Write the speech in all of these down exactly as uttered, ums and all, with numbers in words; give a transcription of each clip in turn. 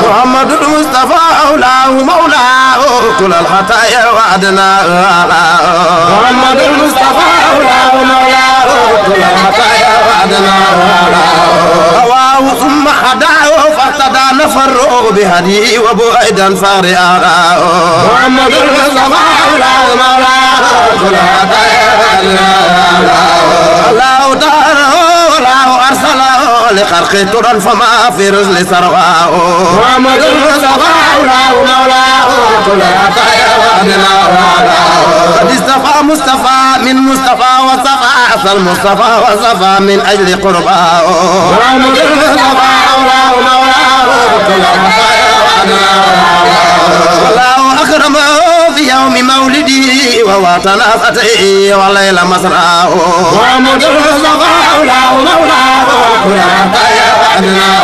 محمد المصطفى أولاه مولاه كل الخطايا وعدنا. محمد المصطفى أولاه مولاه كل الخطايا وعدنا. هواه ثم هداه فاهتدى نفر بهديه وبعيدا فارعا. محمد المصطفى أولاه مولاه كل الخطايا وعدنا. الله تعالى والله أرسله لخلقه ترا فما في رسل ثرواه. محمد المصطفى أولاه مولاه كل العطايا وأدناه. قد اصطفى مصطفى من مصطفى وصفى أصل مصطفى وصفى من أجل قرباه. محمد المصطفى أولاه مولاه كل العطايا وأدناه. والله أكرمه في يوم مولده ووطن فتيه وليل مسراه. محمد المصطفى أولاه مولاه كل العطايا وأدناه.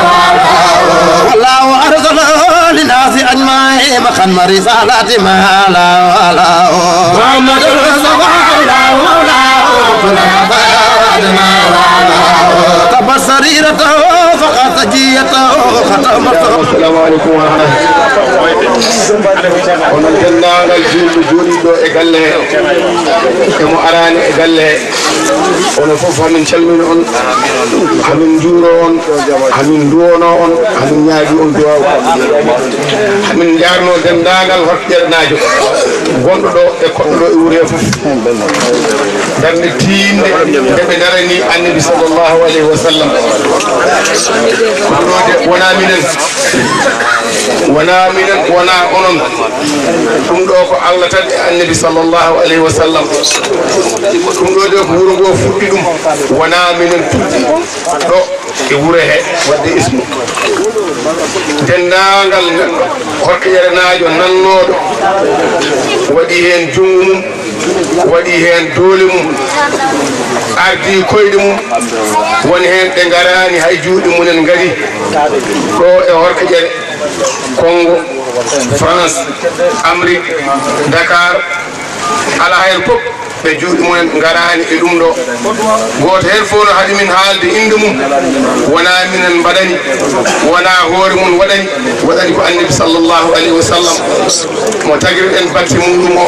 والله أرسله للناس أجمعين ختم رسالة ما لا ولا. محمد المصطفى أولاه مولاه كل العطايا وأدناه. تبت سريرته فقد سجيته ختم. Assalamu aleykum wa rahmatullahi. Onon denndaangal juulɓe jooɗiiɗo e galle he, e mo araani e galle he, onon fof hamin calmina on, hamin njuuro on, hamin nduwono on, hamin ñaagi on duwaaw. Hamin njaarno denndaangal horko ƴeernaajo gonɗo ɗo e koɗɗo ɗo e wuro he fof. Darnde tiiɗnde nde ɓe darani Annabi sallallahu alayhi wa sallam. Ɗum ɗo de wonaa minen, wonaa minen, wonaa onon. Ɗum ɗo ko Allah tan e Annabi sallallahu alayhi wa sallam. Ɗum ɗo de ko wuro ngo fuɗɗi ɗum, wonaa minen puɗɗi ɗo e wuro he waɗde ismu. Denndaangal neɗɗo horko ƴeernaajo nannooɗo waɗi heen junngo mum, waɗi heen doole mum, ardii koyɗe mum, won heen ɓe ngaraani hay juuɗe mumen ngarii ɗo e horko ƴere, Congo, France, Amérique, Dakar, alaa heen fof ɓe juuɗe mumen ngaraani e ɗum ɗo. Gooto heen fof no haɗi min haalde innde mum, wonaa minen mbaɗani, wonaa hoore mum waɗani, waɗani ko Annabi sallallahu alayhi wa sallam mo tagir-ɗen batte muɗum o.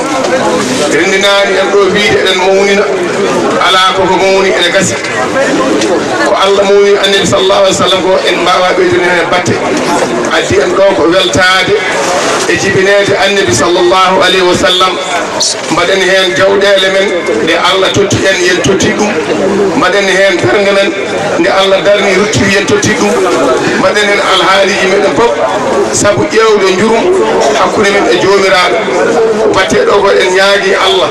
Renndinaani en ɗo wiyde eɗen mawnina, alaa ko ko mawni ene gasi. Ko Allah mawni Annabi sallallahu alayhi wa sallam ko en mbaawaa ɓeydude heen batte. Addi en ɗo ko weltaade e jibineede Annabi sallallahu alayhi wa sallam. Mbaɗen heen jawɗeele men ɗe Allah totti en, yen totti ɗum. Mbaɗen heen darnde men nde Allah darni, ruttiri, yen totti ɗum. Mbaɗen heen alhaaliiji meɗen fof sabu ƴeewde njurum hakkunde men e Joomiraaɗo. Ko batte ɗo ko en ñaagi Allah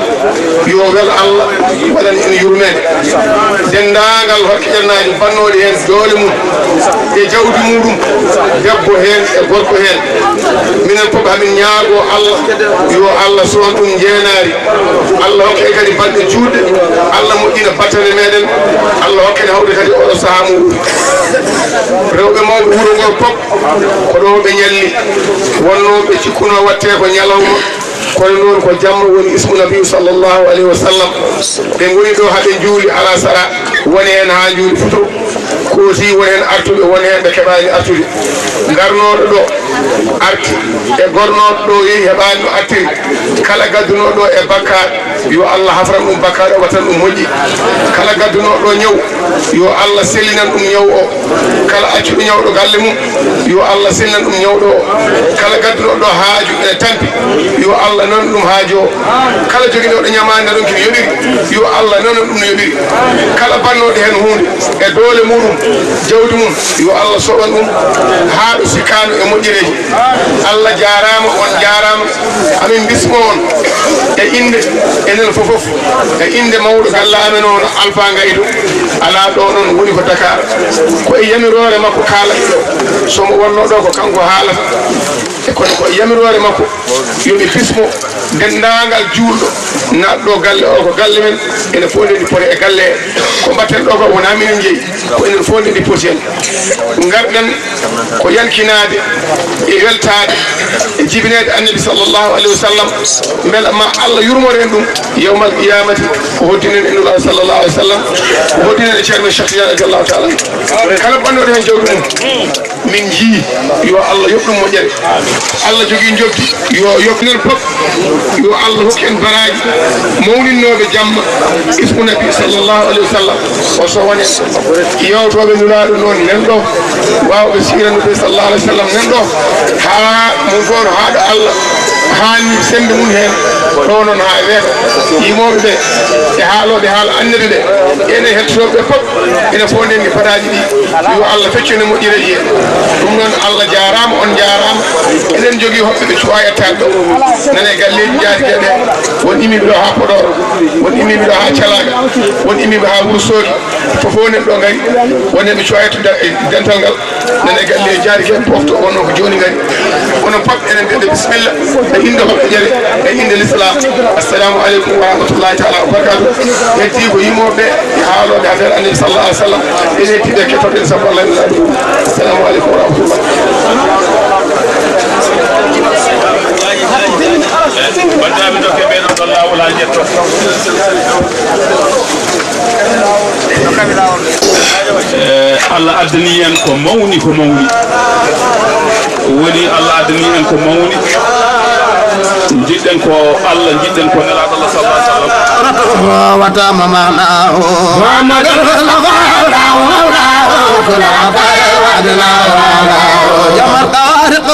yo wel Allah waɗan en yurmeende. Denndaangal horko ƴeernaajo bannooɗo heen doole mum e jawdi muɗum, debbo heen e gorko heen. Minen fof hamin ñaagoo Allah yo Allah sowan ɗum njeenaari. Allah hokke en kadi balɗe juutɗe. Allah moƴƴina battane meɗen. Allah hokke en hawde kadi oɗo sahaa mo woni. Rewɓe mawɓe wuro ngoo fof ko ɗo ɓe ñalli. Wonnoo ɓe cikkunoo waɗtee ko ñalawma, kono noon ko jamma woni ismu Nabi sallallahu alayhi wa sallam. Ɓe ngoni ɗo haa ɓe njuuli alasara, won heen haa njuuli futuro. Kooti won heen artuɓe, won heen ɓe keɓaani artude. Ngarnooɗo ɗo arti e gornooɗo ɗo yehi heɓaani no artiri. Kala gaddunooɗo ɗo e bakkaat, yo Allah hafran ɗum bakkaat o, watan ɗum moƴƴi. Kala gaddunooɗo ɗo ñaw, yo Allah sellinan ɗum ñaw o. Kala accuɗo ñawɗo galle mum, yo Allah sellinan ɗum ñawɗo o. Kala gaddunooɗo ɗo haaju ene tampi, yo Allah nan ɗum haaju o. Kala joginooɗo ñamaande ronki no yoɓiri, yo Allah nan ɗum no yoɓiri. Kala bannooɗo heen huunde e doole muɗum, jawdi mum, yo Allah soɓan ɗum haa ɗo sikkaano e moƴƴereeji. Allah jaaraama, on jaaraama. Amin mbismo on e innde enen fof fof, e innde mawɗo galle amen o, Alpha Gaydo. Alaa ɗo noon woni ko Dakar. Ko e yamiroore makko kaalatmi ɗo. So mo wonnoo ɗo ko kanko haalata. E kono ko e yamiroore makko yo mi bismo denndaangal juulɗo naatɗo galle o, ko galle men, ene fof nde ndi poti e galle he. Ko mbaɗten ɗo ko wonaa minen njeyi, ko enen fof nde ndi poti heen. Ngarɗen ko yaltinaade e weltaade e jibineede Annabi sallallahu alayhi wa sallam, mbela ma Allah yurmor en ɗum yawmal qiyamati, o hoddinen e Nulaaɗo sallallahu alayhi wa sallam, o hoddinen e Ceerno Cheikh Tidiane radiyallahu taala anhu. Kala bannooɗo heen jawdi mum, Min njii, yo Allah yoɓ ɗum moƴƴere. Allah jogii njoɓdi, yo yoɓ nen pop. Yo Allah hokku en baraaji mawninnooɓe jamma ismu Nabi sallallahu alayhi wa sallam. O sowane yewtooɓe Nulaaɗo noon nen ɗo, waawɓe siira Nabi sallallahu alayhi wa sallam nen ɗo, haa mo goon haa ɗo Allah haani semmbe mum heen, ɗo noon haa weeta. Yimooɓe ɓe e haalooɓe haala annete ɗe, ene hettotooɓe ɓe pop, ene fof ndenndi paraaji ɗi. Yo Allah feccu ene moƴƴira e yee. Ɗum noon, Allah jaaraama, on njaaraama. Eɗen njogii hoɓɓe ɓe cuwaa yettaade ɗo. Nane galleeji jaarikeeɓe, won immiiɓe ɗo haa Podor, won immiiɓe ɗo haa Calaaga, won immiiɓe haa Wuro Soogi. Fof fof nen ɗo ngari, won heen ɓe cuwaa yettude e dental ngal. Nane galle e jaari ke pofto wonno ko jooni ngari. Onon pop enen mbiɗe bisimilla e innde hoɓɓe ƴere e innde l'islam. Assalamu aleykum wa rahmatullahi taala wa barakatuh. Heddi ko yimoɓe e haaloɓe affaire annabi sallallahu alaihi wasallam. Ene heddi ɓe kettoɗen sappo Allah. Assalamu aleykum wa rahmatullah. Banndiraaɓe, dokke ɓe ɗon ɗon laawol haa njetto. Eh, Allah addani en ko mawni, ko mawni. Woni Allah addani en ko mawni. Njiɗɗen ko Allah, njiɗɗen ko Nelaaɗo Allah sallallahu alaihi wasallam. وتم معناه محمد المولى مولاه كل عطاء وعدناه. جمع الخالق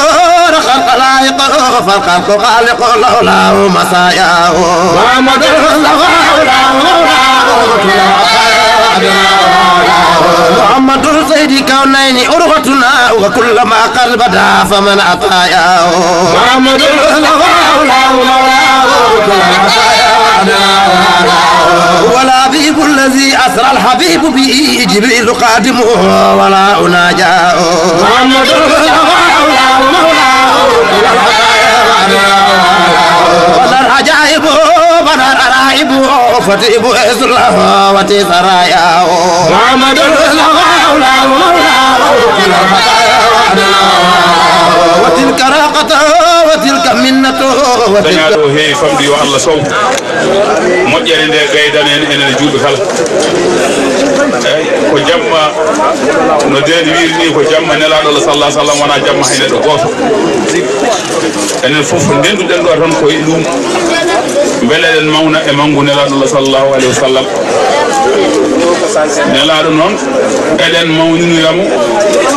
رخى الخلائق فالخلق خالق لولاه مساياه. محمد المولى مولاه كل عطاء وعدناه. محمد سيد الكونين أروتنا وكلما قد بدا فمن عطاياه. محمد مولاه مولاه كل عطاء وعدناه. هو الحبيب الذي أسرى الحبيب به جبريل خادمه ولا أناجاه. محمد مولاه مولاه كل عطاء وعدناه. ولا العجائب ولا العرائب فتيب إذ له وتي ثراياه. محمد مولاه مولاه كل الخطايا وعدناه. وتلك راقته وتلك منته وتلك. Dañaaɗo o heewi famɗi, yo Allah sow moƴƴere nde ɓeydana en, enen e juulɓe kala. Eey, ko jamma, no Deedi wiiri ni, ko jamma Nelaaɗo Allah sallallahu alaihi wasallam, wonaa jamma hay neɗɗo gooto. Enen fof ndenduɗen ɗo tan ko e ɗum. Mbele eɗen mawna e manngu Nelaaɗo Allah sallallahu alaihi wasallam. Nelaaɗo noon, eɗen mawninira mo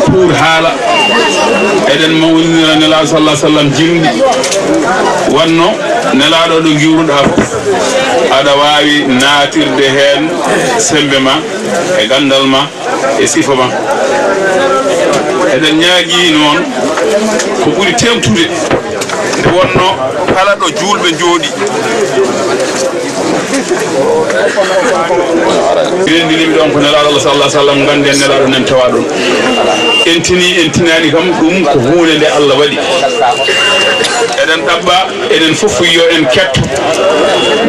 pour haala. Eɗen mawninira Nelaaɗo sallallahu alaihi wasallam jimɗi. Wanno Nelaaɗo ɗo ngiwruɗaa fof, aɗa waawi naatirde heen semmbe ma e ganndal ma. E sifa ma. Eɗen ñaagii noon ko ɓuri teeŋtude nde wonno kala ɗo juulɓe njooɗi. Renndiniiɓe ɗoon ko Nelaaɗo Allah sallallahu alaihi wasallam, ngannden Nelaaɗo nan tawaa ɗoon. En tinii, en tinaani kam, ɗum ko huunde nde Allah waɗi. Eɗen ɗaɓɓa enen fof yo en ketto,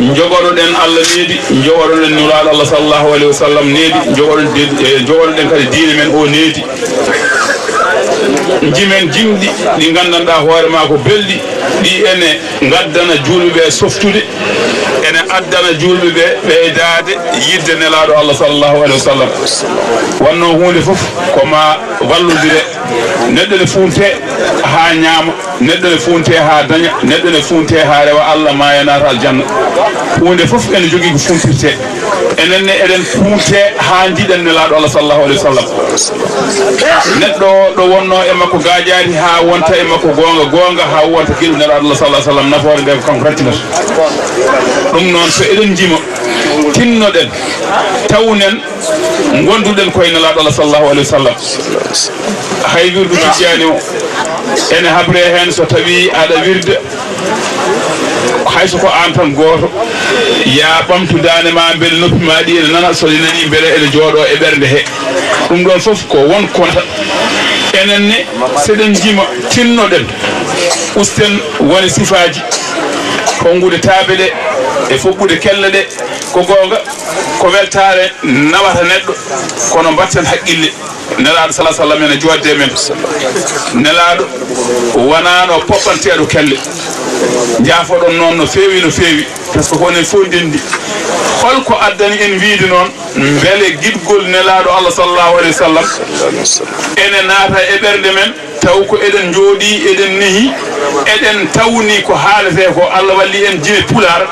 njogoɗoɗen Allah needi, njogoɗoɗen Nulaaɗo Allah sallallahu alaihi wasallam needi, njogoɗoɗen, eh, njogoɗoɗen kadi diine men o needi. Njimen jimɗi ɗi nganndanɗaa hoore maa ko belɗi, ɗi ene ngaddana juulɓe ɓe softude, ene addana juulɓe ɓe ɓeydaade yiɗde Nelaaɗo Allah sallallahu alaihi wasallam. Wanno huunde fof ko ma wallondire. Neɗɗo ne fuunte haa ñaama, neɗɗo ne fuunte haa daña, neɗɗo ne fuunte haa rewa Allah, maaya, naata aljanna. Huunde fof ene jogii ko fuuntirte. Enen ne eɗen fuunte haa njiɗen Nelaaɗo Allah sallallahu alaihi wasallam. Neɗɗo ɗo wonno e makko gaajaari haa wonta e makko goonga, goonga haa wonta giɗo Nelaaɗo Allah sallallahu alaihi wasallam, nafoore nde ko kanko tan tinata. Ɗum noon, so eɗen njima, tinnoɗen, tawnen, ngonduɗen koye Nelaaɗo Allah sallallahu alaihi wasallam. Hay wirdu Tijjaani o ene habre heen, so tawi aɗa wirda, hay so ko aan tan gooto, ya ɓamtu daande ma, mbele noppi ma ɗi ene nana, so ɗi nani mbele ene jooɗo e ɓernde he. Ɗum ɗoon fof ko won konata. Enen ne, seɗen njima, tinnoɗen, usten wone sifaaji, tongude taaɓe ɗe e foɓɓude kelle ɗe. Ko goonga, ko weltaare nawata neɗɗo, kono mbatten haqqille. Nelaaɗo sallallahu alaihi wasallam ene jooɗde men. Nelaaɗo wanaano poɓɓanteeɗo kelle. Njaafoɗon noon no feewi, no feewi. Parce que ko onen fof ndenndi. Hol ko addani en wiide noon, mbele giɗgol Nelaaɗo Allah sallallahu alayhi wa sallam ene naata e ɓerɗe men, taw ko eɗen njooɗii, eɗen nehi, eɗen tawni ko haaletee ko, Allah walli en jime Pulaar,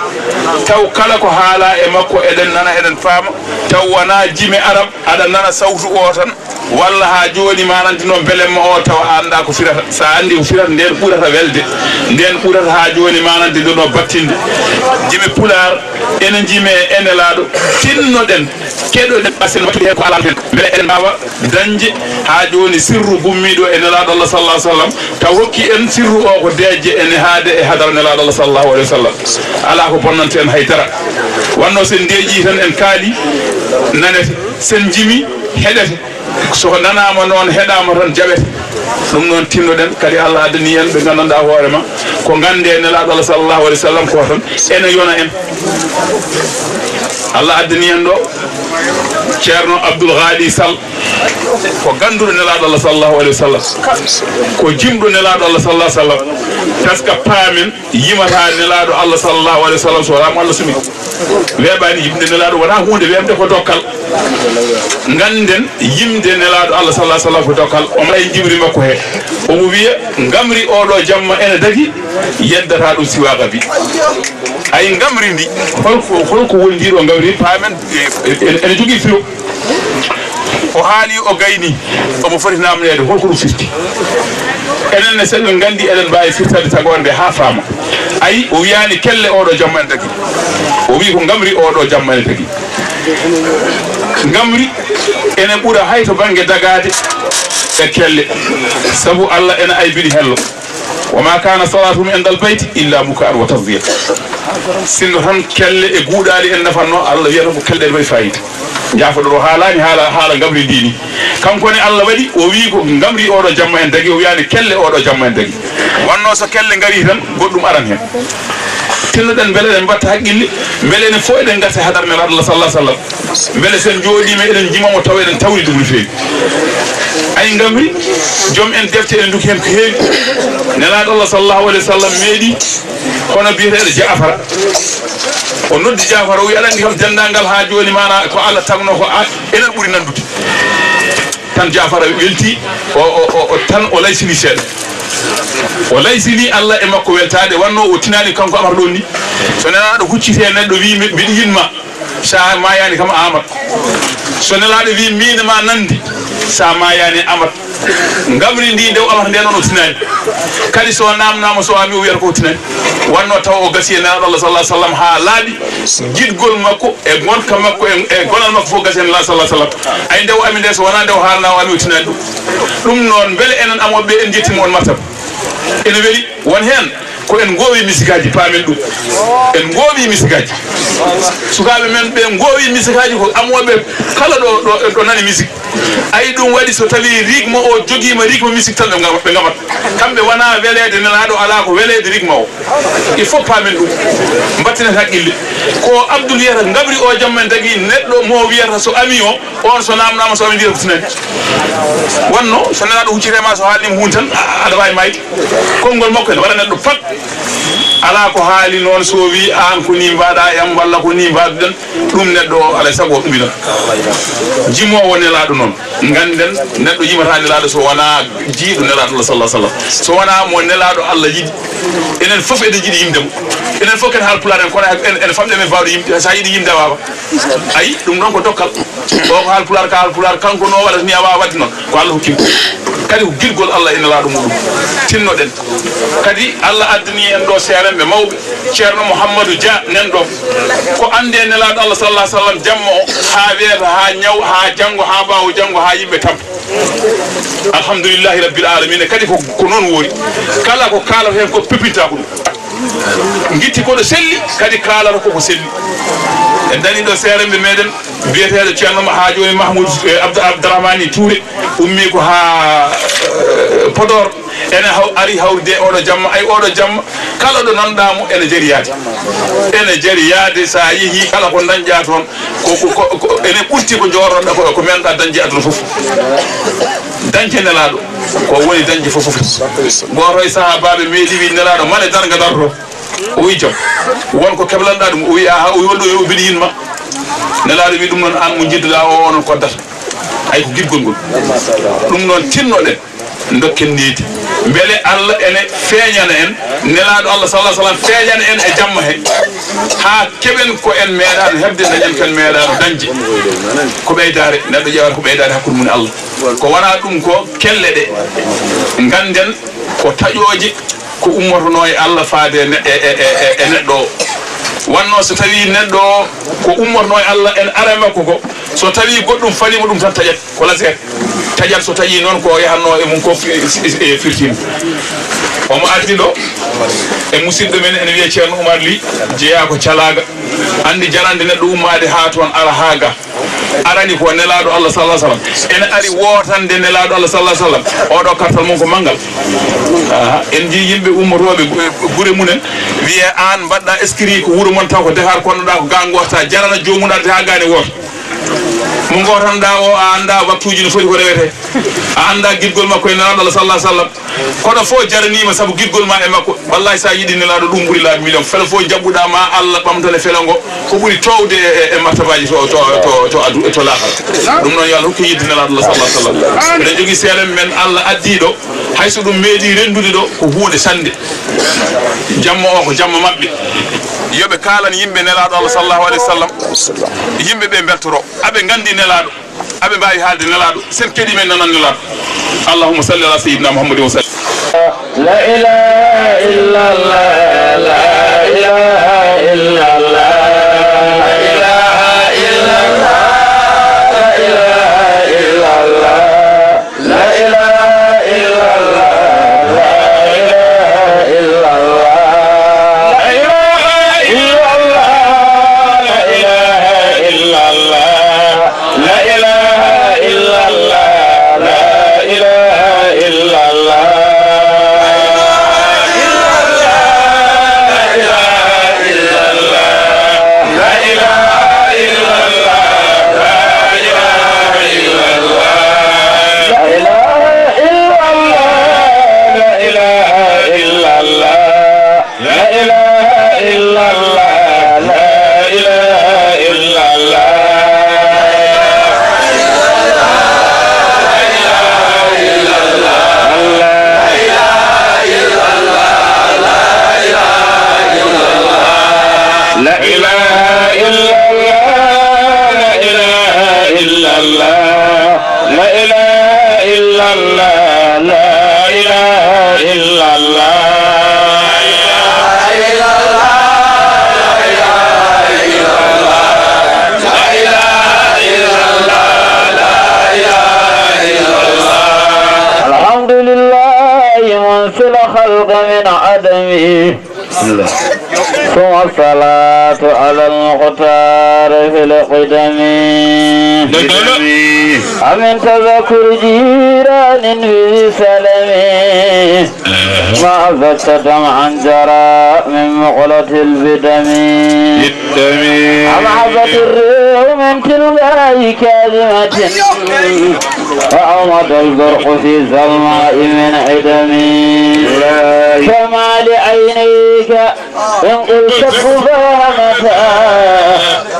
taw kala ko haalaa e makko eɗen nana, eɗen paama, taw wonaa jime Arab, aɗa nana sawtu o tan, walla haa jooni ma nande noon belemma o tawa a anndaa ko firata. So a anndii ko firata, ndeen ɓurata welde, ndeen ɓurata haa jooni ma nande nde no battinde. Jime Pulaar, ene njime e Nelaaɗo, tinnoɗen, keɗoɗen, asen wattude heen ko alaa heen. Mbele eɗen mbaawa dañde haa jooni sirru gummiiɗo e Nelaaɗo Allah sallallahu alaihi wasallam, taw hokki en sirru o ko deeƴde ene haade e hadara Nelaaɗo Allah sallallahu alaihi wasallam. Alaa ko bonnanta en hay dara. Wanno sen ndeeƴii tan en kaali, nanete. Sen njimi, heɗete. So ko nanaama noon, heɗaama tan, jaɓete. Ɗum noon, tinnoɗen kadi, Allah addani en ɓe nganndanɗaa hoore ma, ko nganndee Nelaaɗo Allah sallallahu alaihi wasallam ko tan, ene yona en. Allah addani en ɗo Ceerno Abdoul Ghali Sall, ko gannduɗo Nelaaɗo Allah sallallahu alaihi wasallam, ko jimɗo Nelaaɗo Allah sallallahu alaihi wasallam, parce que paamen yimata Nelaaɗo Allah sallallahu alaihi wasallam so wonaa mo Allah suɓi. Weeɓaani yimde Nelaaɗo, wonaa huunde weeɓde, ko dokkal. Ngannden yimde Nelaaɗo Allah sallallahu alaihi wasallam ko dokkal. Omo e jimri makko he. Omo wiya, ngamri oɗo jamma ene dagi, yeddata ɗum siwaa gabi. Ay ngamri ndi, holko, holko woni ndi ɗo ngamri? Paamen, e, e, ene jogii firo. O haali, o gayni, omo foti naamneede, holko ɗum firti? Enen ne, so eɗen nganndi, eɗen mbaawi firtande tagoore nde haa faama. Ayi, o wiyaani kelle oɗo jamma ene dagi. O wii ko ngamri oɗo jamma ene dagi. Ngamri ene ɓura hay to bannge dagaade e kelle. Sabu Allah ene aybini hello. "Wa ma kana salatuhum indal bayti illa muka'an wa tasdiya." Sinno tan kelle e guuɗaali en nafanno, Allah wiyata ko kelle ɗe mbaɗi fayida. Jaafoɗo ɗo haalaani haala, haala ngamri ndi ni. Kanko ne Allah waɗi, o wii ko ngamri oɗo jamma en dagi, o wiyaani kelle oɗo jamma en dagi. Wanno so kelle ngari tan, goɗɗum aran heen. Tinnoɗen mbele eɗen mbatta haqqille, mbele enen fof eɗen ngarta e hadara Nelaaɗo Allah sallallahu alaihi wasallam. Mbele sen njooɗiima eɗen njima mo tawa eɗen tawri ɗum no feewi. Ay ngamri, joom en defte eɗen nduki heen ko heewi. Nelaaɗo Allah sallallahu alaihi wasallam meeɗi hono biyeteeɗo Jaafara. O noddi Jaafara, o wi, "Aɗa anndi kam denndaangal haa jooni maana ko Allah tagno ko a, enen ɓuri nanndude." Tan Jaafara welti, o, o, o, o, tan o laysini seeɗa. O laysini Allah e makko weltaade, wanno o tinaani kanko Amar ɗon ni. So Nelaaɗo hucciti e neɗɗo wi, "Mi-, mbiɗa yiɗ ma," sa maayaani kam a amat. So Nelaaɗo wi, "Miin ma nanndi," sa maayaani amat. Ngamri ndi nde o amata nde noon o tinaani. Kadi so naamnaama so ami o wiyata ko o tinaani. Wanno taw o gasi e Nelaaɗo Allah sallallahu alaihi wasallam haa laaɓi. Jiɗgol makko e ngonka makko e, e gonal makko fof gasi e Nelaaɗo sallallahu alaihi wasallam. Ay nde o ami nde so wonaa nde o haalna o ami o tinaani ɗum. Ɗum noon mbele enen amooɓe ɓe en njettiima on martaba. Ene weli won heen ko en ngoowi misikaaji, paamen ɗum. En ngoowi misikaaji. Sukaaɓe men ɓe ngoowi misikaaji ko amooɓe kala ɗo, ɗo, ɗo nani misik. Ayi ɗum waɗi so tawi rythme o jogiima rythme misik tan ɓe ngama-, ɓe ngamat. Kamɓe wonaa weleede Nelaaɗo, alaa ko weleede rythme o. Il faut paamen ɗum. Mbattinen haqqille. Ko Abdoul wiyata ngabri o jamma en tagi neɗɗo mo wiyata so ami o, on so naamnaama so ami wiyata ko tinani. Wanno so Nelaaɗo huccirte ma so haalnima huunde tan, a-, aɗa waawi maayde. Konngol makko ene waɗa neɗɗo pat. Alaa ko haali noon so wi aan ko ni mbaɗa e am walla ko ni mbaɗuɗen. Ɗum neɗɗo o alaa e sago o ɗuminat. Jimoowo Nelaaɗo noon. Ngannden neɗɗo yimata Nelaaɗo so wonaa jiiɗo Nelaaɗo Allah sallallahu alaihi wasallam. So wonaa mo Nelaaɗo Allah yiɗi. Enen fof eɗen jiɗi yimde mo. Enen fof ken haal pulaar en, kono en, en famɗi men baawɗo yimde. So a yiɗi yimde a waawa. Ayi, ɗum ɗon ko dokkal. O ko haal pulaar, ka haal pulaar, kanko no waɗata ni a waawa waɗde noon. Ko Allah hokki mo. Kadi ko giɗgol Allah e Nelaaɗo muɗum. Tinnoɗen. Kadi Allah addani en ɗo seerenɓe mawɓe. Ceerno Mouhamadou Dia nan ɗo. Ko annde Nelaaɗo Allah sallallahu alaihi wasallam jamma o haa weeta, haa ñaw, haa janngo, haa ɓaawo janngo, haa yimɓe tampa. Alhamdulillahi rabbil alamina. Kadi ko, ko noon woori. Kala ko kaalata heen ko pepinta ko ɗum. Ngitti ko ɗo selli, kadi kaalata ko ko selli. En dani ɗo seerenɓe meɗen, biyeteeɗo Ceerno ma-, haa jooni Mahmoud, eh, Abdou Abdourahmani Touré, ummi ko haa, eh, Podor. Ene haw-, ari hawride oɗo jamma, ay oɗo jamma, kala ɗo nanɗa mo ene jari yaade. Ene jari yaade, sa yeehi kala ko dañƴa toon, ko, ko, ko, ko, ene ɓurti ko jooɗoɗa, ko, ko menɗa dañde aduna fof. Dañde Nelaaɗo, ko woni dañde fof fof. Gooto e sahaabaaɓe meeɗi wiide Nelaaɗo, mane darga darto. O wi, "Joom, won ko keblanɗaa ɗum?" O wi, "Aha." O wi, "Wonɗo yo o bini yinma." Nelaaɗo wi, "Ɗum noon, aan mo njidduɗaa o, o noon koddata." Ay ko giɗgol ngol. Ɗum noon, tinnoɗen, dokken needi. Mbele Allah ene feeñana en, Nelaaɗo Allah, sallallahu alaihi wasallam, feeñana en e jamma he. Haa keɓen ko en meeɗaano heɓde, dañen ko en meeɗaano dañde. Ko ɓeydaare, neɗɗo ƴeewata ko ɓeydaare hakkunde mum e Allah. Ko wonaa ɗum ko kelle ɗe. Ngannden ko taƴooje ko ummotonoo e Allah faade e ne-, e, e, e, e neɗɗo o. Wannoo so tawii neɗɗo o ko ummotonoo e Allah en ara e makko ko, so tawii goɗɗum faliima ɗum tan taƴat, ko laser. Taƴat so taƴii noon ko yahannoo e mum ko fi-, e, e, firtiima. Omo ardi ɗo e musidɗo men ene wiyee Ceerno Oumar Ly, jeyaa ko Calaaga. Anndi jarande neɗɗo ummaade haa toon ara haa ga. Arani ko Nelaaɗo Allah, sallallahu alaihi wasallam. Ene ari wootande Nelaaɗo Allah, sallallahu alaihi wasallam. Oɗo kartal mum ko manngal. Aha, en njii yimɓe ummotooɓe gu-, gure mumen, wiyee aan mbaɗɗaa eskiri ko wuro mon taw ko Dakar konnoɗaa ko ga ngoota, jarana joomum arde haa gaane woota. Mo ngootanɗaa o, a anndaa waktuuji no foti ko rewetee. A anndaa giɗgol makko e Nelaaɗo Allah, sallallahu alaihi wasallam. Kono fof jaraniima sabu giɗgol ma e makko. Wallahi, so a yiɗi Nelaaɗo, ɗum ɓuri laabi million. Felo fof jaɓɓuɗaa, ma Allah ɓamtane felo ngo. Ko ɓuri toowde e, e, e martabaaji to, to, to, to adu-, to laakara. Ɗum noon, yo Allah hokku yiɗde Nelaaɗo Allah, sallallahu alaihi wasallam. Eɗen jogii seeɗa men Allah addi ɗo, hay so ɗum meeɗi renndude ɗo, ko huunde sannde. Jamma o ko jamma maɓɓe. Yo ɓe kaalan yimɓe Nelaaɗo Allah, sallallahu alaihi wasallam. Yimɓe ɓe mbeltoro. Aɓe nganndi Nelaaɗo. Aɓe mbaawi haalde Nelaaɗo, sen keɗii men nanan Nelaaɗo. Allahumma salli ala sayyidina Muhammadin wa sallim. لا إله إلا الله، لا إله إلا الله، لا إله إلا الله، لا إله إلا الله، لا إله إلا الله، لا إله إلا الله، لا إله إلا الله، لا إله إلا الله. لا إله إلا الله، لا إله إلا الله. لا إله إلا الله، لا إله إلا الله. لا إله إلا الله، لا إله إلا الله. لا إله إلا الله، لا إله إلا الله. لا إله إلا الله، لا إله إلا الله. الحمد لله منشئ الخلق من عدم. ثم الصلاة على المختار في القدم. أمن تذكر جيران في سلم. ما أزجت دمعا جرى من مقلة البدم. أم هبت الريح من تلقاء كاظمة. وأومض البرق في ظلماء من عدم. كما لعينيك إن قلت سبحانك،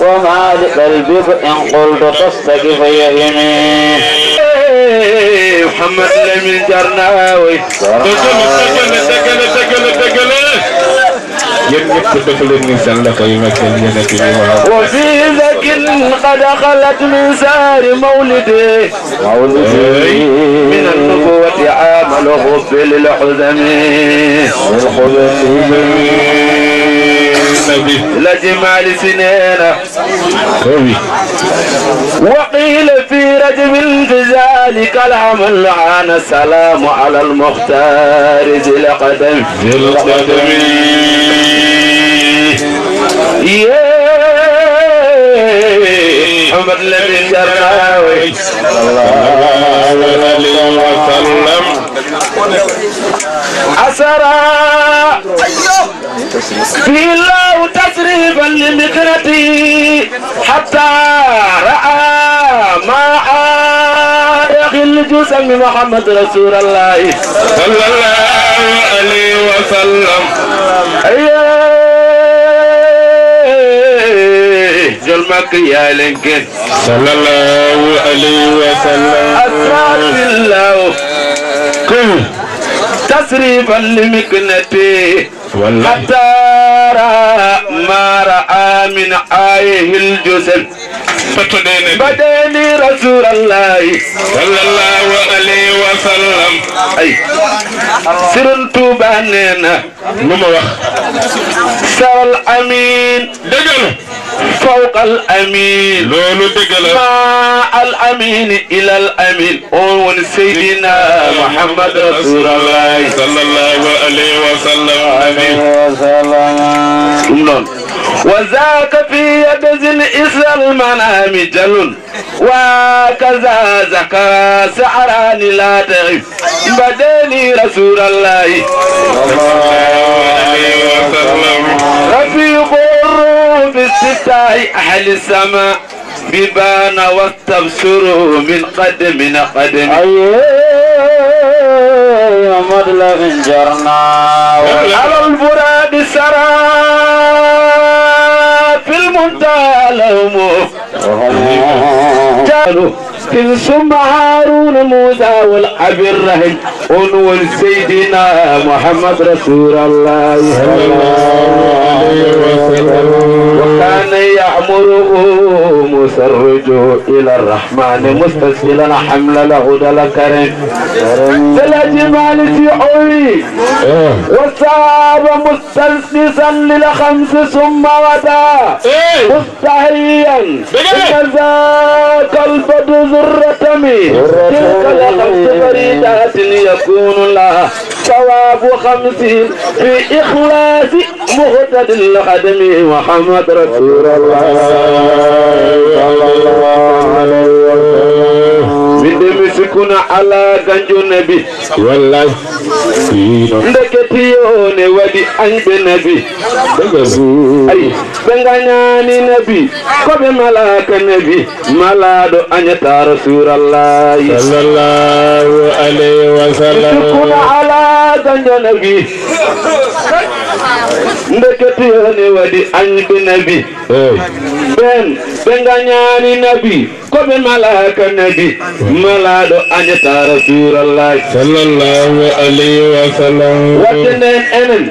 وما لقلبك إن قلت تستك فيهمي. محمد لمن جرناوي. Dëgg la, dëgg la, dëgg la, dëgg la, dëgg la. Yéen ñëpp def leen ni seen loxo yi, mag leen, yéen a ngi nii, waaw. وفي ذاك قد خلت من زار مولدي. مولدي. من النبوة عام الحب للحزن. للحزن. Nabi. El Hadji Malick Sy nee na. وقيل في رجب في ذلك العام العان السلام على المختار ذي القدم. ذي القدم. Yee, Muhammad Lamin Jarnawi. Sallallahu alayhi wa sallam. Asara. Fi Allahu tasrifan li miqnati hatta ra'a ma aada khil jusami Muhammad Rasulullah. Sallallahu alayhi wa sallam. Ayya. Jol makko yalenke. Sallallahu alayhi wa sallam. Asrafillahu. Kun. Tasrifan limiknati. Wallahi. Hatta ra'a ma ra'a min ayihil jusen. Fottoɗen e mbaɗeni rasulallahi. Sallallahu alayhi wa sallam. Ay. Sirun Tuba nee na. Lu ma wax? Saral amin. Dëgg la. Fawqal amin. Loolu dëgg la. Ma al amin ilal amin. On woni Seydina Muhammad Rasulullah. Sallallahu alayhi wa sallam. Amin. Ɗum noon. Wa zaka fi yadazin isal manami jalun. Wa kaza zakara sa'arani la ta'if. Mbaɗeni Rasulallahi. Rafiqu ruhu bi sittahi ahli sama. Bibana wastabsuru min qadmin qadmi. Aye, Muhammad Lamin Jarna. Alal buradi sara fil muntaha lahum. Jaalu. Kin summa Haruna Musa wal Abirrahim. On woni Seydina Muhammad Rasulullah. Sallallahu alayhi wa sallam. Wa kana ya'muruhu Musa ruju ila Rahmani mustasilan hamla lahu dala karim. Selaji Malik si o wi. Eh. Wa saba mustalbisan lil khamsi summa wata. Eh. Tahiyan. Dëgg la. Inna zaaka al-badru zurratami. Tilka al-khamsu faridatin yakunu laha thawabu khamsin fi ikhlasi muhtadil khadimi Muhammad Rasulullah. Sallallahu alayhi wa sallam. Min de mi sikuna ala ganjo nabi. Wallahi. Ndekete yo ne waɗi añɓe nabi. Ay, ɓe ngañaani nabi, ko ɓe malaaka nabi, malaaɗo añata Rasuulallahi. Sallallahu alayhi wa sallam. Sukuna ala ganjo nabi. Ndekete yo ne waɗi añɓe nabi. Ey. Ɓen, ɓe ngañaani nabi. Ko ɓe malaaka nabi, malaaɗo añata Rasuulallahi. Sallallahu alayhi wa sallam. Waɗde nden enen,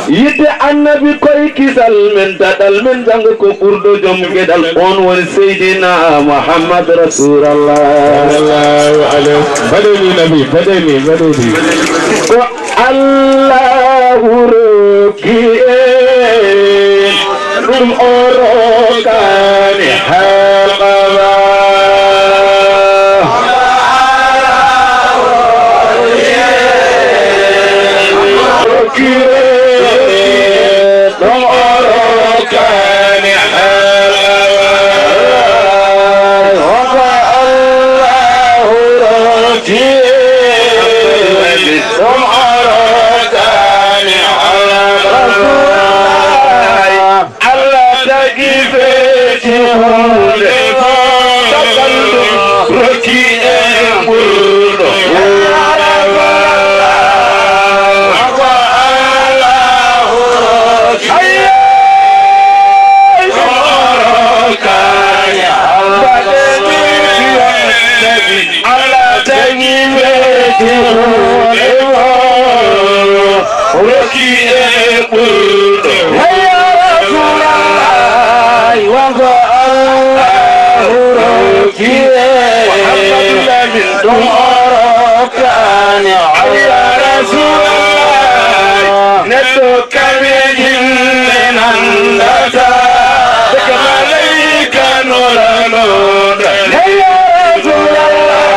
yiɗde annabi koye kisal men, daɗal men janngo ko ɓurɗo jom geɗal, on woni Seydina Muhammad Rasulallah. Sallallahu alayhi. Mbaɗee ni nabi, mbaɗee ni, mbaɗee ni. Ko Allahu rokki en, ɗum o rokkani halqa ba. Rokki en, ɗum o rokkani halqa ba. Wonko Allahu rokki en, ɗum o rokkani halqa ba. Allah tagi feeti huunde fof, sagal ɗum rokki en ɓurɗo. Ko Allahu rokki en, ɗum o rokkani. Mbaɗe ni yonde bi. Allah tagi feeti huunde fof, rokki e ɓurɗo. Hey, ya Rasulallah, wonko Allahu rokki e. Muhammadu Lamin. Ɗum o rokkani. Ay, ya Rasulallah, neɗɗo Kame jinne nandata, daga malaika nora nora. Hey, ya Rasulallah,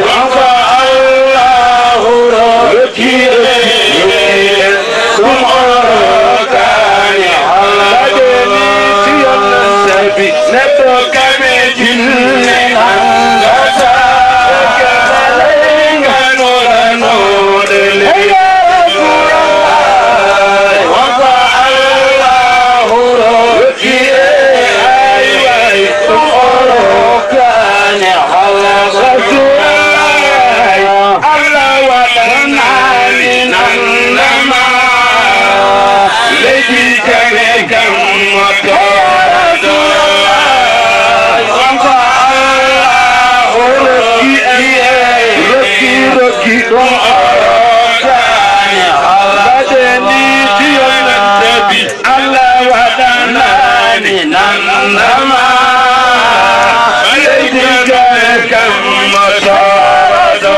wonko Allahu rokki en, ɗum o rokkani Allah. Mbaɗe ni si yonnan sabi, neɗɗo kame jinne nandata, daga Ɗum o rokkaani Allah. Mbaɗeni yonante bi. Allah waɗanaani nandama. Leydi kadi kam mo tooɗo.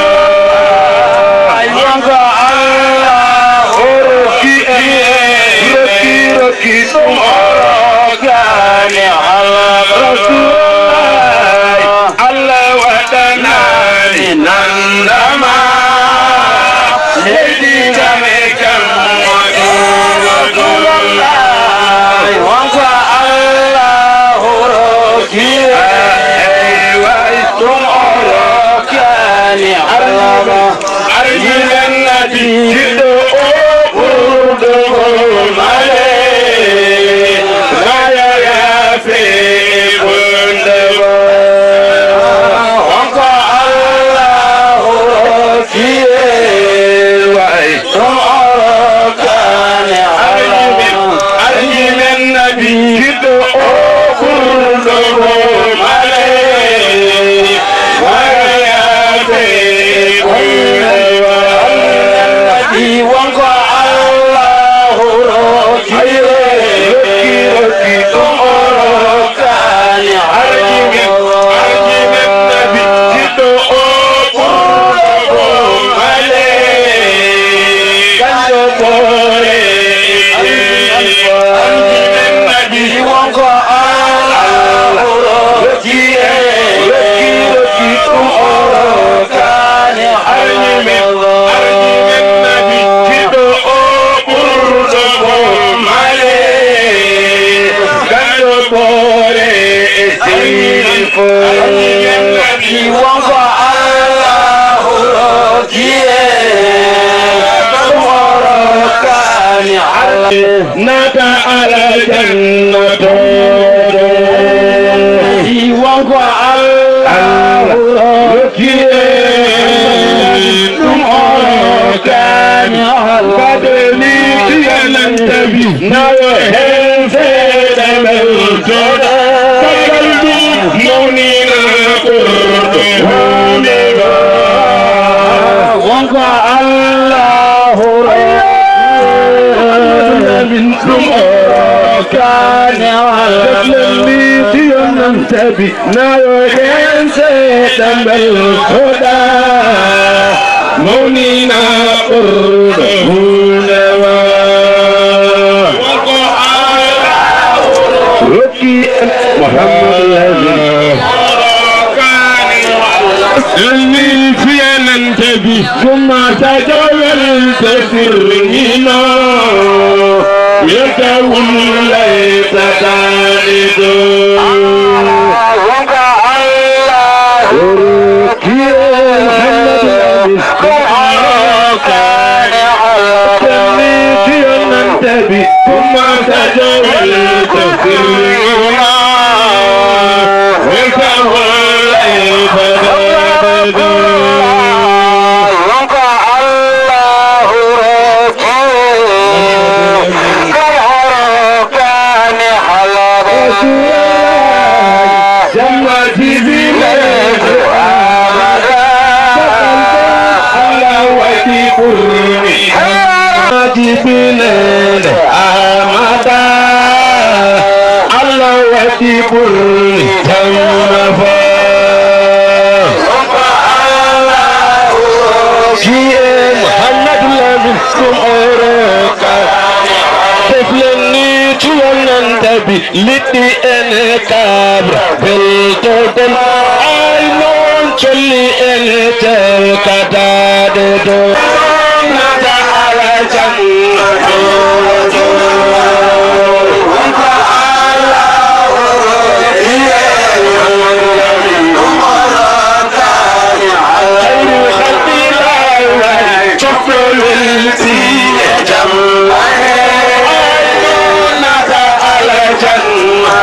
Ay, wonko Allah o rokki en, rokki, rokki ɗum o rokkaani Allah. Rasulullah. Allah waɗanaani nandama. Leydi kam e kam mo ɗum ɗum. Wonko Allah rokki. Eey, way. Ɗum o rokkaani Allah. Arjinen Nabi jiɗɗo o ɓurɗo male. Maya yaafe e bonde mo. Wonko Allah rokki e way. Ɗum o rokkaani Allah. Arjinen Nabi jiɗɗo o ɓurɗo mo male. Wonko Allahu rokki, rokki, rokki ɗum o rokkaani. Arjinen, arjinen Nabi jiɗɗo o ɓurɗo male. Kanko poore. Arjinen Nabi wonko Allah rokki en. Rokki, rokki ɗum o rokkaani. Arjinen, arjinen Nabi jiɗɗo o ɓurɗo mo male. Ganndo poore e seydi fof. Arjinen Nabi wonko Allah rokki en. Ɗum o rokkaani Allah. Naata aljanna to. Wonko Allah rokki en. Ɗum o rokkaani Allah. Mbaɗeni yonante bi. Nayo heen seeɗa men joɗa. Sagal ɗum mawnina ɓurɗo huunde ɗo. Wonko Allah rokki en. Ɗum o rokkaani Allah. Deflen ni yonante bi. Nayo heen seeɗa mbel hoɗa. Mawnina ɓurɗo huunde ma. Rokki en Muhammad. Elmi fiyanante bi. Summa tajawal to sirrino. Yadda wullay tatanido. Wonko Allah. Rokki en Muhammadu Lamin. Ko Allah kaani Allah. Tammi yonante bi. Summa tajawal to sirrino. Yadda wullay tatanido. Wonko Allah rokki. Ko Allah kaani Allah. Jamma jibinede Amada. Allah waɗi ɓurmi. Jamma jibinede Amada. Allah waɗi ɓurmi jamma fof. Jiye Muhammadu Lamin ɗum o rokka. Teflen ni cuwal nan tabi. Liɗɗi ene kabra beltoɗen, ay noon colli ene cewkataade dow. Nata ala jamma dow. Wonko Allah o rokki en. Khayrul khalqi lawal. Cofɗo welti e jamma he. Ay noon nata aljanna.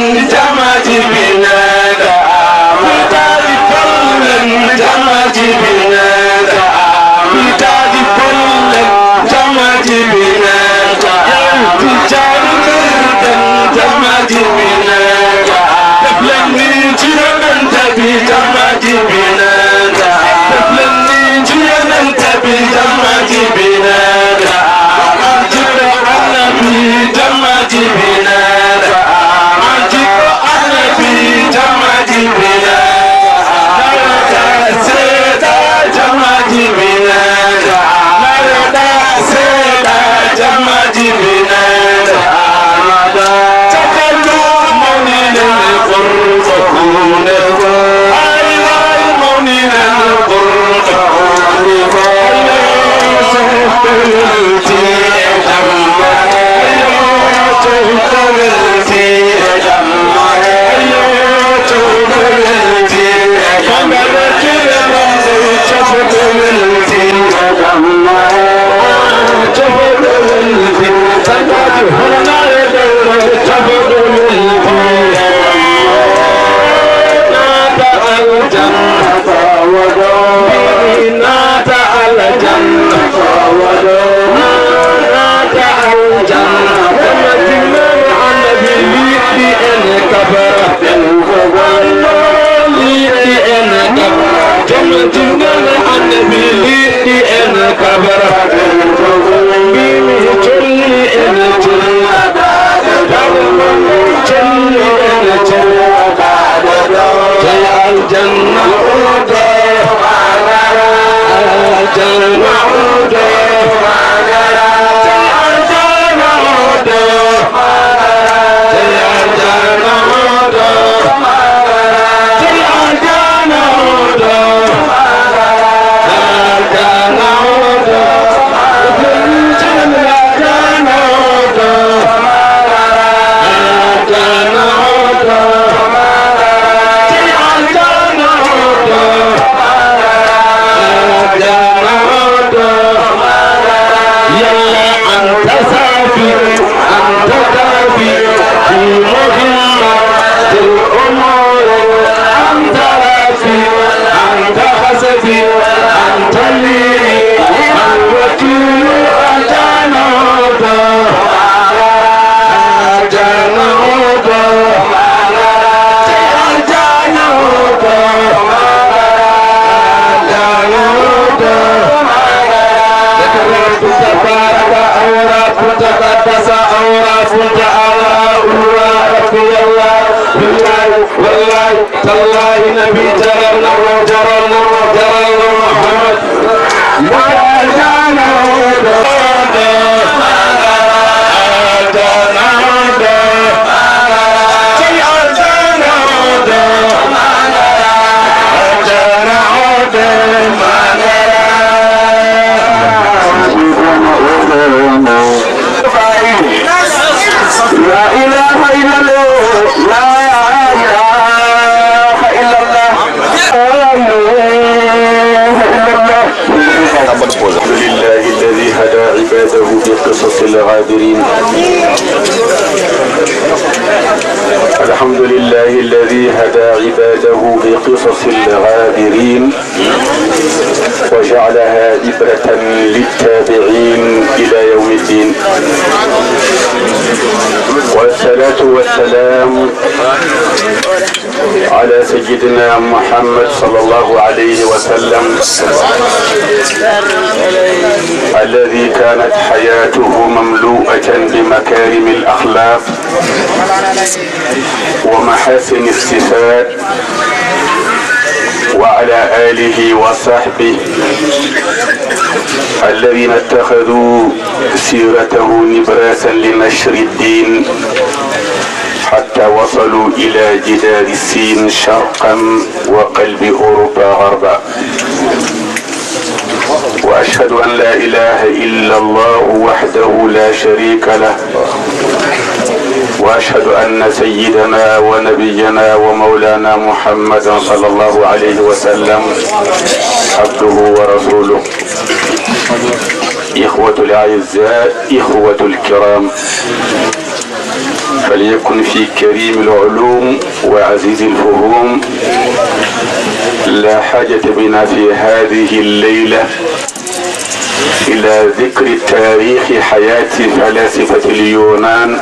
Jamaji binaka, mitadi pollen, jamaji binaka, mitadi pollen, jamaji binaka, mitadi pollen, jamaji binaka, taflani jiran tabi, jamaji binaka, taflani jiran tabi, jamaji binaka, jira anabi, jamaji binaka, jira anabi, jamaji binaka, narada seta, jamaji binaka, narada seta, jamaji binaka, amada, takalu, moninen, kurba, kuneko, ay, ay, moninen, kurba, kuneko, ay, ay, naata aljanna, naata aljanna. Kono jinnaaɓe annabi liɗɗi en kabara. Liɗɗi en kabara. Kono jinnaaɓe annabi liɗɗi en kabara. Mbimi colli en colli. Colli en colli. Jey aljanna. يلا أنت سافر، أنت كافر في مهمة الأمور، أنت ربي، أنت حسبي، أنت لي الوكيل، أنت نور. Wallahi, tallahi, nabi jaralno, jaralno, jaralno Muhammad. لا إله إلا الله. لا إله إلا الله. لا إله إلا الله. الحمد لله الذي هدى عباده بقصص الغابرين. الحمد لله الذي هدى عباده بقصص الغابرين. وجعلها عبرة للتابعين إلى يوم الدين. والصلاة والسلام على سيدنا محمد صلى الله عليه وسلم، الذي كانت حياته مملوءة بمكارم الأخلاق ومحاسن الصفات، وعلى آله وصحبه الذين اتخذوا سيرته نبراسا لنشر الدين حتى وصلوا إلى جدار الصين شرقا وقلب أوروبا غربا. وأشهد أن لا إله إلا الله وحده لا شريك له، وأشهد أن سيدنا ونبينا ومولانا محمدا صلى الله عليه وسلم عبده ورسوله. إخوة الأعزاء، إخوة الكرام، فليكن في كريم العلوم وعزيز الفهوم. لا حاجة بنا في هذه الليلة إلى ذكر تاريخ حياة فلاسفة اليونان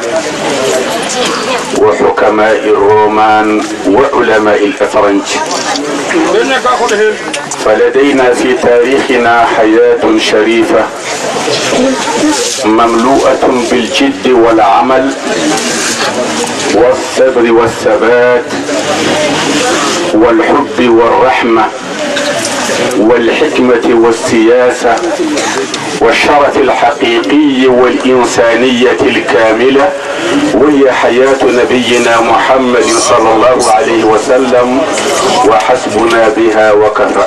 وحكماء الرومان وعلماء الأفرنج. فلدينا في تاريخنا حياة شريفة مملوءة بالجد والعمل والصبر والثبات والحب والرحمة والحكمة والسياسة والشرف الحقيقي والإنسانية الكاملة، وهي حياة نبينا محمد صلى الله عليه وسلم، وحسبنا بها وكفى.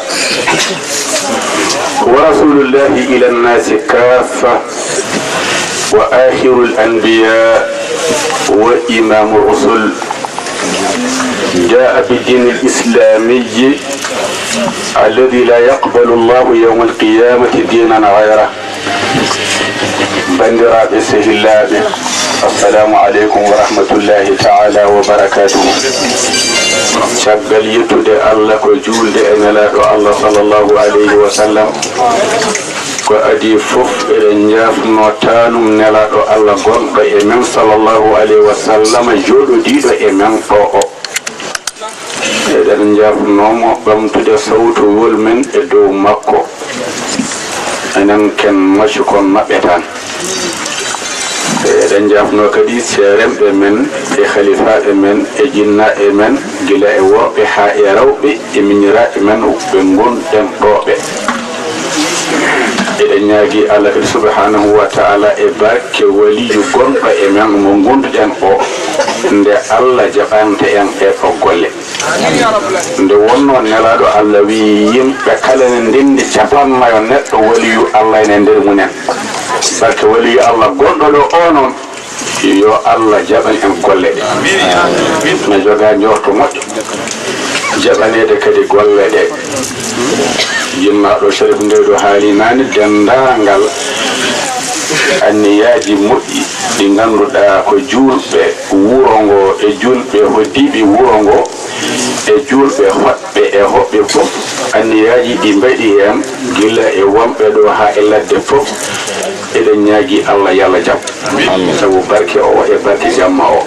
ورسول الله إلى الناس كافة، وآخر الأنبياء وإمام الرسل، جاء بالدين الإسلامي الذي لا يقبل الله يوم القيامة دينا غيره. Banndiraaɓe, sehillaaɓe, assalamu aleykum wa rahmatullahi taala wa barakatuhu. Caggal yettude Allah ko juulde e Nelaaɗo Allah sallallahu alayhi wa sallam, ko adii fof eɗen njaafnoo taanum Nelaaɗo Allah gonɗo e men sallallahu alayhi wa sallam, jooɗodiiɗo e men ɗo o. Eɗen njaafnoo mo ɓamtude sawtowol men e dow makko, enen ken maccu kon maɓɓe tan. Eɗen njaafnoo kadi seeremɓe men e halifaaɓe men e jinnaaɓe men, gila e worɓe haa e rewɓe e miñiraaɓe men ɓe ngonɗen ɗoo ɓe. Eɗen ñaagii Allah kadi subhanahu wa taala e barke waliyu gonɗo e men mo ngonduɗen o, nde Allah jaɓanta en ɗee ɗoo golle. Nde wonnoo Nelaaɗo Allah wiyi yimɓe kala ne ndenndi capanɗe nayo neɗɗo waliyu Allah ene nder mumen. Barke waliyu Allah gonɗo ɗo o noon, yo Allah jaɓan en golle ɗe. Na jogaa njoorto moƴƴo. Jaɓaneede kadi golle ɗe. Jinnaaɗo Sharif Ndeydo haali naane denndaangal anniyaaji moƴƴi ɗi ngannduɗaa ko juulɓe wuro ngo e juulɓe hoɗdiiɓe wuro ngo e juulɓe hoɗɓe e hoɗɓe fof, anniyaaji ɗi mbaɗi heen gila e wonɓe ɗo haa e ladde fof. Eɗen ñaagii Allah yo Allah jaɓ. Sabu barke o e barke jamma o.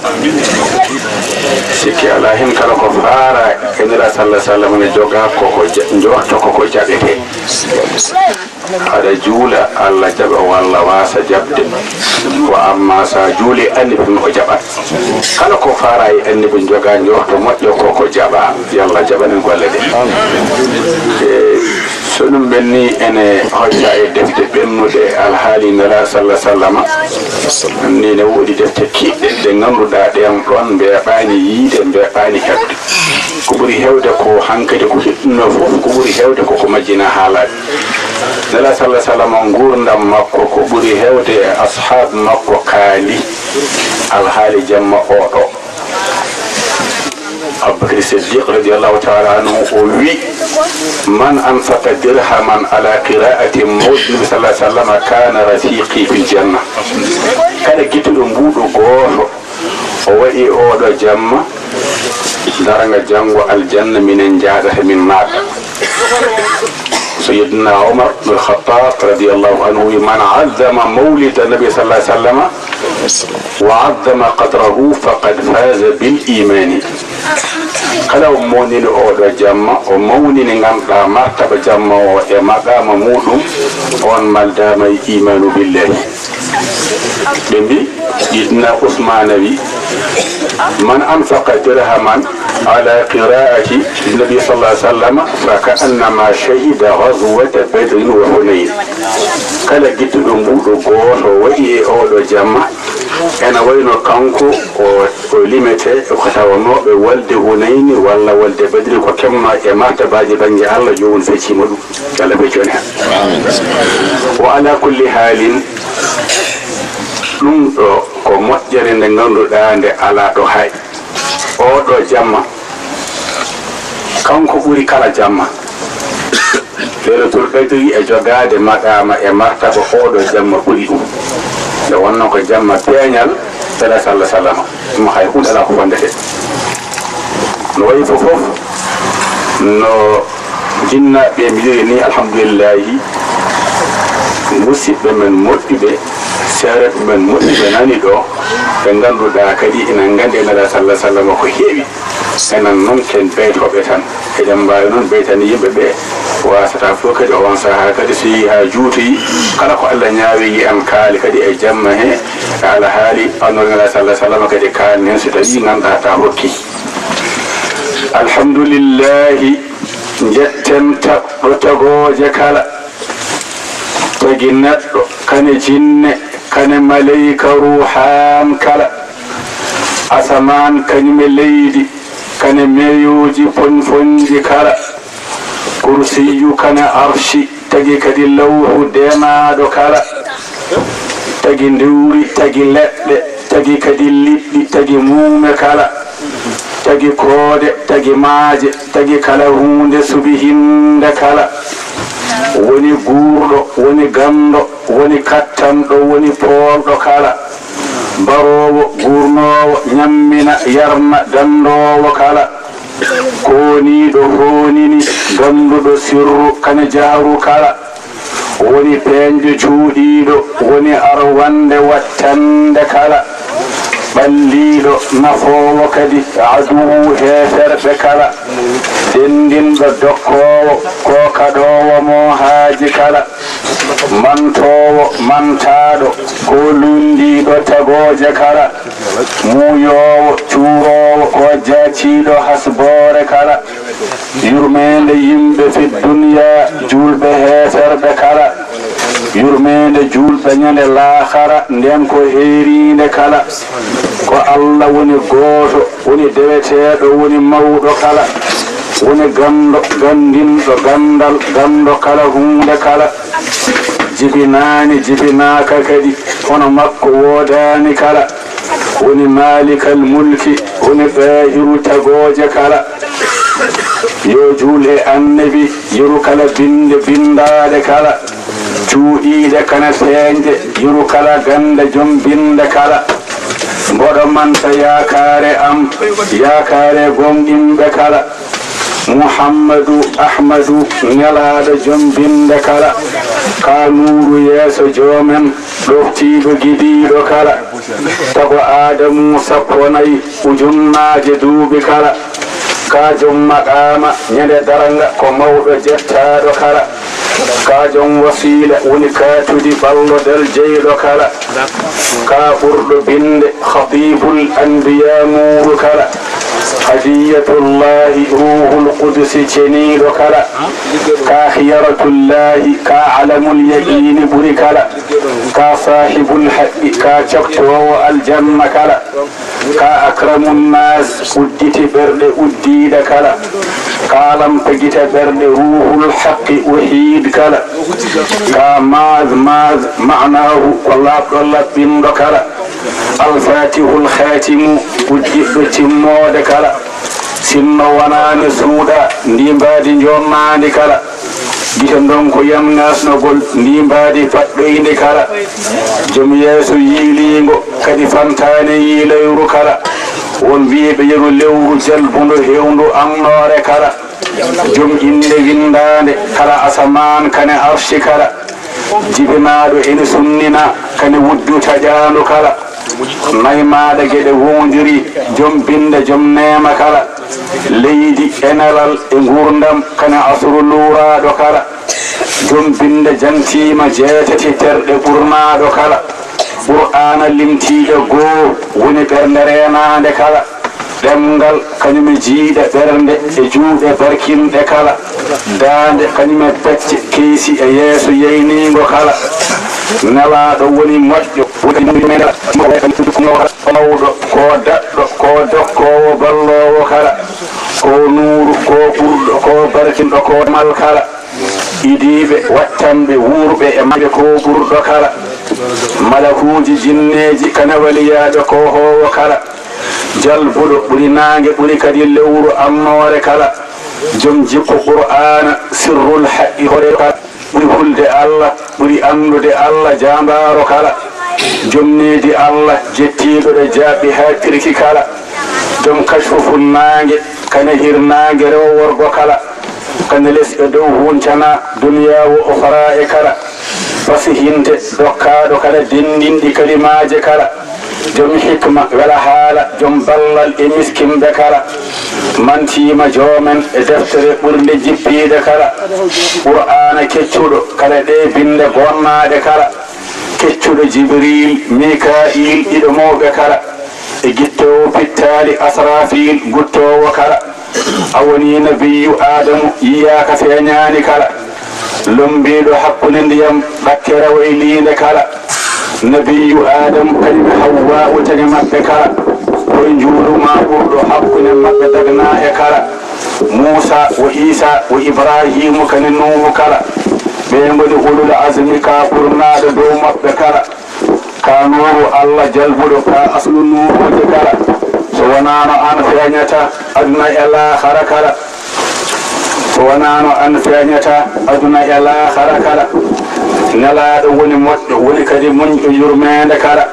Sikki alaa heen kala ko faara e Nelaaɗo sallallahu alayhi wa sallam ne jogaa koko ja-, njoorto koko jaɓetee. Aɗa juula, Allah jaɓa walla waasa jaɓde. Wa amma so a juuli annibi tun o jaɓat. Kala ko faara e annibi jogaa njoorto moƴƴo koko jaɓa. Yo Allah jaɓan en golle ɗe. E, so ɗum ɓenni ene hocca e defte ɓennuɗe alhaali Nelaaɗo sallallahu alayhi wa sallam. Ni ne woodi defte kiɗɗe ɗe ngannduɗaa ɗen ɗon mbeeɓaani yiide, mbeeɓaani heɓde. Ko ɓuri heewde ko hankadi ko hiɗɗunoo fof, ko ɓuri heewde ko ko majjina haalaade. Nelaaɗo sallallahu alayhi wa sallam nguurndam makko ko ɓuri heewde e ashaabu makko kaali alhaali jamma oɗo. Abubakar Siddiq radiyallahu taala anhu o wi, man anfaqa dirhaman ala qiraati mawlidi nabi sallallahu alayhi wa sallam kana rafiqi fil janna. Kala gittuɗo mbuuɗu gooto o waɗi oɗo jamma, darnga janngo aljanna minen njaadata min naata. Sayyidina Umar bin Khattab radiyallahu anhu wi, man azzama mawlida nabi sallallahu alayhi wa sallam wa azzama qadrahu faqad faza bil imani. Kala o mawnini oɗo jamma, o mawnini ngannduɗaa martaba jamma o e maqaama muɗum, on maldaama e imaanu billahi. Ɓe mbi, Sayyidina Usmaana wi, man anfaqa dirhaman ala qiraati nabi sallallahu alayhi wa sallam fa ka annama shahida ghazwata badrin wa hunayn. Kala gittuɗo mbuuɗu gooto waɗi e oɗo jamma, ena wayno kanko o, o limete ko tawanooɓe walde Hunayni walla walde Badri ko kemno e martabaaji bannge Allah, joomum feccima ɗum. Yo Allah feccu en heen. Wa ala kulli haalin, ɗum ɗo ko moƴƴere nde ngannduɗaa nde alaa ɗo hay. Oɗo jamma, kanko ɓuri kala jamma. Leylatul Qadri e jogaade maqaama e martaba oɗo jamma ɓuri ɗum. Nde wonno ko jamma peeñal, Sala sala salama. Mo hay hunde alaa ko wondete. No wayi fof fof, no jinnaaɓe mbiyoyi ni, alhamdulillahi, musidɓe men moƴƴuɓe, seereɓe men moƴƴuɓe nani ɗo, ɓe ngannduɗaa kadi ina nganndi Nelaaɗo sala sala salama ko heewi. Enen noon ken beytooɓe tan. Eɗen mbaawi noon beytani yimɓe ɓe, wasata fof kadi on sahaa kadi so yehii haa juutoyi, kala ko Allah ñaawi yiyan kaali kadi e jamma he, e alhaali annoore Nelaaɗo sala sala salama kadi kaalni heen so tawii ngannduɗaa taa hokki. Alhamdulillahi, njetten tagɗo tagooje kala, tagi neɗɗo, kane jinne, kane maleyka, ruuhaan kala, asamaan kañum e leydi, kane meyooji fonfonji kala, kursiyyu kane arshi, tagi kadi lawhu deenaaɗo kala, tagi ndiwri, tagi leɗɗe, tagi kadi liɗɗi, tagi muume kala, tagi koode, tagi maaje, tagi kala huunde suɓi hinnde kala, woni guurɗo, woni ganndo, woni kattanɗo, woni poolɗo kala, baroowo, guurnoowo, ñammina, yarna, danndoowo kala, kooniiɗo, hoonini, gannduɗo sirru, kane jahru kala, woni peeñɗo, cuuɗiiɗo, woni arwannde, wattannde kala, ɓalliiɗo, nafoowo kadi, aduwu, heeferɓe kala, denndinɗo, dokkoowo, ko kaɗoowo mo haaji kala, mantoowo, mantaaɗo, ko lunndiiɗo tagooje kala, muuyoowo, cuuroowo, ko jaaciiɗo hasboore kala, yurmeende yimɓe fi dunya, juulɓe heeferɓe kala, yurmeende juulɓe ñande laahara, nden ko heeriinde kala. Ko Allah woni gooto, woni deweteeɗo, woni mawɗo kala, woni ganndo, ganndinɗo ganndal, ganndo kala huunde kala, jibinaani, jibinaaka kadi, hono makko woodaani kala, woni maalikal mulki, woni qaahiru tagooje kala. Yo juul e annabi, yeru kala binnde binndaaɗe kala, cuuɗiiɗe kana feeñde, yeru kala gannde jom binnde kala. Mboɗo manta yaakaare am, yaakaare gomɗinɓe kala. Muhammadu Ahmadu, nelaaɗo jom binnde kala, ka nuuru yeeso joomen, ɗoftiiɗo gidiiɗo kala, tago Aadamu sappo nayi ujunnaaje duuɓi kala, ka jom maqaama ñande darnga ko mawɗo jettaaɗo kala, ka jom wasiila woni kaatudi ballodal jeyɗo kala, ka ɓurɗo binnde khatibul anbiya nuuru kala, hadiyatullahi ruuhul qudusi ceniiɗo kala, ka khiyaratullahi ka alamul yaqiini ɓuri kala, ka saahibul haqqi ka coktoowo aljanna kala, ka akramun naas udditi ɓerɗe uddiiɗe kala, ka lampa gite ɓerɗe ruuhul haqqi wahiid kala, ka maaz maaz maanaahu ko laaɓɗo laɓɓinɗo kala, alfaatihul khaatimu udditɗo timmoode kala, sinno wonaani suuɗa ndi mbaadi njonnaandi kala. Gite ndonko yan ngasnogol ndi mbaadi paɗɗoyndi kala. Jom yeeso yiiliingo kadi fantaani yiiloyru kala. Won wiiɓe yeru lewru jalbundo hewndu annoore kala. Jom innde winndaande kala asamaan kane arshi kala. Jibinaaɗo ene sunnina kane wuddu taƴaandu kala. Naymaaɗo geɗe wowndiri jom binnde jom neema kala. Leydi e nelal e nguurndam kane asru luuraaɗo kala. Jom binnde jangtiima jeetati terɗe ɓurnaaɗo kala. Qur'aana limtiiɗo goo woni ɓernde reenaande kala. Ɗemngal kañum e jiiɗe ɓernde e juuɗe barkinɗe kala. Daande kañum e pecce keysi e yeeso yeyniingo kala. Nelaaɗo woni moƴƴo, woni mumina, mawɗo, ko daɗɗo, ko dokkoowo, balloowo kala. Ko nuuru, ko ɓurɗo, ko barkinɗo, ko mal kala. Idiiɓe, wattanɓe, wuurɓe e mayɓe, ko ɓurɗo kala. Malakuuji, jinneeji, kana waliyaaɓe, ko hoowo kala. Jalbuɗo ɓuri naange, ɓuri kadi lewru annoore kala. Jom jikku Qur'aana, sirrul haqqi, hoore kala. Ɓuri hulde Allah, ɓuri anndude Allah, jaambaaro kala. Jom needi Allah, jettiiɗo ɗo jaaɓi haa tirki kala. Jom kashfu funnaange, kane hirnaange rewo worgo kala. Kane les e dow huncana, duniya wo ukhra e kala. Fasihinte, dokkaaɗo kala denndinɗi kalimaaje kala. Jom hikma, wela haala, jom ballal e miskinɓe kala. Mantiima joomen e deftere ɓurnde jippiide kala. Qur'aana keccuɗo, kala ɗe binnde gonnaaɗe kala. Keccuɗo Jibriil, Mika'iil, ɗiɗo mawɓe kala. E gittoowo pittaali Asraafiil, guttoowo kala. A wonii nabiyyu Aadamu, yiyaaka feeñaani kala. Lommbiiɗo hakkunde ndiyam, ɗakkere wayliinde kala. Nabiyyu Aadamu, kañum e Hawwaa, o tagi maɓɓe kala. Koye njuulu maa ɓurɗo hakkunde maɓɓe dagnaa e kala. Muusa, wo Iisa, wo Ibraahiimu, kane Nuuhu kala. Ɓee ngoni ulul azmi, ka ɓurnaaɗo dow maɓɓe kala. Ka nuuru Allah jalbuɗo, ka aslu nuuruuji kala. So wonaano aan feeñata aduna e laakhara kala. So wonaano aan feeñata aduna e laakhara kala. Nelaaɗo woni moƴƴo, woni kadi muñɗo yurmeende kala.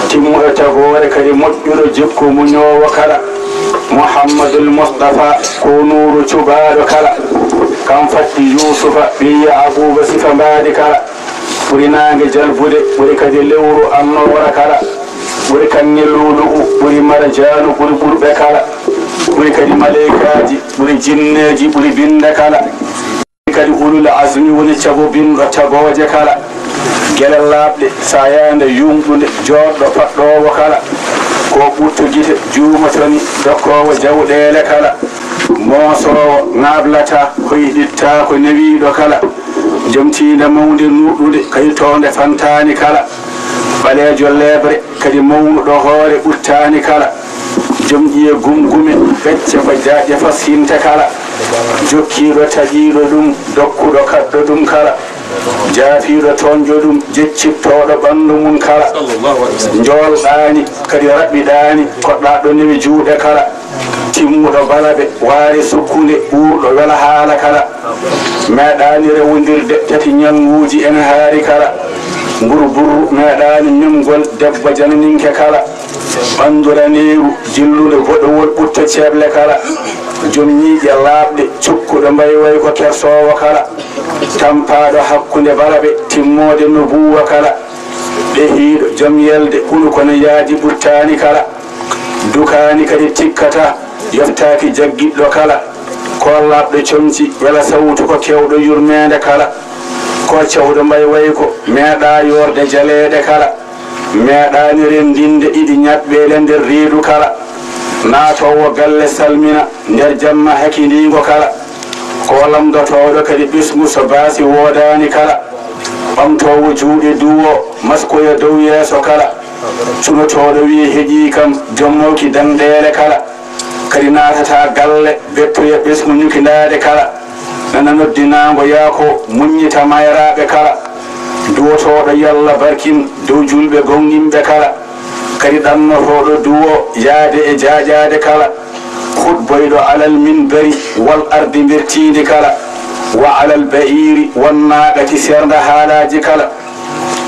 Timmuɗo tagoore kadi moƴƴuɗo jikku muñoowo kala. Muhammadul Mustafa ko nuuru cuɓaaɗo kala. Kam fatti Yuusufa ɓii Yaaquuba sifa mbaadi kala. Ɓuri naange jalbude, ɓuri kadi lewru annoora kala. Ɓuri kaŋŋe luulu'u, ɓuri marjaanu, ɓuri ɓurɓe kala. Ɓuri kadi maleykaaji, ɓuri jinneeji, ɓuri binnde kala. Ɓuri kadi ulul azmi woni cabobinɗo tagooje kala. Gele laaɓɗe, saayaande yuumɗunde, jooɗɗo paɗɗoowo kala. Ko ɓutto gite, juumo toni, dokkoowo jawɗeele kala. Moosoowo, ŋaablata, hoyɗitta ko newiiɗo kala. Jom tiinde mawnde nuɗɗunde, kadi townde fantaani kala. Ɓaleejo leeɓre, kadi mawnuɗo hoore ɓuttaani kala. Jom ƴiye gumgume, becce ko jaaƴe fasinte kala. Jokkiiɗo taƴiiɗo ɗum, dokkuɗo kaɗɗo ɗum kala. Jaafiiɗo toonƴo ɗum, jeccittooɗo ɓanndu mum kala. Njoolɗaani, kadi raɓɓiɗaani, koɗɗaaɗo newi juuɗe kala. Timmuɗo balaɓe, waare sukkunde, ɓuurɗo wela haala kala. Meeɗaani rewondirde, tati ñalnguuji ene haari kala. Mburbur meeɗaani memgol, debbo jananinke kala. Ɓanndu raneeru, jillude boɗowol, ɓutto ceeble kala. Jom ñiiƴe laaɓɗe, cukkuɗo mbayway ko kersoowo kala. Tampaaɗo hakkunde balaɓe, timmoode nubuuwa kala. Ɓehiiɗo, jom yelde, hunuko no yaadi, ɓuttaani kala. Dukaani kadi tikkata, yoftaaki jaggiɗɗo kala. Ko laaɓɗo comci, wela sawtu ko keewɗo yurmeende kala. Ko cewɗo mbayway ko, meeɗaa yoorde jaleeɗe kala. Meeɗaani renndinde iɗi ñaɓɓeele nder reedu kala. Naatoowo galle salmina, nder jamma hakindiingo kala. Ko lamndotooɗo kadi ɓesngu so baasi woodaani kala. Ɓamtoowo juuɗe duwo, maskoya dow yeeso kala. Cunotooɗo wi'i heƴii kam, jommooki daŋɗeele kala. Kadi naatata galle, bettoya ɓesngu ñukindaade kala. Nana noddinaango yaa ko muññita mayraaɓe kala. Duwotooɗo Yalla barkin dow julɓe goŋɗinɓe kala. Kadi ɗannotooɗo duwo yaade e jaaƴaade kala. Khutboyɗo alal minbari wal ardi mbertiindi kala. Wa alal ba'iiri wan naaqati sernda haalaaji kala.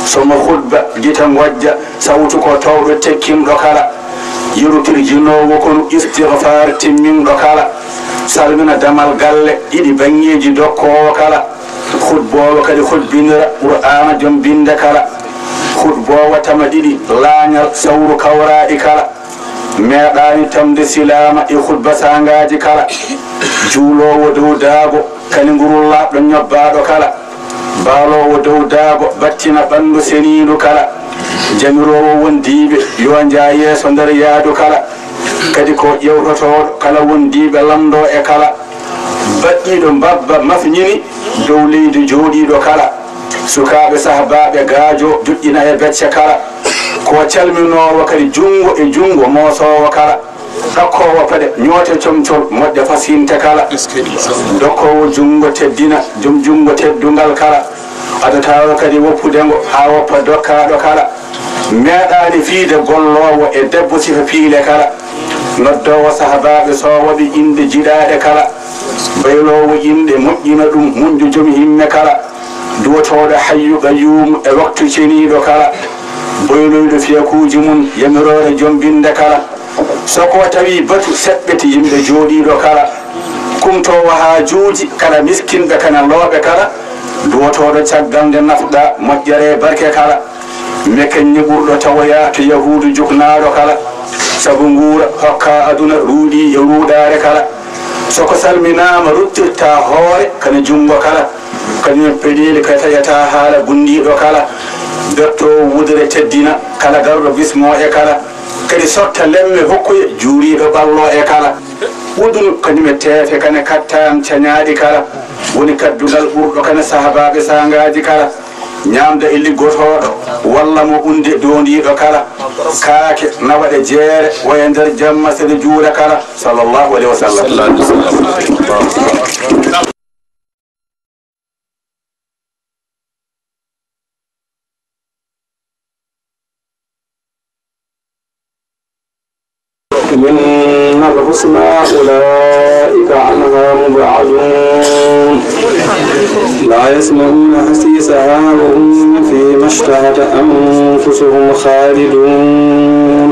Somo khutba gita ngojja sawtu ko towɗo tekkinɗo kala. Yeru tirjinoowo kono istighfar timminɗo kala. Salmina damal galle ɗiɗi baŋŋeeji dokkoowo kala. Khutboowo kadi khutbinira Qur'aana jom binnde kala. Khutboowo tama ɗiɗi laañal sawru kawraaɗi kala. Meeɗaani tamde silaama e khutba saangaaji kala. Juuloowo dow daago kadi nguru laaɓɗo ñobbaaɗo kala. Baaloowo dow daago battina ɓanndu seniindu kala. Jamiroowo wondiiɓe yo njaa yeeso nder yaadu kala. Kadi ko ƴewtotooɗo kala wondiiɓe lamndoo e kala. Baɗɗiiɗo mbabba mafñini dow leydi jooɗiiɗo kala. Sukaaɓe sahbaaɓe gaajo joƴƴina e becce kala. Ko calminoowo kadi junngo e junngo moosoowo kala. Ɗokkoowo paɗe ñoote comcol moƴƴa fasinte kala. Dokkoowo junngo teddina jom junngo teddungal kala. Adotaaɗo kadi woppude ngo haa woppa dokkaaɗo kala. Meeɗaani fiyde golloowo e debbo sifa piile kala. Noddoowo sahabaaɓe soowaɓe inɗe jiɗaaɗe kala. Bayloowo inɗe moƴƴina ɗum muñju jom himme kala. Duwotooɗo hayyu qayyuumu e waktu ceniiɗo kala. Boyloyɗo fiyakuuji mum, yamiroore jombinde kala. So ko tawi batu seɓɓiti yimɓe jooɗiiɗo kala. Kumtoowo haajuuji kala miskinɓe kana looɓe kala. Duwotooɗo caggal nde nafɗa moƴƴere barke kala. Mekeññe ɓurɗo tawoya to yahuudu juknaaɗo kala. Sabu nguura hokka aduna ruuɗi e ruuɗaare kala. So ko salminaama ruttirta hoore kana junngo kala. Kañum peɗeeli ka taƴata haala gunndiiɗo kala. Dottoowo wudere teddina kala garɗo bismo e kala. Kadi sotta lemme hokkuye juuriiɗo ɓallo e kala. Wudunu kañum e teefe kane kattan cañaaɗi kala. Woni kaddungal ɓurɗo kane sahabaaɓe saangaaji kala. Ñaamda e liggotooɗo walla mo unde doondiiɗo kala. Kaake na waɗe jeere waya nder jamma seɗe juula kala. Sallallahu alayhi wa sallam. إن الحسنى أولئك عنها مبعدون. لا يسمعون حسيسها وهم فيما اشتهت أنفسهم خالدون.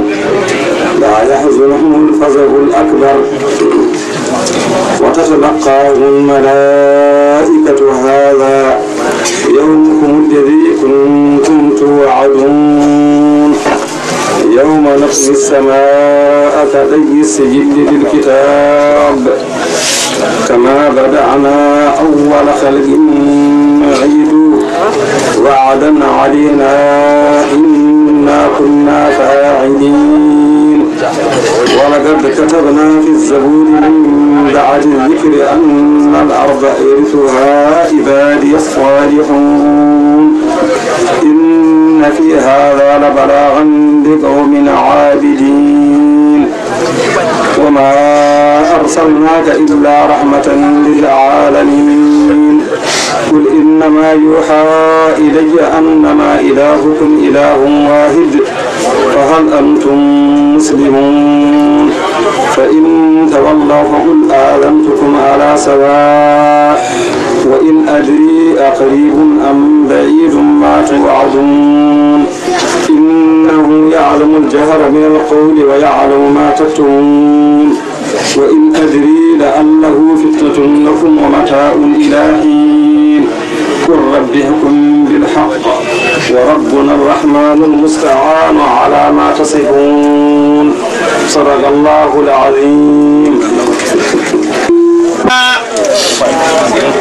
لا يحزنهم الفزع الأكبر وتتلقاهم الملائكة هذا يومكم الذي كنتم توعدون. يوم نطوي السماء كطي السجل للكتاب كما بدأنا أول خلق نعيده وعدا علينا إنا كنا فاعلين. ولقد كتبنا في الزبور من بعد الذكر أن الأرض يرثها عبادي الصالحون. إن في هذا لبلاغا لقوم عابدين. وما أرسلناك إلا رحمة للعالمين. قل إنما يوحى إلي أنما إلهكم إله واحد فهل أنتم مسلمون؟ فإن تولوا فقل آذنتكم على سواء وإن أدري أقريب أم بعيد ما توعدون. إنه يعلم الجهر من القول ويعلم ما تكتمون. وإن أدري لعله فتنة لكم ومتاع إلى حين. قل رب احكم بالحق وربنا الرحمن المستعان على ما تصفون. صدق الله العظيم.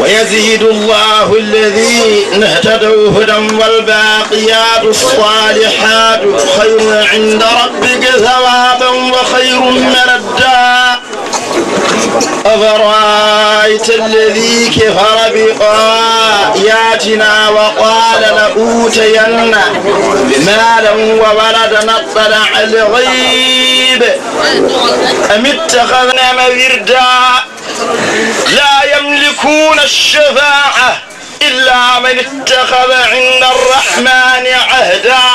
ويزيد الله الذين اهتدوا هدى والباقيات الصالحات خير عند ربك ثوابا وخير مردا. أفرأيت الذي كفر بآياتنا وقال لأوتين مالا وولدا أطلع الغيب أم اتخذ وردا. لا يملكون الشفاعة إلا من اتخذ عند الرحمن عهدا.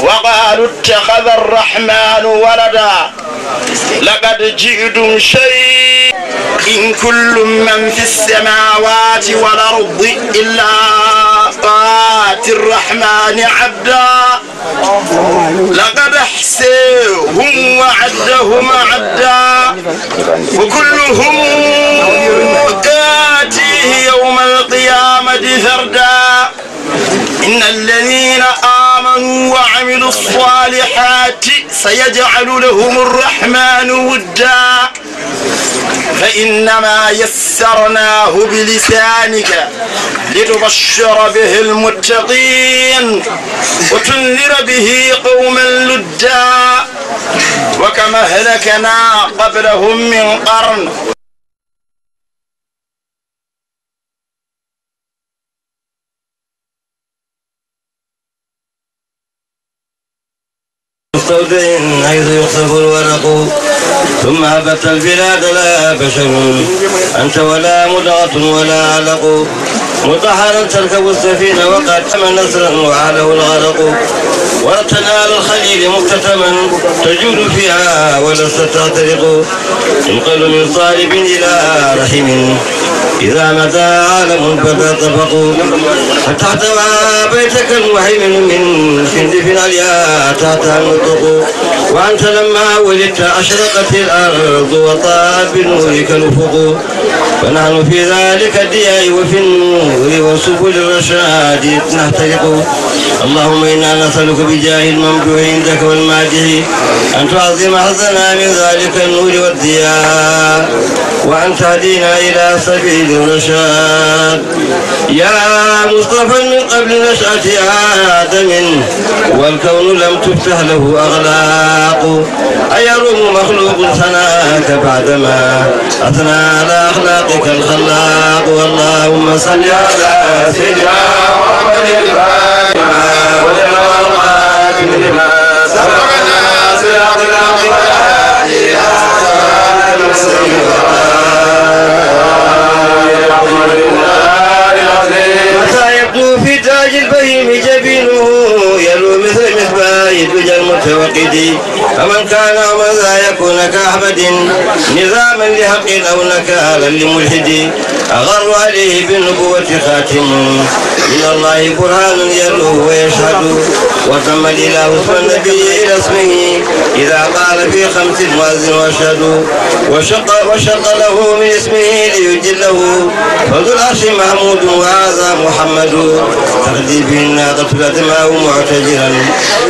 وقالوا اتخذ الرحمن ولدا. لقد جئتم شيئا. إن كل من في السماوات والأرض إلا آتي الرحمن عبدا. لقد أحصيهم وعدهم عدا. وكلهم آتيه يوم القيامة فردا. إن الذين آمنوا وعملوا الصالحات سيجعل لهم الرحمن ودا. فإنما يسرناه بلسانك لتبشر به المتقين وتنذر به قوما لدا. وكم أهلكنا قبلهم من قرن. مستودع حيث يخسف الورق، ثم هبت البلاد لا بشر أنت ولا مضغة ولا علق، مطهرا تركب السفينة وقد تم نسرا وعاله الغرق، ورثنا على الخليل مكتتما تجول فيها ولست تغترق، تنقل من صالب إلى رحم إذا مدى عالم بدا طبق، حتى احتوى بيتك المهيمن من خندف عليا تحتها النطق. وأنت لما ولدت أشرقت الأرض وطابت بنورك الأفق، فنحن في ذلك الضياء وفي النور وسبل الرشاد نحترق. اللهم إنا نسألك بجاه الممدوح عندك والمادح أن تعظم حظنا من ذلك النور والضياء، وأن تهدينا إلى سبيل الرشاد. يا مصطفى من قبل نشأة آدم، والكون لم تفتح له أغلاق، أيروم مخلوق ثناك بعدما أثنى على أخلاقك الخلاق. اللهم صل على سيدنا محمد الفاتح لما أغلق والخاتم لما سبق ناصر الحق بالحق إلى صراطك المستقيم. الحمد لله العظيم. متى يبدو في تاج البهيم جبينه يلو مثل مصباح الدجى المتوقد. فمن كان أو من ذا يكون كأحمد نظاما لحق أو نكالا لملحد. أغر عليه بالنبوة خاتم من الله برهان يلوه ويشهد. وضم الإله اسم النبي إلى اسمه إذا قال في خمس مؤذن وأشهد. وشق، وشق له من اسمه ليجله فذو العرش محمود وهذا محمد. تهدي به الناقة الأدماء معتجرا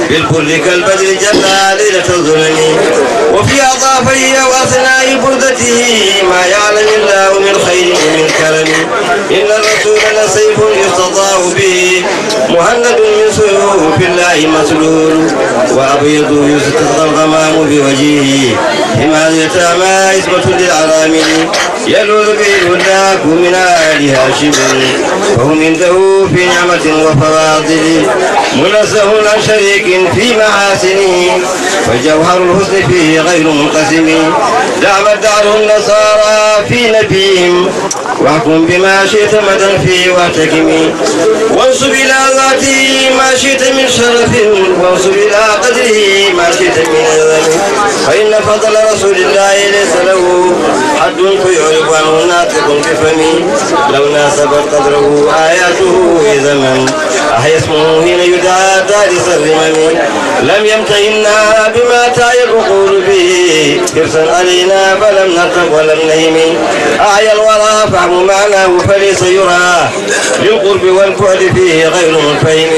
بالبر كالبدر جلى ليلة الظلم. وفي أضافه أو أثناء بردته ما يعلم الله من خير ومن كرم. إن الرسول لسيف يستطاع به مهند من سيوف الله مسلول. وأبيض يستسقى الغمام بوجهه حماية ما عصمة للأرامل. يلوذ به الهداة من آل هاشم، فهم عنده في نعمة وفواضل. منزه عن شريك في محاسنه، فجوهر الحسن فيه غير منقسم. دعم الدهر النصارى في نبيهم، واحكم بما شئت مدى فيه واحتكم. وانسب إلى ذاته ما شئت من شرف، وانسب إلى قدره ما شئت من عظم. فإن فضل رسول الله ليس له حد فيعرب عنه ناطق بفم. لو ناسبت قدره آياته عظما، أحيا اسمه حين يدعى دارس الرمم. لم يمتهنا بما تعي العقول به حرصا علينا، فلم نرتب ولم نهم. أعيا الورى فهم معناه فليس يرى للقرب والبعد فيه غير منفهم.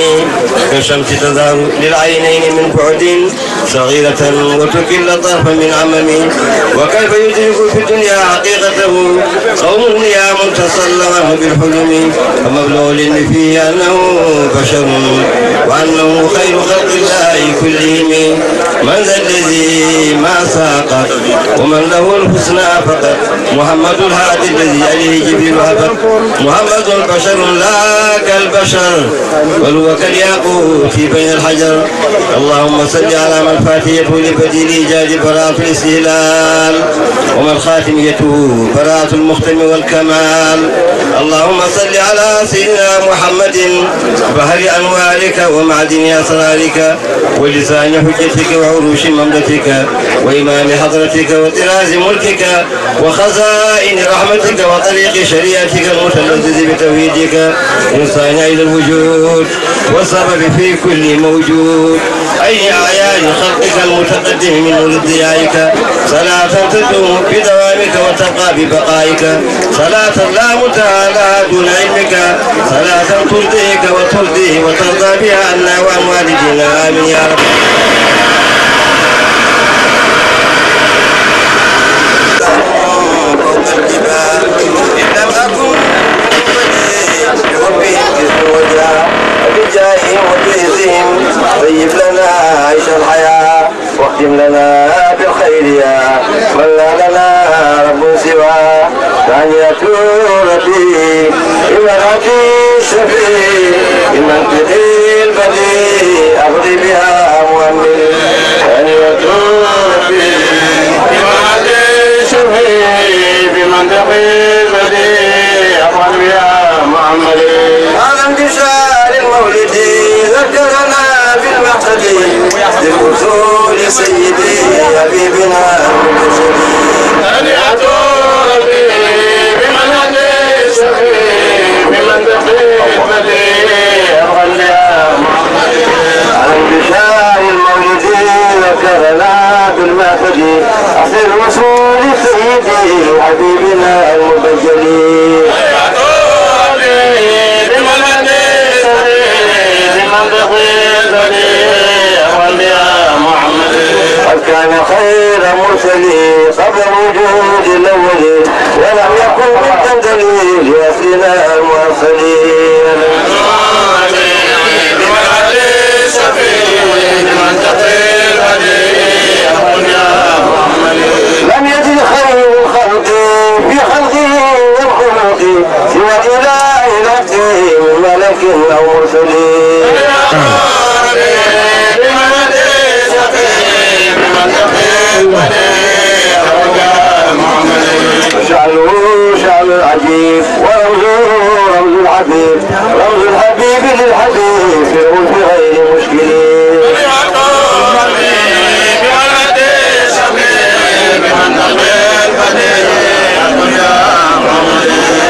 كالشمس تظهر للعينين من بعد صغيرة وتكل طرفا من عمم. وكيف يدرك في الدنيا حقيقته قوم نيام تسلمه بالحلم؟ فمبلغ العلم فيه أنه بشر، وأنه خير خلق الله كلهم. من ذا الذي ما ساقت ومن له الحسنى فقط؟ محمد الهادي الذي عليه جبريل هبط. محمد بشر لا كالبشر، بل هو كالياقوت بين الحجر. اللهم صل على من فاتحته لبديع الإيجاد براءة الاستهلال، ومن خاتميته براءة المختم والكمال. اللهم صل على سيدنا محمد بحر أنوارك ومعدن أسرارك ولسان حجتك وعروش مملكتك وإمام حضرتك وطراز ملكك وخزائن رحمتك وطريق شريعتك المتلذذ بتوحيدك، إنسان عين الوجود والسبب في كل موجود، عين أعيان خلقك المتقدم من نور ضيائك، صلاة تدوم بدوامك وتبقى ببقائك، صلاة لا منتهى لها دون علمك، صلاة ترضيك وترضيه وترضى بها عنا وعن والدينا. آمين يا رب. إن لم أكن بحبهم بزوجها وبجاههم وبعزهم طيب لنا عيش الحياة. واختم لنا بالخير يا من لا لنا رب سواه. تهنئة ربي بمدحة الشفيع بمنطق البديع أقضي بها مؤمل. تهنئة ربي بمدحة الشفيع بمنطق البديع أقضي بها مؤمل. أهلا بشهر المولد ذكرنا بالمقتدي للوصول سيدي حبيبنا المرشد. تهنئة ربي بمن هدي الرسول سيدي حبيبنا المبجل. قد كان خير مرسل قبل الوجود الأول، ولم يكن من جندل لأصلنا المؤصل. لم يجد خير الخلق في خلقه والخلق سوى الإله الحق من ملك أو مرسل. شأنه شأن عجيب، ورمزه رمز الحبيب، رمز الحبيب للحبيب في الأنس غير مشكل.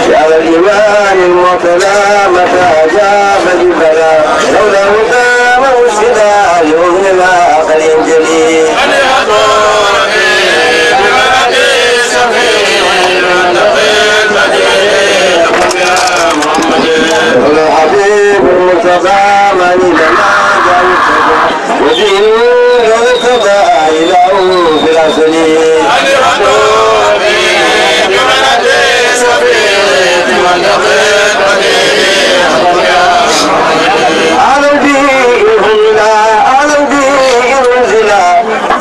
يا ذا الإيمان المعتلى، متى أجاب بالبلاء؟ لولا هدى ومرشدا لأذننا قد ينجلي. الحبيب المرتضى، من لنا جاء الصدى، ودين المرتضى إله في الأصل. أعلم به إذ أنزل، أعلم به إذ أنزل.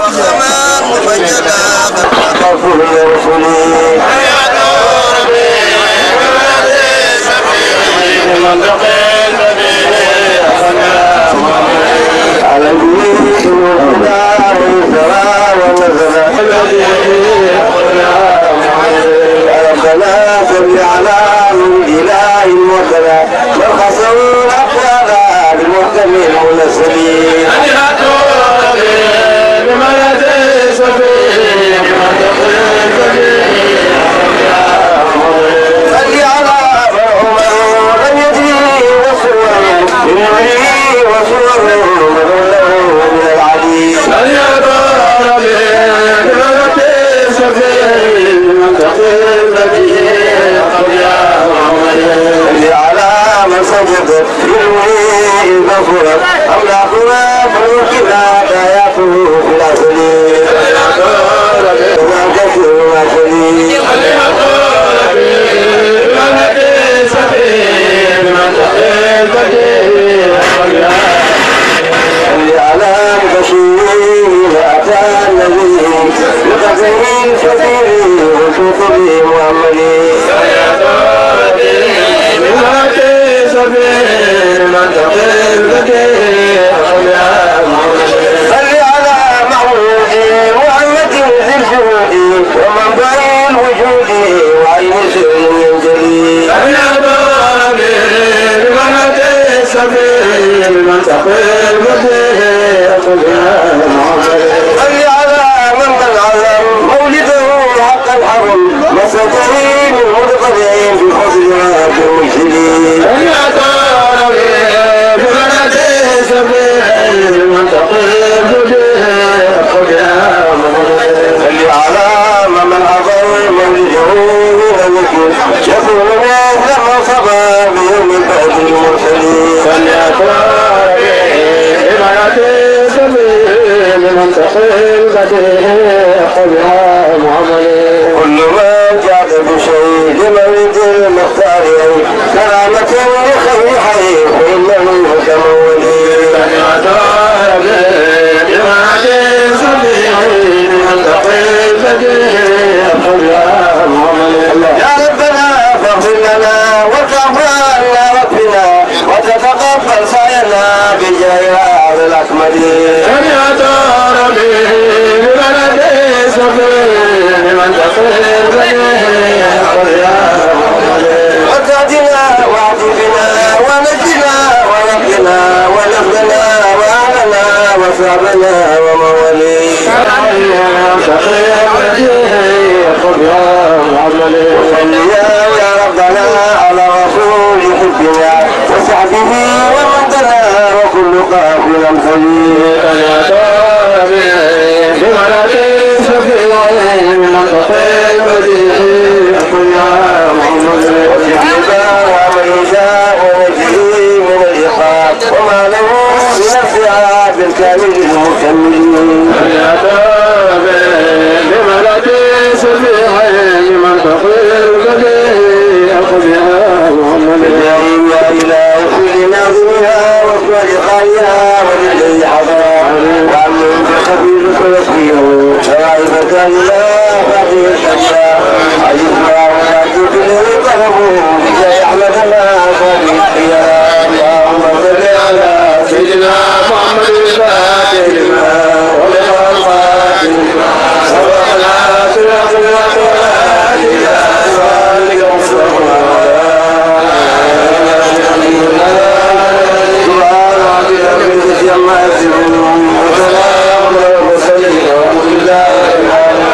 الزمان مفجدا قد أعطاه لرسله. على البيت والهدى والثرى والنزل. ربنا صل على نور الإله المرتضى، من خصه الأقوال بالمحكم المنزل. صل على من عمر لم يدري وصور من نوره وصور من له من العلي. صل على من سجدت لنوره إذ بصرت أملاكنا فممكن آياته في الأزل. وما كثير ما شديد. صل على البشير إذا أتى النبي بقدره الكبير وصوته محمد. صل على محمود محمد ذي الجود ومنبع الوجود وعين سر ينجلي. صل على من من عظم مولده حقا حرم مسجه من مدقده بفضل رب المرسلين. صل على من من عظم مولده من الذكر يكون مثل ما صبا بيوم البعث المرسلين. صل على من تقل به قبلها معاملين. كل من جاد بشيء لمولد المختار أو كرامة لخير حي فإنه متمول. يا ربنا فاغفر لنا وارحم عنا واكفنا وتتقبل سعينا بجاه هذا الأكمل. سمعت ربي بمن ليس فيه لمن تقول به. وتهدنا واهد بنا ونجنا ونقنا ونفعنا وأهلنا وصحبنا ومن ولي. وصل يا ربنا على رسول حبنا وصحبه ومن تلا وكل قافلا خليل. وما له من نفسها بالكامل المكمل. اللهم يا إله كل ناظرها وكل قارئها وللذي حضرها وعلمهم بالخبير فيكفيه. اللهم صل على سيدنا محمد الفاتح لما أغلق والخاتم لما سبق ناصر الحق بالحق والهادي إلى صراطك المستقيم. سبحان ربك رب العزة عما يصفون وسلام على المرسلين والحمد لله رب العالمين.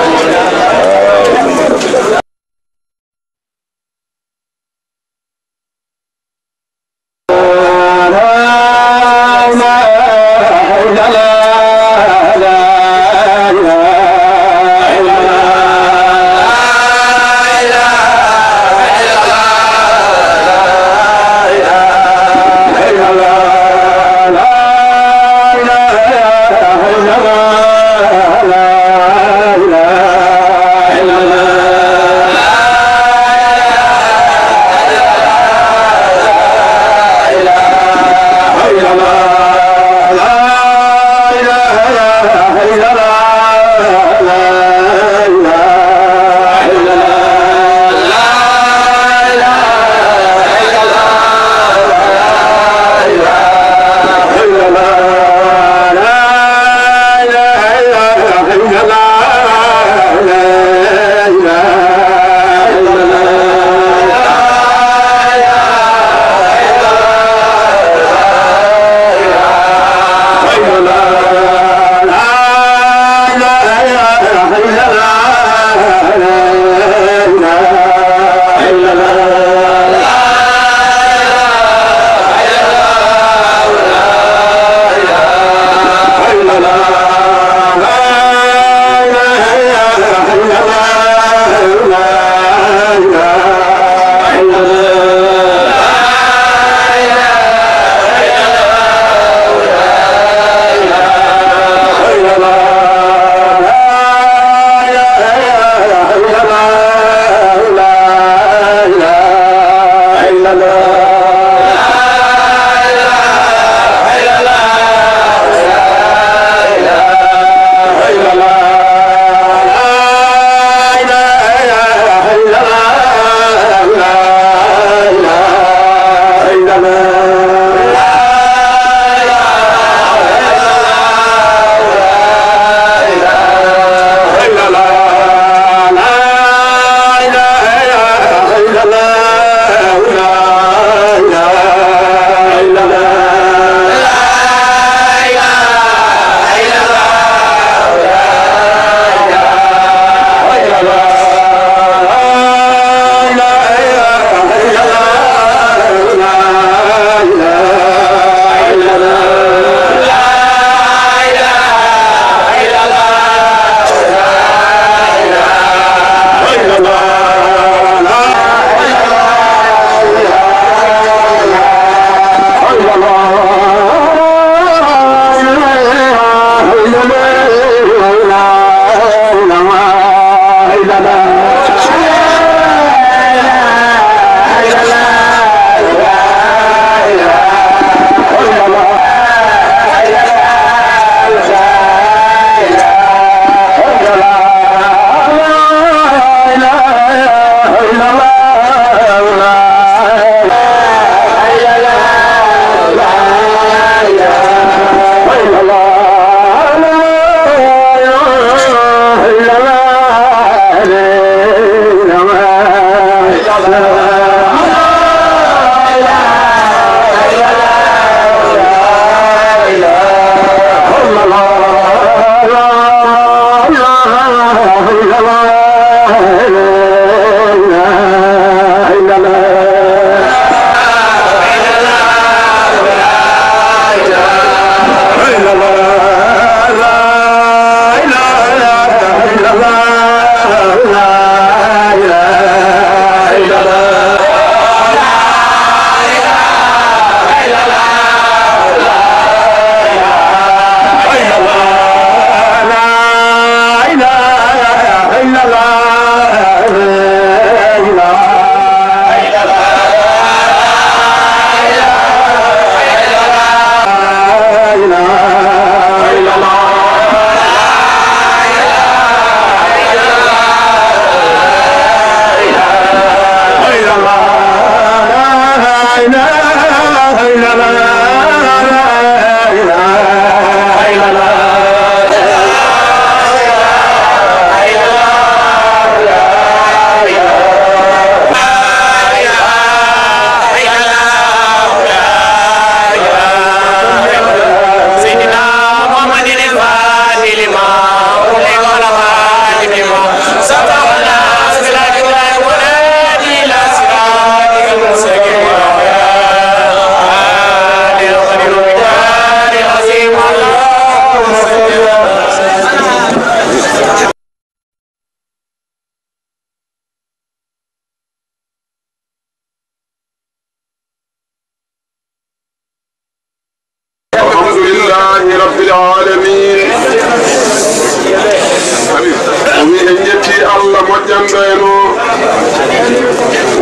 Ɗoyno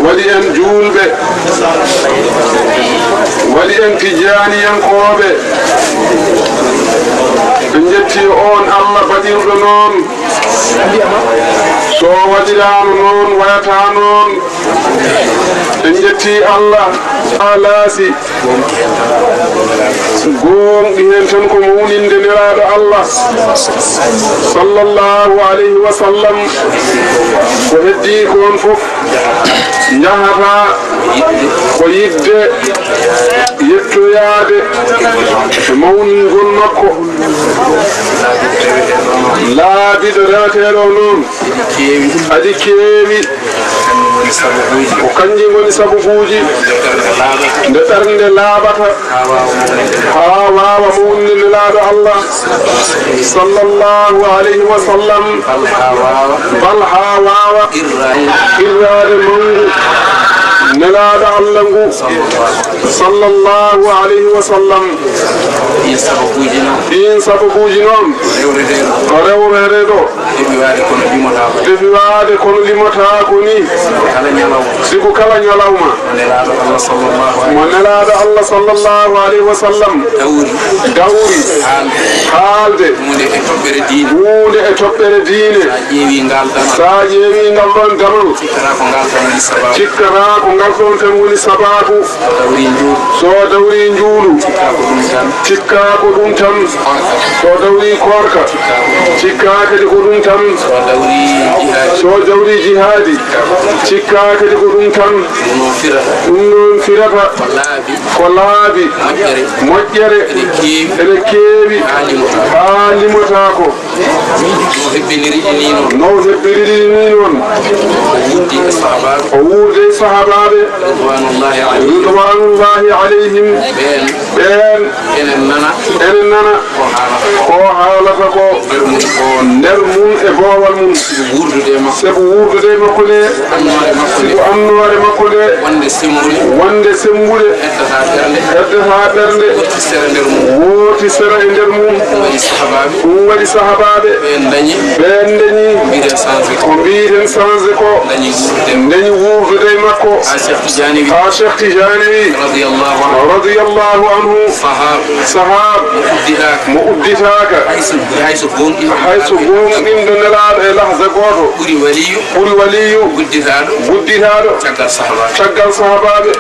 waɗi en juulɓe, waɗi en tijjaaniyankooɓe. En njetti on Allah baɗirɗo noon. So waɗiraano noon, wayataa noon. En njetti Allah alaasi. Gooŋɗi heen tan ko mawninde Nelaaɗo Allah, sallallahu alayhi wa sallam. Ko heddii ko on fof njahata ko yiɗde yettoyaade e mawningol makko. Laabi ɗo reweteeɗo noon aɗi keewi. Ko kanji ngoni sababuuji nde ɓernde laaɓata haa waawa mawninde Nelaaɗo Allah, sallallahu alayhi wa sallam, bal haa waawa qirraade mawngu Nelaaɗo Allah ngu, sallallahu alayhi wa sallam. Ɗiin sababuuji noon ko rewrere ɗo. Tefi waade kono limotaako. Tefi waade kono limotaako ni. Kala ñalawma. Sibu kala ñalawma. Mo Nelaaɗo Allah sallallahu alayhi wa sallam. Mo Nelaaɗo Allah sallallahu alayhi wa sallam. Dawri. Dawri. Haalde. Haalde. Huunde e toɓɓere diine. Huunde e toɓɓere diine. Sa ƴeewi ngal damal. Sa ƴeewi ngal ɗoon damal. Cikkata ko ngal tan woni sabaabu. Cikkata ko ngal ɗoon tan woni sabaabu. So dawri njuulu. So dawri njuulu. Cikkata ko ɗum tan. Tikka ko ɗum tan. So dawri koorka, cikka kadi ko ɗum tan. So dawri jihaadi. So dawri jihaadi, cikka kadi ko ɗum tan. Ɗum noon firata. Ɗum noon firata. Ko laabi. Ko laabi. Moƴƴere. Moƴƴere. Ene keewi. Ene keewi. Haa limotaako. Haa limotaako. No hebbiniri ɗi ni noon. No hebbiniri ɗi ni noon. O wuurdi e sahabaaɓe. O wuurdi e sahabaaɓe. Ridwanullahi alayhim. Ridwanullahi alayhim. Ɓeen. Ɓeen. Enen nana. Enen nana. Ko haalata ko. Ko haalata ko. Nder mum e boowal. Nder mum e boowal mum. Sibu wuurdude e makko. Sibu wuurdude e makko nde. Annoore makko nde. Sibu annoore makko nde. Wonde sembude. Wonde sembude. Heddata ɓernde. Heddata ɓernde. Wooti sera nder mum. Wooti sera e nder mum. Ɗum waɗi sahabaaɓe. Ɗum waɗi sahabaaɓe. Ɓeen ndañi. Ɓeen ndañi. Ko mbiiten changé ko. Ko mbiiten changé ko. Ndañi wuurdude. Ndañi wuurdude e makko. Haa Cheikh Tidiane wi. Haa Cheikh Tidiane wi. Radiyallahu anhu. Radiyallahu anhu. Sahab. Sahab. Mo udditaaka. Mo udditaaka. Hay so, hay so gooŋɗinɗo. Hay so gooŋɗinɗo Nelaaɗo e lahza gooto. Ɓuri waliyu. Ɓuri waliyu. Gudditaaɗo. Gudditaaɗo. Caggal sahabaaɓe. Caggal sahabaaɓe.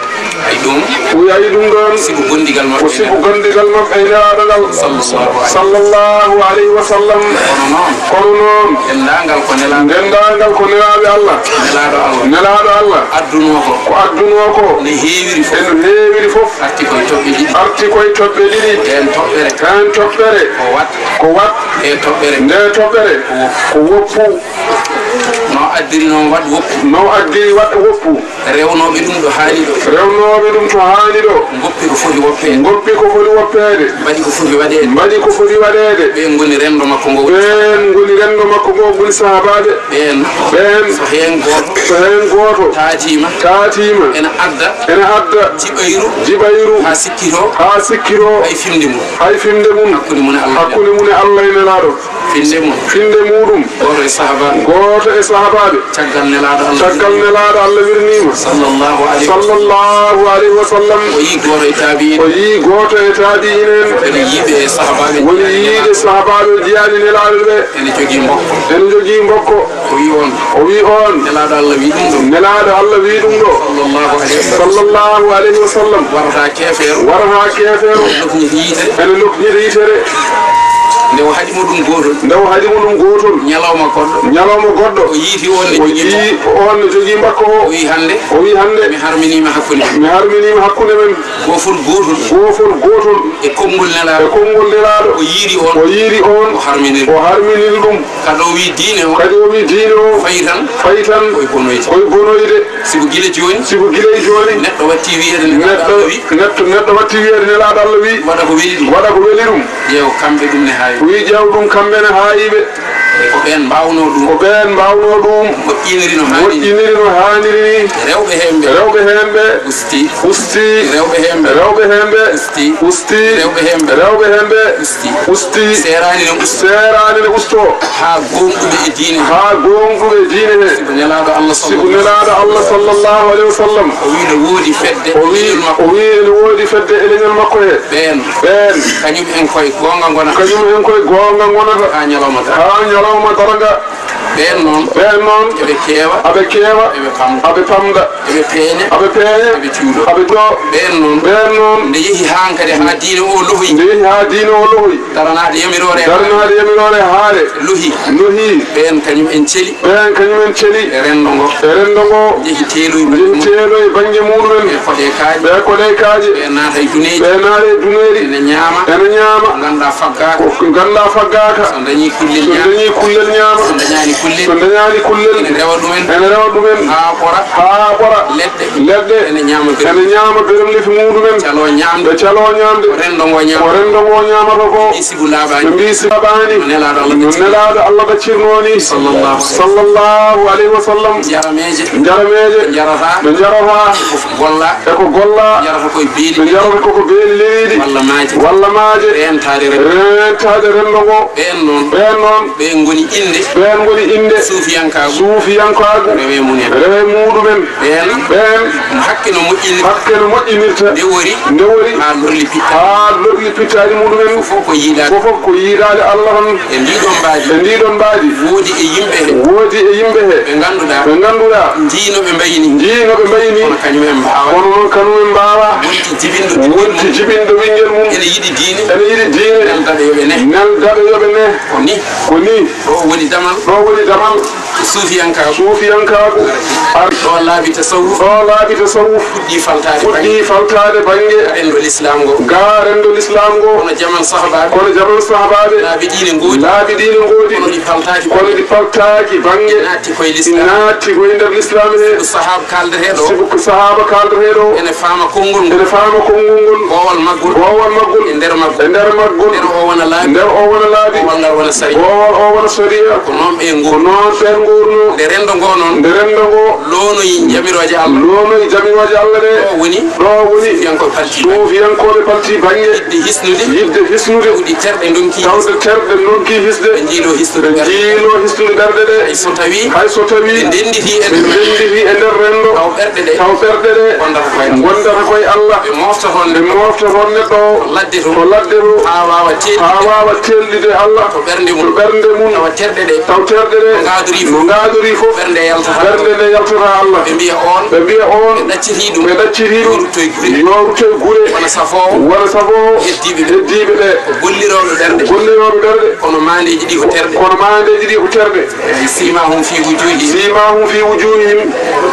Ay ɗum. O yahi ɗum ɗoon. Sibu gondigal maɓɓe. Ko sibu gondigal maɓɓe e Nelaaɗo ngal. Sallallahu alayhi. Sallallahu alayhi wa sallam. Kono noon. Kono noon. Denndaangal ko Nelaaɓe. Denndaangal ko Nelaaɓe Allah. Nelaaɗo Allah. Nelaaɗo Allah. Addunoo ko. Ko addunoo ko. No heewiri fof. E no heewiri fof. Arti koye toɓɓe ɗiɗi. Arti koye toɓɓe ɗiɗi. Heen toɓɓere. Heen toɓɓere. Ko wat. Ko wat. Nde toɓɓere. Nde toɓɓere. Ko woppu. Ko woppu. No addiri noon wat woppu. No addiri wat woppu. Rewnooɓe ɗum ɗo haani ɗo. Rewnooɓe ɗum to haani ɗo. Ngoppi ko foti woppeede. Ngoppi ko foti woppeede. Mbaɗi ko foti waɗeede. Mbaɗi ko foti waɗeede. Ɓeen ngoni renndo makko ngo woni. Ɓeen ngoni renndo makko ngo woni sahabaaɓe. Ɓeen. Ɓeen. So heen gooto. So heen gooto. Taatiima. Taatiima. Ene adda. Ene adda. Jiɓayru. Jiɓayru. Haa sikkitoo. Haa sikkitoo. Hay fiɓnde mum. Hay fiɓnde mum. Hakkunde mum e Allah. Hakkunde mum e Allah e Nelaaɗo. Fiɓnde mum. Fiɓnde muuɗum. Gooto e sahabaaɓe. Gooto e sahabaaɓe. Caggal Nelaaɗo Allah. Caggal Nelaaɗo Allah wirniima. Sallallahu alayhi wa sallam. Sallallahu alayhi wa sallam. O yii gooto e taabi'iin. O yii gooto e taabi'iin en. Woni yiide e sahabaaɓe. Woni yiide sahabaaɓe jiyaaɓe Nelaaɗo ɓe. Ene jogii mbokko. Ene jogii mbokko. O wi on. O wi on. Nelaaɗo Allah wi ɗum ɗo. Nelaaɗo Allah wi ɗum ɗo. Sallallahu alayhi wa sallam. Sallallahu alayhi wa sallam. Warata keefeero. Warata keefeero. Ene lokñita yitere. Ene lokñita yitere. Nde o haɗi mo ɗum gootol. Nde o haɗi mo ɗum gootol. Ñalawma goɗɗo. Ñalawma goɗɗo. O yiiti on ne jogii mbakko. O yii on ne jogii mbakko o. O wi hannde. O wi hannde. Mi harminiima hakkunde men. Mi harminiima hakkunde men. Goofol gootol. Goofol gootol. E konngol Nelaaɗo. E konngol Nelaaɗo. O yiiri on. O yiiri on. O harminiri. O harminiri ɗum. Kadi o wi diine o. Kadi o wi diine o. Fayi tan. Fayi tan. Koye bonoyde. Koye bonoyde. Sibu gila jooni. Sibu gila jooni. Neɗɗo watti wiyeede Nelaaɗo Allah wi. Neɗɗo, neɗɗo watti wiyeede Nelaaɗo Allah wi. Waɗa ko weli ɗum. Waɗa ko weli ɗum. Ƴeew kamɓe ɗum ne haawi. Wi ƴeew ɗum kamɓe ne haayiɓe. Ko ɓeen mbaawnoo ɗum. Ko ɓeen mbaawnoo ɗum. Moƴƴiniri no haaniri. Moƴƴiniri no haaniri ni. Rewɓe heen ɓe. Rewɓe heen ɓe. Usti. Usti. Rewɓe heen ɓe. Rewɓe heen ɓe. Usti. Usti. Rewɓe heen ɓe. Rewɓe heen ɓe. Usti. Usti. Seeraani ne usto. Seeraani ne usto. Haa gooŋɗuɓe e diine. Haa gooŋɗuɓe e diine he. Sibu Nelaaɗo Allah. Sibu Nelaaɗo Allah sallallahu alayhi wa sallam. O wii no woodi fedde. O wii, o wii ene woodi fedde e leñol makko he. Ɓeen. Ɓeen. Kañum en koye goonga ngonata. Kañum en koye goonga ngonata. Haa ñalawma dara. Haa ñalawma darnga. Ɓeen noon. Ɓeen noon. Eɓe keewa. Aɓe keewa. Eɓe pamda. Aɓe pamda. Eɓe peeña. Aɓe peeña. Eɓe cuuɗo. Aɓe cuuɗo. Ɓeen noon. Ɓeen noon. Nde yehi haan kadi haa diine o lohoyi. Nde yehi haa diine o lohoyi. Daranaade yamiroore. Daranaade yamiroore haare. Lohi. Lohi. Ɓeen kañum en celi. Ɓeen kañum en celi. E renndo ngo. E renndo ngo. Njehi teeloyi. Njehi teeloyi bannge muɗumen. Ɓe koɗe kaaƴe. Ɓe koɗe kaaƴe. Ɓe naata e duneeji. Ɓe naata e duneeji. Ene ñaama. Ene ñaama. Ko ngannduɗaa faggaaka. Ko ngannduɗaa faggaaka. So dañii kullel ñaama. So dañii kullel ñaama. So dañaani kullel. So dañaani kullel. Ene rewa ɗumen. Ene rewa ɗumen. Haa ɓora. Haa ɓora. Leɗɗe. Leɗɗe. Ene ñaama berem. Ene ñaama berem lefi muɗumen. Caloo ñaamde. Ɓe caloo ñaamde. Ko renndo ngo ñaama. Ko renndo ngo ñaamata ko. Ɓe mbii sibu laaɓaani. Ɓe mbii sibu laaɓaani. No Nelaaɗo Allah. No Nelaaɗo Allah ɗaccirnoo ni. Sallallahu. Sallallahu alayhi wa sallam. Jarameeje. Jarameeje. Ɓe njarataa. Ɓe njarataa. Golla. E ko golla. Ɓe njarata koye beeli. Ɓe njarata koko beeli leydi. Walla maaje. Walla maaje. Reentaade renndo. Reentaade renndo ngo. Ɓeen noon. Ɓeen noon. Ɓeen ngoni innde. Ɓeen ngoni innde. Suufiyankaagu. Suufiyankaagu. Rewe mumen. Rewe muɗumen. Ɓeen. Ɓeen. Hakke no moƴƴinirta. Hakke no moƴƴinirta. Nde wori. Nde wori. Haa lorli pittaali. Haa lorli pittaali muɗumen. Fof ko yiɗaade. Fof ko yiɗaade Allah tan. E ndii ɗoon mbaadi. E ndii ɗoon mbaadi. Woodi e yimɓe he. Woodi e yimɓe he. Ɓe ngannduɗaa. Ɓe ngannduɗaa. Ndii no ɓe mbayi ni. Ndii no ɓe mbayi ni. Kono kañum en mbaawaa. Kono noon kañum en mbaawaa. Wonti jibinɗo ɓinngel mum. Wonti jibinɗo ɓinngel mum. Ene yiɗi diine. Ene yiɗi diine. Neldaɓe yo ɓe neh. Neldaɓe yo ɓe neh. Ko ni. Ko ni. Ɗo woni damal. Ɗo woni damal. Suufiyankaagu. Suufiyankaagu. Ar- Ɗo laabi tasawuf. Ɗo laabi tasawuf. Fuɗɗii faltaade bannge. Fuɗɗii faltaade bannge. Renndo lislaam ngo. Ga renndo lislaam ngo. Kono jaman sahabaaɓe. Kono jaman sahabaaɓe. Laabi ɗi ne ngoodi. Laabi ɗi ne ngoodi. Kono ɗi paltaaki. Kono ɗi paltaaki bannge. Naatti koye lislaam. Naatti koye nder lislaam he. Ko sahaaba kaaldeteeɗo. Sibu ko sahaaba kaaldeteeɗo. Ene faama konngol ngol. Ene faama konngol ngol. Boowal maggol. Boowal maggol. E nder maggol. E nder maggol. Nder o wona laabi. Nder o wona laabi. Boowal ngal wona sariya. Boowal o wona sariya. Ko noon ɓe nguurno. Ko noon ɓe nguurno. Nde renndo ngo noon. Nde renndo ngo. Loonoyi jamirooje Allah. Loonoyi jamirooje Allah ɗe. Ɗo woni. Ɗo woni. Suufiyankooɓe palti. Suufiyankooɓe palti bannge. Yiɗde hisnude. Yiɗde hisnude. Tawde terɗe ndonki. Tawde terɗe ndonki hisde. Ɓe njiilo hisnude ɓerɗe. Ɓe njiilo hisnude ɓerɗe ɗe. Hay so tawi. Hay so tawi. Ɓe ndennditi e nder renndo. Ɓe ndennditi e nder renndo. Taw ɓerɗe ɗe. Taw ɓerɗe ɗe. Ngondata koye Allah. Ngondata koye Allah. Ɓe mofta toon. Ɓe mofta toon neɗɗo o. To ladde to. To ladde to. Haa waawa teelɗude. Haa waawa teelɗude Allah. To ɓernde mum. To ɓernde mum. Tawa terɗe ɗe. Taw terɗe ɗe. No ngaadori fof. No ngaadori fof. Ɓernde yaltata. Ɓernde nde yaltata Allah. Ɓe mbiya oon. Ɓe mbiya oon. Ɓe ɗacciti ɗum. Ɓe ɗacciti ɗum. Yo rutto e gure. Yo rutto e gure. Wona safoowo. Wona safoowo. Heddiiɓe ɓe. Heddiiɓe ɓe. Ko gollirooɓe ɓerɗe. Gollirooɓe ɓerɗe. Kono maandeeji ɗi ko terɗe. Kono maandeeji ɗi ko terɗe. Simahum fi wujuhihim. Simahum fi wujuhihim.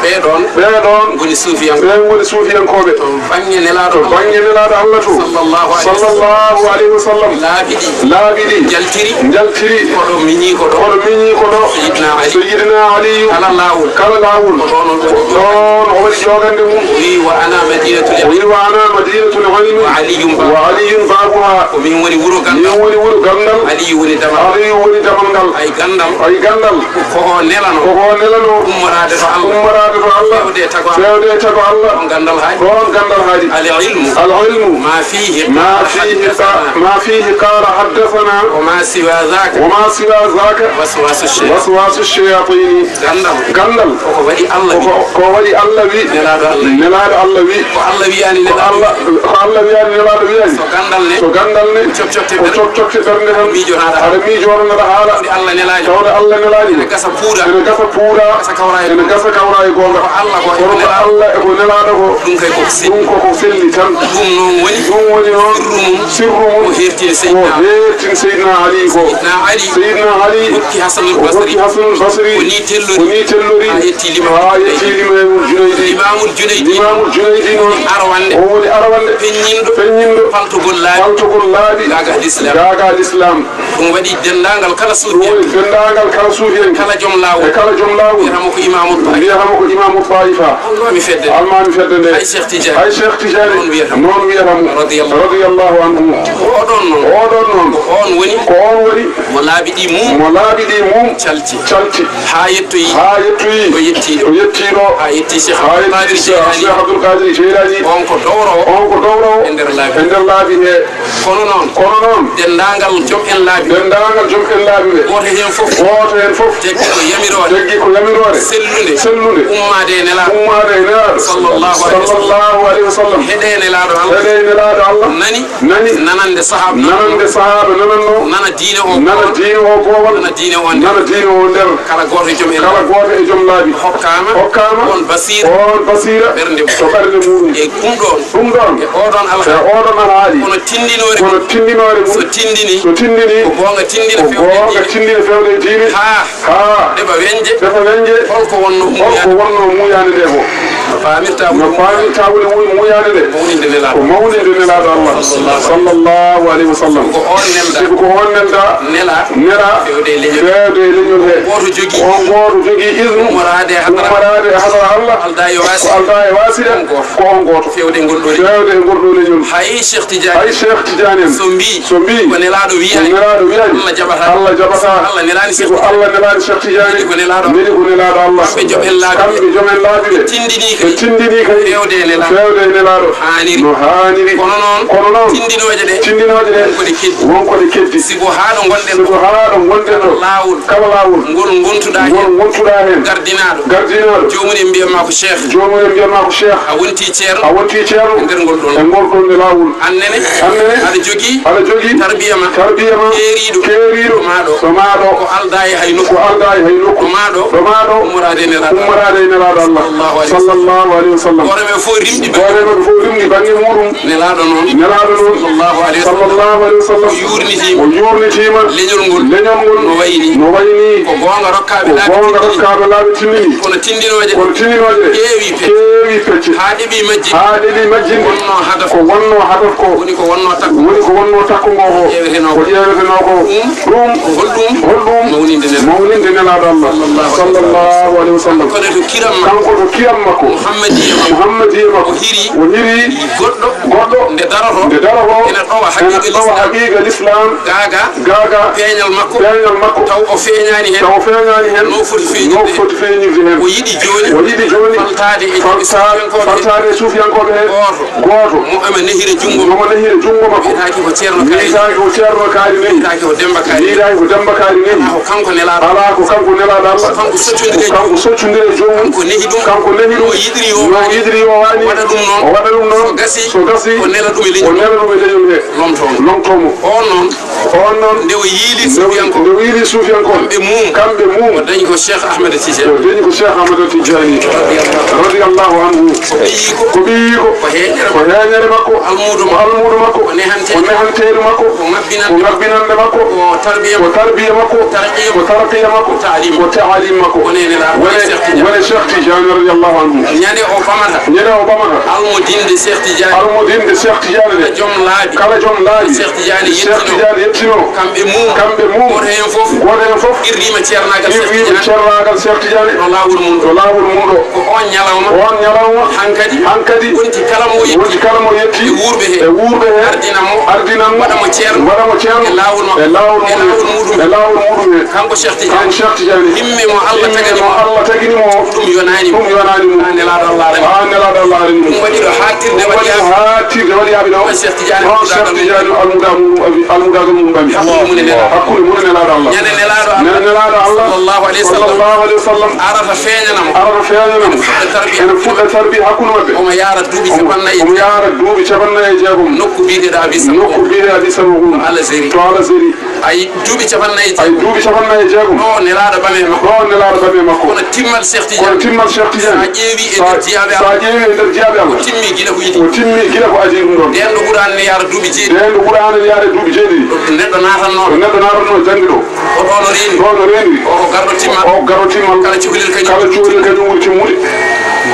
Ɓee ɗoon. Ɓee ɗoon. Ngoni suufiyankooɓe. Ɓeen ngoni suufiyankooɓe. To bannge Nelaaɗo. To bannge Nelaaɗo Allah to. Sallallahu alayhi wa sallam. Sallallahu alayhi wa sallam. Laabi ɗi. Laabi ɗi. Njaltiri. Njaltiri. Koɗo miñi koɗo. Koɗo miñi koɗo. Sayyidina Ali. Sayyidina Aliyu. Kala laawol. Kala laawol. Ko ɗoon o waɗi. Ɗoon o waɗi joogande mum. O wi wa ana madinatul ilmi. O wi wa ana madinatul ilmi. Wa Aliyun ba. Wa Aliyun babuha. Ko min woni wuro ganndal. Min woni wuro ganndal. Aliyu woni damal. Aliyu woni damal ngal. Ay ganndal. Ay ganndal. Ko o nelano. Ko o nelano. Ummoraade to Allah. Ummoraade to Allah. Fewde e tago Allah. Fewde e tago Allah. Ɗoon ganndal haaɗi. Ɗoon ganndal haaɗi. Al ilmu. Al ilmu. Ma fihi. Ma fihi. Qala haddathana. Wa ma siwa dhaka. Wa ma siwa dhaka. Waswasu shaytan. Waswasu shayatini. Ganndal. Ganndal. Koko waɗi Allah wi. Koko, ko waɗi Allah wi. Nelaaɗo Allah wi. Nelaaɗo Allah wi. Ko Allah wiyaani. Ko Nelaaɗo Allah, wi. Ko Allah wiyaani, Nelaaɗo wiyaani. So ganndal ne. So ganndal ne. Ko cokcokte ɓernde. Ko cokcokte ɓernde tan. Miijotaɗo. Aɗa miijotoɗo haala. Tawde Allah nelaani. Tawde Allah nelaani. Ene gasa puura. Ene gasa puura. Gasa kawra e. Ene gasa kawra e goonga. Ko Allah ko e. Kono ko Nelaaɗo. Allah e ko Nelaaɗo ko. Ɗum kay koko selli. Ɗum koko selli tan. Ɗum noon woni. Ɗum woni noon. Sirru mum. Sirru mum. Ko heertini Seydina. Ko heertini Seydina Ali ko. Seydina Ali. Seydina Ali. Hokki Hasanul Basri. Hokki Hasanul Basri. Ko ni tellori. Ko ni tellori. Haa yetti lima. Haa yetti lima e Junaydi. Lima. Imamul Junaydi. Imamul Junaydi noon. Arwande. O woni arwande. Feññinɗo. Feññinɗo. Paltogol laabi. Paltogol laabi. Gaaga l'islam. Gaaga l'islam. Ɗum waɗi denndaangal kala suufiyanke. Ɗum waɗi denndaangal kala suufiyanke. Kala joom laawol. E kala joom laawol. Wiyata mo ko Imamul Taif. Wiyata mo ko Imamul Taifa. Almaami fedde. Almaami fedde nde. Hay Cheikh Tidiane. Hay Cheikh Tidiane. Noon wiyata mo. Noon wiyata mo. Radiyallahu. Radiyallahu anhu. Oɗon noon. Oɗon noon. Ko on woni. Ko on woni. Mo laabi ɗi mum. Mo laabi ɗi mum. Calti. Calti. Haa yettoyi. Haa yettoyi. O yettii ɗo. O yettii ɗo. Haa yettii Cheikh Haa Abdul Qadir yettii Cheikh Cheikh Abdul Qadir Jeylani. On ko dowrowo. On ko dowrowo. E nder laabi. E nder laabi he. Kono noon. Kono noon. Denndaangal joom en laabi. Denndaangal joom en laabi ɓe. Gooto heen fof. Gooto heen fof. Jaggi ko yamiroore. Jaggi ko yamiroore. Sellunde. Sellunde. Ummaade e Nelaaɗo. Ummaade e Nelaaɗo. Sallallahu alayhi wa sallam. Sallallahu alayhi wa sallam. Heɗe Nelaaɗo Allah. Heɗe Nelaaɗo Allah. Nani. Nani. Nanande sahaaba. Nanande sahaaba nananno. Nana diine o. Nana diine o boowal. Nana diine o nder. Nana diine o nder. Kala gooto e joom en. Kala gooto e joom laabi. Hokkaama. Hokkaama. On basiira. On basiira. Ɓernde mum. To ɓernde muɗum. E ɗum ɗoon. Ɗum ɗoon. E oɗon alhaali. E oɗon alhaali. Kono tindinoore. Kono tindinoore mum. So tindini. So tindini. Ko goonga tindina. Ko feewde goonga diine. Tindina feewde diine. Haa. Haa. Ɗeɓa weñde. Ɗeɓa weñde. Holko wonno. Holko muuyaande. Wonno muuyaande nde ko? No faamirta. No woni faamirta woni mu-, muuyaande nde. Mawninde Nelaaɗo. Ko mawninde Nelaaɗo Allah. Sallallahu. Sallallahu alayhi wa sallam. Ko on nelda. Sibu ko on nelda. Nela. Nela. Feewde e leñol. Feewde e leñol he. Gooto jogii. Ko on gooto jogii iznu. Ummoraade e hadara. Ummoraade e hadara Allah. Aldaa e waasde. Ko aldaa e waasde. Ko on gooto. Ko on gooto. Feewde e ngol ɗoo leñol. Feewde e ngol ɗoo leñol. Hay Cheikh Tidiane. Hay Cheikh Tidiane en. So mbii. So mbii. Ko Nelaaɗo wiyaani. Ko Nelaaɗo wiyaani. Allah jaɓataa. Allah jaɓataa. Allah nelaani Cheikh Tidiane. Sibu Allah nelaani Cheikh Tidiane. Neli ko Nelaaɗo. Neli ko Nelaaɗo Allah. Kamɓe joom en laabi ɓe. Kamɓe joom en laabi ɓe. Ɓe tindini kay. Ɓe tindini kay. Feewde e Nelaaɗo. Feewde e Nelaaɗo. Haaniri. No haaniri. Kono noon. Kono noon. Tindinooje ɗe. Tindinooje ɗe. Won ko ɗe keddi. Won ko ɗe keddi. Sibu haa ɗo ngonɗen. Sibu haa ɗo ngonɗen ɗo. Laawol. Kala laawol. Ngol ngontuɗaa heen. Ngol ngontuɗaa heen. Gardinaaɗo. Gardinaaɗo. Joomum en mbiyan ma ko Cheikh. Joomum en mbiyan ma ko Cheikh. A wontii ceerno. A wontii ceerno. E nder ngol ɗoon. E ngol ɗoon e laawol. Aan nene. Aan nene. Aɗa jogii. Aɗa jogii. Tarbiya ma. Tarbiya ma. Keeriiɗo. Keeriiɗo. Ɗo maa ɗo. Ɗo maa ɗo. Ko aldaa e hay nokku. Ko aldaa e hay nokku. Ɗo maa ɗo. Ɗo maa ɗo. Ummoraade e Nelaaɗo. Ummoraade e Nelaaɗo Allah. Sallallahu alayhi wa sallam. Sallallahu alayhi wa sallam. Gooto e maɓɓe fof rimɗi. Gooto e maɓɓe fof rimɗi bannge muɗum. Nelaaɗo noon. Nelaaɗo noon. Sallallahu alayhi wa sallam. Sallallahu alayhi wa sallam. O yuurnitiima. O yuurnitiima. Leñol ngol. Leñol ngol. No wayi ni. No wayi ni. Ko goonga rokkaaɓe laabi tindini. Ko goonga rokkaaɓe laabi tindini. Kono tindinooje. Kono tindinooje. Keewi pecce. Keewi pecce. Haa ɗeɓi majjinde. Haa ɗeɓi majjinde. Wonnoo hadaf. Ko wonnoo hadaf ko. Woni ko wonnoo takko. Woni ko wonnoo takko ngo ko. Ƴeewetenoo ko. Ko ƴeewetenoo ko. Ɗum. Ɗum. Holɗum. Holɗum. Mawninde Nelaaɗo. Mawninde Nelaaɗo Allah. Sallallahu alayhi wa sallam. Kanko ne to kiram makko. Kanko to kiram makko. Muhammadiya makko. Muhammadiya makko. O hiri. O hiri. Goɗɗo. Goɗɗo. Nde daroto. Nde daroto. Ene ɗowa. Ene haqiiqa ɗowa l'islam. Haqiiqa l'islam. Gaaga. Gaaga. Peeñal makko. Peeñal makko. Taw o feeñaani heen. Taw o feeñaani heen. No foti feeñirde. No foti feeñirde heen. O yiɗi jooni. O yiɗi jooni. Faltaade e suufiyankooɓe. Faltaade e suufiyankooɓe heen. Gooto. Gooto. Mo ema nehira junngo. Mo ema nehira junngo makko. Wiyetaake ko Ceerno Kaari. Wiyetaake ko Ceerno Kaari nehi. Wiyetaake ko Demba Kaari. Wiyetaake ko Demba Kaari nehi. Alaa ko kanko nelaaɗo. Alaa ko kanko nelaaɗo Allah. Ko kanko soccondiri e joomum. Ko kanko soccondiri e joomum. Kanko nehi ɗum. Kanko nehi ɗum. No o yiɗiri yo waani. No o yiɗiri yo waani. Waɗa ɗum noon. Waɗa ɗum noon. So gasii. So gasii. O nela ɗum e leñol. O nela ɗum e leñol he. Lomtoo mo. Lomtoo mo. Oon noon. On noon. Nde o yiili suufiyankooɓe. Nde o yiili suufiyankooɓe. Kamɓe mum. Kamɓe mum. O dañi ko Cheikh Ahmed Tidiane. O dañi ko Cheikh Ahmed Tidiane. Radiyallahu anhu. Ko ɓiyiiko. Ko ɓiyiiko. Ko heeñere. Ko heeñere makko. Almuudo makko. Almuudo makko. Ko nehanteeɗo. Ko nehanteeɗo makko. Ko ngabbinande. Ko ngabbinande makko. Ko tarbiya. Ko tarbiya makko. Tarqiya. Ko tarqiya makko. Ko taalim. Ko taalim makko. Woni Nelaaɗo. Woni Cheikh Tidiane. Woni Cheikh Tidiane radiyallahu anhu. Ñande o ɓamata. Ñande o ɓamata. Almudinde Cheikh Tidiane. Almudinde Cheikh Tidiane de. Kala joom laabi. Kala joom laabi. Cheikh Tidiane yettino. Cheikh Tidiane yettino. Kamɓe mum. Kamɓe mum. Gooto heen fof. Gooto heen fof. Qirriima ceernaagal Cheikh Tidiane. Qirriima ceernaagal Cheikh Tidiane. Ɗo laawol mum ɗo. Ɗo laawol mum ɗo. Ko oon ñalawma. Oon ñalawma. Hankadi. Hankadi. Wonti kala mo yetti. Wonti kala mo yetti. E wuurɓe he. E wuurɓe he. Ardina mo. Ardina mo. Waɗa mo ceerno. Waɗa mo ceerno. E laawol makko. E laawol mum. E laawol muɗum. E laawol muɗum he. Kanko Cheikh Tidiane. Kanko Cheikh Tidiane. Himme mo Allah tagani mo. Himme mo Allah tagani mo. Ɗum yonaani mo. Ɗum yonaani mo. Haa Nelaaɗo Allah arani mo. Haa Nelaaɗo Allah arani mo. Ɗum waɗi ɗo haaɗtirde waɗiyaaɓe ɗo. Ɗum waɗi ɗo haaɗtirde waɗiyaaɓe ɗo. Ɗon Cheikh Tidiane almuda mum ɓami, almudaagal mum ɓami. Hakkunde mum e Nelaaɗo. Hakkunde mum e Nelaaɗo Allah. Ñande Nelaaɗo Allah. Ñande Nelaaɗo Allah. Sallallahu alayhi wa sallam. Sallallahu alayhi wa sallam. Arata feeñana mo. Arata feeñana mo. Ene fuɗɗa tarbiya. Ene fuɗɗa tarbiya hakkunde maɓɓe. Omo yaara duuɓi capannayyi. Omo yaara duuɓi capannayyi e jeegom. Nokku biyeteeɗo Abi Samahun. Nokku biyeteeɗo Abi Samahun. To Algérie. To Algérie. Ay duuɓi capannayyi. Ay duuɓi capannayyi e jeegom. Ɗo Nelaaɗo ɓame makko. Ɗo Nelaaɗo ɓame makko. Kono timmal Cheikh Tidiane. Kono timmal Cheikh Tidiane. Sa ƴeewi e nder jiyaaɓe Allah. Sa ƴeewi e nder jiyaaɓe Allah. O timmi gila ko iidi. O timmi gila ko adii ɗum ɗon. Ndeen ɗo Qur'aana ne yaara duuɓi jeeɗiɗi. Ndeen ɗo Qur'aana ne yaara duuɓi jeeɗiɗi. Ɗo neɗɗo naatanno. Ɗo neɗɗo naatanno janngi ɗo. O ɗo no reeni. Ɗo no reeni. O ko garɗo timmal. O ko garɗo timmal. Kala cukalel kañum. Kala cukalel kañum ɓuri timmude.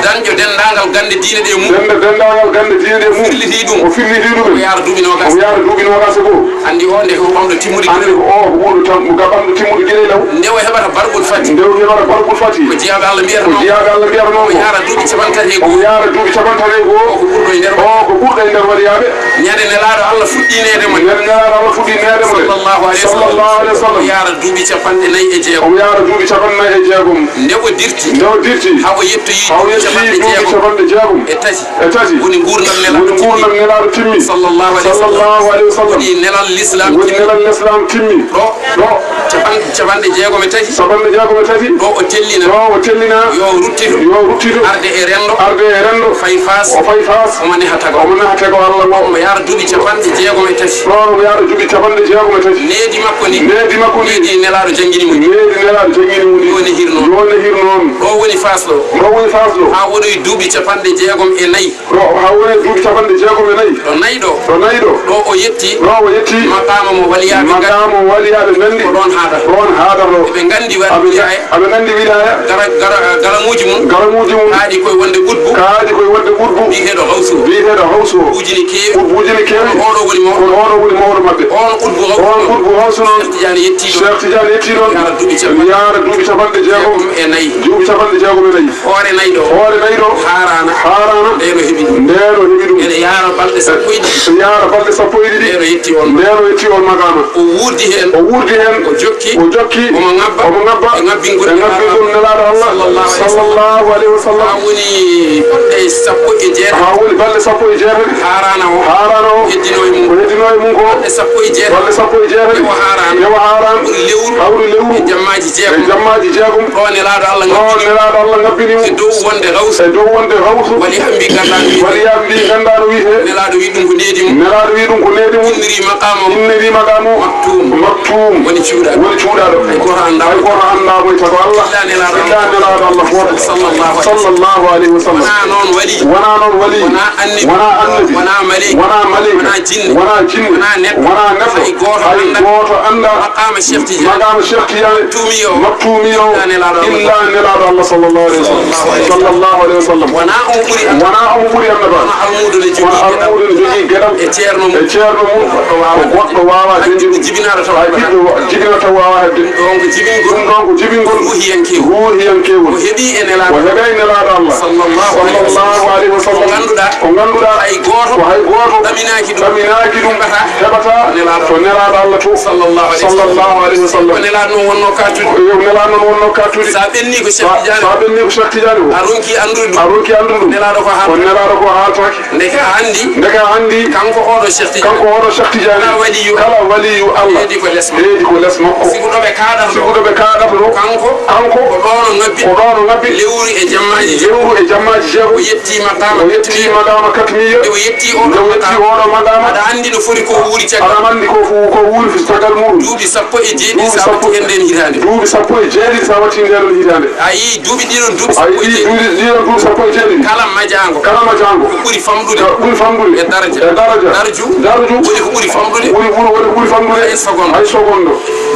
Dañƴo denndaangal gannde diine ɗe mum. Dennda-, denndaangal gannde diine ɗe mum. Firliti ɗum. O firliti ɗum. O yaara duuɓi noogaas. O yaara duuɓi noogaas e goo. Anndi o nde ko ɓamɗo timmude. Anndi ko o ko ɓurɗo tam-, ko ɓamɗo timmude geɗe law. Nde o heɓata bargol fati. Nde o heɓata bargol fati. Ko jiyaaɓe Allah mbiyata noon. Ko jiyaaɓe Allah mbiyata noon. O yaara duuɓi capanɗe tati e goo. O yaara duuɓi capanɗe tati e goo. O ko ɓurɗo e nder. O ko ɓurɗo e nder waliyaaɓe. Ñande Nelaaɗo Allah fuɗɗi neede mo. Ñande Nelaaɗo Allah fuɗɗi neede mo. Sallallahu alayhi wa sallam. Sallallahu alayhi wa sallam. O yaara duuɓi capanɗe nayi e jeegom. O yaara duuɓi capanɗe nayi e jeegom. Nde o dirti. Nde o dirti. Haa o yettoyi. Haa o yettoyi duuɓi capanɗe jeegom. E tati. E tati. Woni nguurndam Nelaaɗo. Woni nguurndam Nelaaɗo timmi. Sallallahu alayhi wa sallam. Sallallahu alayhi wa sallam. Woni nelal Lislaam timmi. Woni nelal Lislaam timmi. Ɗo. Ɗo. Capan-, capanɗe jeegom e tati. Capanɗe jeegom e tati. Ɗo o tellina. Ɗo o tellina. Yo ruttito. Yo ruttito. Arde e renndo. Arde e renndo. Fay Faas. O fay Faas. Omo neha tago. Omo neha tago Allah o. Omo yaara duuɓi capanɗe jeegom e tati. Ɗo omo yaara duuɓi capanɗe jeegom e tati. Needi makko ni. Needi makko ni. Needi Nelaaɗo janngini mo. Needi Nelaaɗo janngini mo ni. Yo nehir noon. Yo nehir noon. Ɗo woni Faas ɗo. Ɗo woni Faas ɗo. Haa woɗoyi duuɓi capanɗe jeegom e nayi. Ɗo, haa woni duuɓi capanɗe jeegom e nayi. Ɗo nayi ɗo. Ɗo nayi ɗo. Ɗo o yetti. Ɗo o yetti. Maqaama mo waliyaaɓe nganndi. Maqaama mo waliyaaɓe nganndi. Ko ɗoon haaɗata. Ɗoon haaɗata ɗo. Eɓe nganndi wa-, aɓe nga-, wilaaya. Aɓe nganndi wilaaya. Gara-, gara-, garamuuji mum. Garamuuji mum. Kaaɗi koye wonde qutbu. Kaaɗi koye wonde qutbu. Biyeteeɗo Gawsu. Biyeteeɗo Gawsu. Ujuuji ne keewi. Ujuuji ne keewi. Kono oɗo woni mawɗo. Kono oɗo woni mawɗo maɓɓe. Oon qutbu Gawsu. Oon qutbu Gawsu noon. Cheikh Tidiane yetti ɗoon. Cheikh Tidiane yetti ɗoon. Yaara duuɓi capanɗe. Yaara duuɓi capanɗe jeegom. Jeegom e nayi. Duuɓi capanɗe jeegom e nayi. Hoore nayi ɗo. Hoore nayi ɗo. Haaraana. Haaraana. Ndeen o heɓi ɗum. Ndeen o heɓi ɗum. Ene yaara balɗe sappo e ɗiɗi. Yaara balɗe sappo e ɗiɗi. Ndeen o yetti oon. Ndeen o yetti oon maqaama. O wuurdi heen. O wuurdi heen. O jokki. O jokki. Omo ŋabba. Omo ŋabba. E ŋabbingol. E ŋabbingol Nelaaɗo Allah. Sallallahu alayhi wa sallam. Sallallahu alayhi wa sallam. Haa woni balɗe sappo e jeetati. Haa woni balɗe sappo e jeetati. Haaraana o. Haaraana o. Heddinoo e mum. Ko heddinoo e mum ko. Balɗe sappo e jeetati. Balɗe sappo e jeetati. Rewo haaraana. Rewo haaraana. Hawri lewru. Hawri lewru. E jammaaji jeegom. E jammaaji jeegom. Ɗo Nelaaɗo Allah ŋabbini mo. Ɗo Nelaaɗo Allah ŋabbini mo. E dow wonde Gawsu. E dow wonde Gawsu. Waliyaaɓe mbi nganndaa no wiyetee. Waliyaaɓe mbi nganndaa no wiyetee. Nelaaɗo wi ɗum ko needi mum. Nelaaɗo wi ɗum ko needi mum. Inniri maqaama o. Inniri maqaama o. Maktuum. Maktuum. Woni cuuɗaaɗo. Woni cuuɗaaɗo. Hay gooto anndaa. Hay gooto anndaa mo e tago Allah. Illa Nelaaɗo Allah. Illa Nelaaɗo Allah gooto. Sallallahu alayhi wa sallam. Sallallahu alayhi wa sallam. Wonaa noon wali. Wonaa noon wali. Wonaa annabi. Wonaa annabi. Wonaa maleeyka. Wonaa maleeyka. Wonaa jinne. Wonaa jinne. Wonaa neɗɗo. Wonaa neɗɗo. Hay gooto anndaa. Hay gooto anndaa. Maqaama Cheikh Tidiane. Maqaama Cheikh Tidiane. Maktuumi o. Maktuumi o. Illa Nelaaɗo Allah. Illa Nelaaɗo Allah sallallahu alayhi wa sallam. Sallallahu alayhi wa sallam. Wonaa omo ɓuri annabaaɓe. Wonaa omo ɓuri annabaaɓe. Kono almuudo ne jogii geɗal. Kono almuudo ne jogii geɗal. E ceerno mum. E ceerno mum. Goɗɗo waawaa. Goɗɗo waawaa dañde ɗum. Jibinaaɗo taw. Hay ɓiɗɗo wa-, jibinaaɗo taw waawaa heɓde. Ɗum ɗoon ko jibingol. Ɗum ɗoon ko jibingol. Ruuhiyankeewol. Ruuhiyankeewol. O heɓi e Nelaaɗo. O heɓi e Nelaaɗo Allah. Sallallahu alayhi wa sallam. Sallallahu alayhi wa sallam. Ko ngannduɗaa. Ko ngannduɗaa. Hay gooto. Ko hay gooto. Ɗaminaaki ɗum. Ɗaminaaki ɗum. Heɓata. Heɓata. Nelaaɗo. Ko Nelaaɗo Allah to. Sallallahu alayhi wa sallam. Sallallahu alayhi wa sallam. Ko Nelaaɗo noon wonnoo kaatude. Ko Nelaaɗo noon wonnoo kaatude. Sa ɓenni ko Cheikh Tidiane o. Sa ɓenni ko Cheikh Tidiane o. A ronki anndude ɗum. A ronki anndude ɗum. Nelaaɗo ko haalata. Ko Nelaaɗo ko haaltaake. Ndeke a anndi. Ndeke a anndi. Kanko oɗo Cheikh Tidiane. Kanko oɗo Cheikh Tidiane. Kala waliyu. Kala waliyu Allah. Heedi ko les makko. Heedi ko les makko. Sibu ɗo ɓe kaaɗata. Sibu ɗo ɓe kaaɗata ɗo. Kanko. Kanko. Ko ɗo no ŋabbi. Ko ɗo no ŋabbi. Lewru e jammaaji jeegom. Lewru e jammaaji jeegom. O yetti maqaama. O yetti katmiya. Maqaama katmiya. Nde o yetti oɗo maqaama. Nde o yetti oɗo maqaama. Aɗa anndi no foti ko wuuri caggal. Aɗa anndi ko fu-, ko wuuri caggal muɗum. Duuɓi sappo e jeeɗiɗi. Duuɓi sa watti sappo. Heen ndeen hitaande. Duuɓi sappo e jeeɗiɗi sa watti ndeen hitaande. A yii duuɓi ɗiɗon duuɓi sappo e jeeɗiɗi. A yii duuɓi ɗiɗon duuɓi sappo e jeeɗiɗi. Kala majaango. Kala majaango. Ko ɓuri famɗude. Ka ɓuri famɗude. E daraja. E daraja. Darju. Darju. Woni ko ɓuri famɗude. Woni, woni, woni ko ɓuri famɗude. Hay seconde. Hay seconde.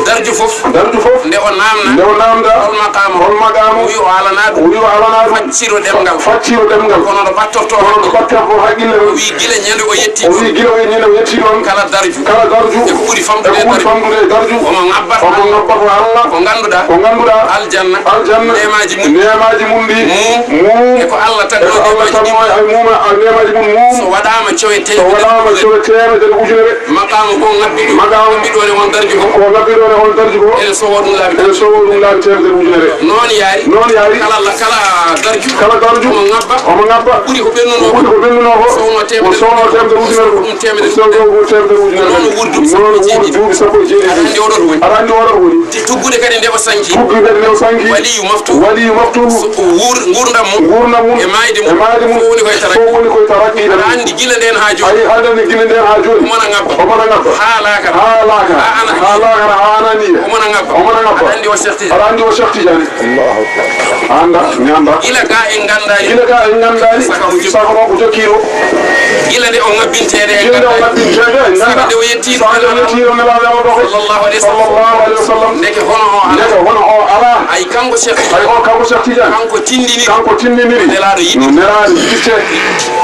Darju fof. Darju fof. Nde o naamna. Nde o naamna. Hol maqaama. Hol maqaama. O wi o alanaa ɗum. O wi o alanaa ɗum. Facciro ɗemngal. Facciro ɗemngal. Kono ɗo ɓattorto. Kono ɗo ɓattorto haqqille. O wi gila ñande o yetti. O wi gila o ñande o yetti ɗon. Kala darju. Kala darju. E ko ɓuri famɗude. E ko ɓuri darju. Famɗude e darju. Omo ŋabba. Omo ŋabba ko Allah. Ko ngannduɗaa. Ko ngannduɗaa. Aljanna. Aljanna. Neemaaji mum. Neemaaji mum ɗi. Mum. Mum. E ko Allah tagno. E ko Allah neemaaji tagno mum. Ay mum, a neemaaji mum mum. So waɗaama cowe teemedere. So waɗaama cowe teemedere ujunere. Maqaama ko ŋabbi ɗo. Maqaama. Ŋabbi ɗo ne on darju ko. Ko ŋabbi ɗo ne on darju ko. Ene sowa ɗum laabi. Ene sowa ɗum laabi teemedere ujunere. Noon yaari. Noon yaari. Kala la-, kala darju. Kala darju. Omo ŋabba. Omo ŋabba. Ɓuri ko ɓennunoo. Ɓuri ko ɓennunoo ko. Sowno teemedere. O sowno teemedere ujunere. Ɗum teemedere. Sowno ɗum teemedere ujunere. Noon wuurdu. Noon wuurdu duuɓi sappo e jeeɗiɗi. Aɗa anndi oɗo ko woni. Aɗa anndi oɗo ko woni. Tuggude kadi nde o sanki. Tuggude kadi nde o sanki. Waliyu maftu. Waliyu maftu. So ko wuur-, nguurndam mum. Nguurndam mum. E maayde mum. E maayde mum. Fof woni koye tarakki. Fof woni koye tarakki. Aɗa anndi gila ndeen haa jooni. Ayi, aɗa anndi gila ndeen haa jooni. Omo na ŋabba. Omo na ŋabba. Haa laakara. Haa laakara. Haa anani. Haa laakara, haa anani. Omo na ŋabba. Omo na ŋabba. Aɗa anndi o Cheikh Tidiane. Aɗa anndi o Cheikh Tidiane. Allahu Akbar. Annda, mi annda. Gila ga en nganndaani. Gila ga en nganndaani. Saka ko jokki. Saka ko jokki ɗo. Gila nde o ŋabbinteede e Gila nde o ŋabbinteede e Saabe nde o yettii Saabe nde o yettii ɗo Nelaaɗo Allah ɗo. Sallallahu alayhi wa sallam. Sallallahu alayhi wa sallam. Ndeke hono o alaa. Ndeke hono o alaa. Ay kanko Cheikh Ay o kanko Cheikh Tidiane. Kanko tindini. Kanko tindiniri. Nelaaɗo yiɗi. No Nelaaɗo yiɗirte.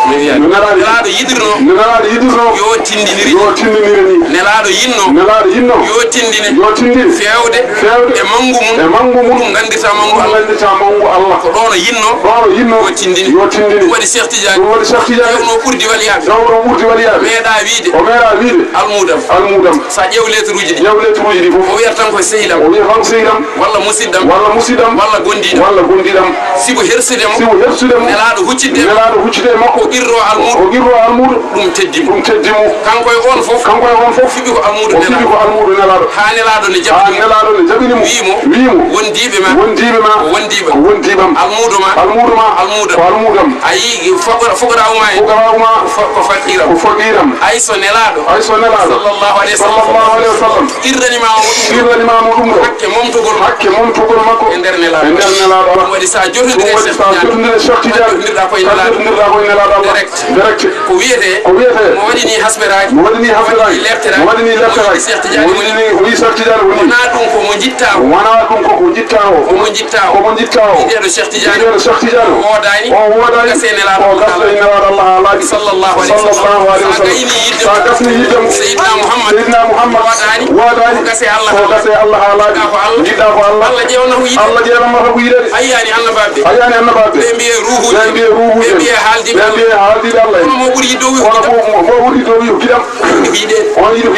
No Nelaaɗo Nelaaɗo yiɗirno. No Nelaaɗo yiɗirno. Yo tindiniri. Yo tindiniri ni. Nelaaɗo yinno. Nelaaɗo yinno. Yo tindine. Yo tindine. Feewde. Feewde. E manngu mum. E manngu mum. Ɗum nganndirta manngu Ɗum Allah. Nganndirta manngu Allah. Ko ɗoon o yinno. Ɗoon o yinno. Yo tindine. Yo tindine. Ɗum waɗi Cheikh Tidiane. Ɗum waɗi Cheikh Tidiane. Ƴeewno ɓurdi waliyaaɓe. Ƴeewno ɓurdi waliyaaɓe. Meeɗa wiide. O meeɗa wiide. Almuudam. Almuudam. Sa ƴeew lettre uji ɗi. Ƴeew lettre uji ɗi fof. O wiyata tan ko sehil am. O wiya tan ko sehil am. Walla musidɗo am. Walla musidɗo am. Walla gondiiɗo am. Walla gondiiɗo am. Sibu hersude mo. Sibu hersude mo. Nelaaɗo huccitde. Nelaaɗo huccitde e makko. O qirro almuudo. O qirro almuudo. Ɗum teddi mo. Ɗum teddi mo. Kanko e oon fof. Kanko e oon fof. Fiɓi ko almuudo O fiɓi nelaaɗo. Ko almuudo nelaaɗo. Haa nelaaɗo ne Haa jaɓi mo. Nelaaɗo ne jaɓini mo. Wii mo. Wii mo. Wondiiɓe ma. Wondiiɓe ma. Ko wondiiɓe am. Ko wondiiɓe am. Almuudo ma. Almuudo ma. Ko almuudo am. A yii fuqara-, fuqaraawu ma en. Fuqaraawu ma. Ko fa-, ko faqiiram. Ko faqiiram. Ay so nelaaɗo. Ay so nelaaɗo. Sallallahu alayhi wa sallam. Sallallahu alayhi wa sallam. Qirrani ma mo ɗum ɗo. Qirrani ma mo ɗum ɗo. Hakke momtugol makko. Hakke momtugol makko. E nder nelaaɗo. E nder nelaaɗo. Ɗum waɗi sa jotondire Ɗum waɗi sa jotondire Cheikh Tidiane. Jotndirɗa koye nelaaɗo. Jotndirɗa koye nelaaɗo Allah. Direct. Ko wiyetee? Ko wiyetee? Mo waɗi ni hasberaaji. Mo waɗi ni hasberaaji. Mo waɗi ni lerteraaji. Mo waɗi ni lerteraaji. Mo woni ni, o wi Cheikh Tidiane woni. Wonaa ɗum ko mo njitta o. Wonaa ɗum ko ko njitta o. Ko mo njitta o. Ko mo njitta o. Wiyeteeɗo Cheikh Tidiane. Wiyeteeɗo Cheikh Tidiane. O woodaani. O woodaani. Gasee nelaaɗo O gasee nelaaɗo Allah haalaaji. Sallallahu alayhi wa sallam. Sallallahu alayhi wa sallam. Sa gayni yiɗde Sa gasni yiɗde mo. Seydina Muhammad. Seydina Muhammad. Woodaani. Woodaani. Ko gasee Allah Ko haalaaji. Gasee Allah haalaaji. Njiɗɗa ko Allah. Njiɗɗa ko Allah. Allah ƴeewnata ko yiɗde. Allah ƴeewnata ko yiɗde. A yiyaani annabaaɓe. A yiyaani annabaaɓe. Ɓe mbiyee ruuhuuji. Ɓe mbiyee ruuhuuji. Ɓe mbiyee haaldiiɓe Ɓe Allah. Mbiyee haaldiiɓe Allah. Kono mo ɓuri yiɗde o wi Kono ko mo, mo ɓuri yiɗde o wi giɗam. Yiɗi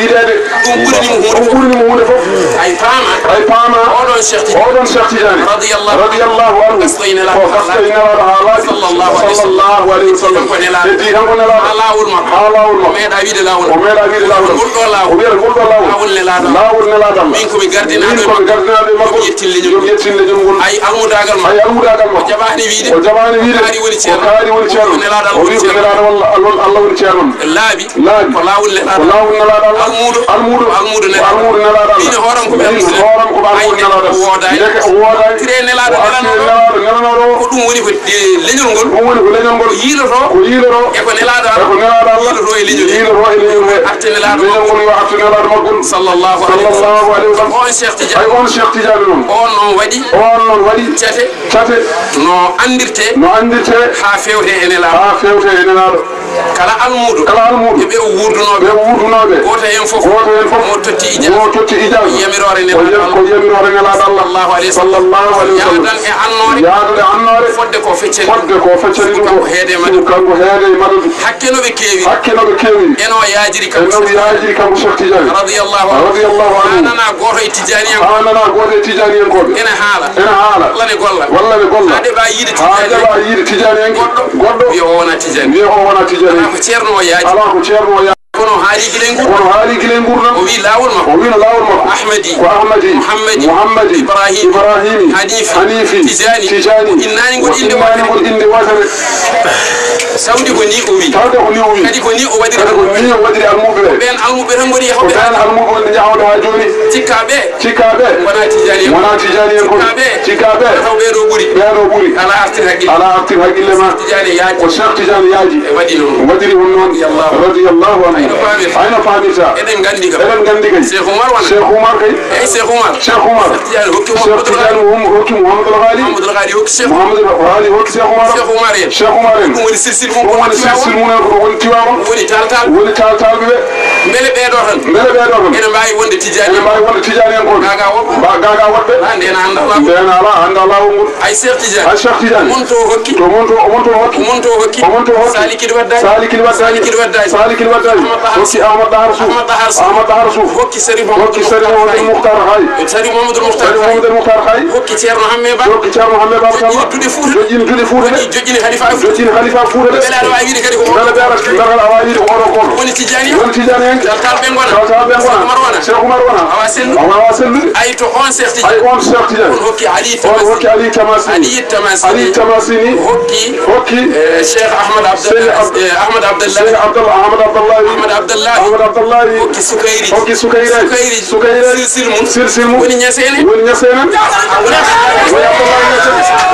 yiɗeede. Ɗum ɓuri ni mo huunde Ɗum fof. Ɓuri ni mo huunde fof. Ay paama. Ay paama. Oɗon Cheikh Tidiane. Oɗon Cheikh Tidiane. Radiyallahu Radiyallahu anhu. Gaskoy nelaaɗo Ko gaskoy nelaaɗo haalaaji. Sallallahu alayhi wa sallam. Sallallahu alayhi wa sallam. Ko nelaaɗo. Heddi tan ko nelaaɗo. Haa laawol makko. Haa laawol makko. O meeɗa wiide laawol. O meeɗa wiide laawol. Ngol ɗo laawol. O wiyata ngol ɗo laawol. Laawol nelaaɗo. Laawol nelaaɗo Allah. Min ko mi gardinaaɗo Min ko mi gardinaaɗo e makko. Yo ƴettin leñol Yo ngol. Ƴettin leñol ngol. Ay almuudaagal makko. Ay almuudaagal makko. O jaɓaani wiide. O jaɓaani wiide. Ko kaari woni ceerno. Ko kaari woni ceerno. Ko nelaaɗo O wi ko Allah. Nelaaɗo Allah, Allah woni ceerno. Laabi. Laabi. Ko laawol nelaaɗo Ko Allah. Laawol nelaaɗo Allah. Almuudo. Almuudo. Ko almuudo nelaaɗo Ko almuudo nelaaɗo Allah. Min hooram ko ɓe Min almuudo. Hooram ko ɓe almuudo Ay, nelaaɗo o Allah. Woodaani. Ndeke o woodaani. Artire nelaaɗo O artire nelanooɗo. Nelaaɗo nelanooɗo. Ko ɗum woni ko, e, leñol ngol. Ɗum woni ko leñol ngol. O yiiloto. O yiiloto. E ko nelaaɗo Allah. E ko nelaaɗo Allah. Yiiloto e leñol he. Yiiloto e leñol he. Arte nelaaɗo Leñol ngol yo artu nelaaɗo maggol. Sallallahu alayhi wa sallam. Sallallahu alayhi wa sallam. On Cheikh Tidiane. Ay on Cheikh Tidiane noon. On noon waɗi. On noon waɗi. Cate. Cate. No anndirte. No anndirte. Haa feewte e nelaaɗo. Haa feewte e nelaaɗo. Kala almuudo. Kala almuudo. E ɓe o wuurdunooɓe. Ɓe o wuurdunooɓe. Gooto heen fof. Gooto heen fof. Mo totti ijaaza. Mo totti ijaaza. Ko yamiroore Ko nelaaɗo yam-, Allah. Ko yamiroore nelaaɗo Allah. Sallallahu alayhi wa sallam. Sallallahu alayhi wa sallam. Yaadan e annoore. Yaadude annoore. Fodde ko feccani Fodde ko feccani ɗum ɗum ko ko. Heede e madadu. Fodde ko heede e madadu. Hakke no ɓe keewi. Hakke no ɓe keewi. Eno yaajiri kanko Eno Cheikh yaajiri kanko Cheikh Tidiane. Radiyallahu anhu. Radiyallahu anhu. Haa nana gooto e Tijaaniyankooɓe. Haa nana gooto e Tijaaniyankooɓe. Ene haala. Ene haala. Walla ne golla. Walla ne golla. Haa ɗeɓa yiide Haa Tijaani. Ɗeɓa yiide Tijaaniyanke. Goɗɗo. Goɗɗo. Wiya o wona Tijaani. Wiya o wona Tijaani. Alaa ko ceerno o yaaji. Alaa ko ceerno o yaaji. Kono o haali gila e nguurndam. Kono o haali gila e nguurndam. O wi laawol makko. O wi no laawol makko. Ahmadi. Ko Ahmadi. Muhammadi. Muhammadi. Ibrahim. Ibrahimi. Hanifi. Hanifi. Tijaani. Tijaani. Innaani ngol O innde innaani wootere. Ngol innde wootere. Tawde ko ni o wi. Tawde ko ni o wi. Kadi ko ni o waɗiri Kadi ko ni o waɗiri almuɓe ɓe. Ɓeen almuɓe tan ngoni Ko yahooɓe ɓeen haa almuɓe wonde jahooɓe haa jooni. Cikkaa ɓe. Cikkaa ɓe. Wona Tijaani en. Wona Tijaani en ko. Cikkaa ɓe. Cikkaa ɓe. Taw ɓee ɗo ɓuri. Ɓee ɗo ɓuri. Ala artir haqqille. Ala artir haqqille ma. Tijaani yaaji. Ko Cheikh Tijaani yaaji. E waɗi noon. Waɗiri on noon. Radiyallahu. Radiyallahu anhu. Ay no faamirta. Ay no faamirta. Eɗen nganndi kam. Eɗen nganndi kay. Cheikh Oumar wona. Cheikh Oumar kay. Eyi, Cheikh Oumar. Cheikh Oumar. Cheikh Tidiane hokki Cheikh Mouhamadoul Tidiane Ghali. Mo hokki Mouhamadoul Ghali. Mouhamadoul Ghali hokki Cheikh Oumar. Mouhamadoul Ghali hokki Cheikh Oumar. Cheikh Oumar en. Cheikh Oumar en. Ɗum woni silsil mum Ɗum woni silsil mum en ko ɗo woni Tiwaawan. Woni tal tal. Woni tal talɓe ɓe. Mbele ɓee ɗo tan. Mbele ɓee ɗo tan. Ene mbaawi wonde Tijaani. Ene mbaawi wonde Tijaani en ko. Gaagaa woɓɓe. Ba-, gaagaa woɓɓe. Ah, ndeen a anndaa laawol. Ndeen a anndaa laawol ngol. Ay Cheikh Tidiane. Ay Cheikh Tidiane. Mon to hokki. To mon to, o mon to hokki. O mon to hokki. O mon to hokki. Salikil Waddaani. Salikil Waddaani. Salikil Waddaani. Salikil Waddaani. Ahmad Tahar Hokki Ahmad Tahar Sow. Ahmad Tahar Sow. Ahmad Tahar Sow. Hokki Serif Hokki Mohamadou Serif Mohamadou Mokhtar Hay. Serif Mohamadou Mokhtar Serif Hay. Mohamadou Mokhtar Hay. Hokki Ceerno Hamme Ba. Hokki Ceerno Hamme Ba Sall. Joƴƴini Duuɗe Fuuta. Joƴƴini Duuɗe Fuuta de. Joƴƴini Halifa Fuuta. Joƴƴini Halifa Fuuta de. Mbele aɗa waawi wiide kadi ko Mbele ɓe aɗa, mbele aɗa waawi wiide ko oɗo gooto. Woni Tijaani en. Woni Tijaani Kalkal ɓe ngona. Kalkal ɓe ngona. Cheikh Oumar wona. Cheikh Oumar wona. Awa sellude. Awa sellude. Ay to on Cheikh Tidiane. Ay on Cheikh Tidiane. On hokki Ali Tamasini. On hokki Ali Tamasini. Ali Tamasini. Ali Tamasini. Hokki. Hokki. Eh, Cheikh Ahmad Abdallah. Cheikh Ab-, eh, Ahmad Abdallah. Cheikh Abdallah, Ahmad Abdallah. Ahmad Abdallah. Ahmad Abdallah. Hokki Sukayri. Hokki Sukayri. Sukayri. Sukayri. Silsil mum. Silsil mum. Woni Ñasene. Woni Ñasene. Woni Abdallah Ñasene.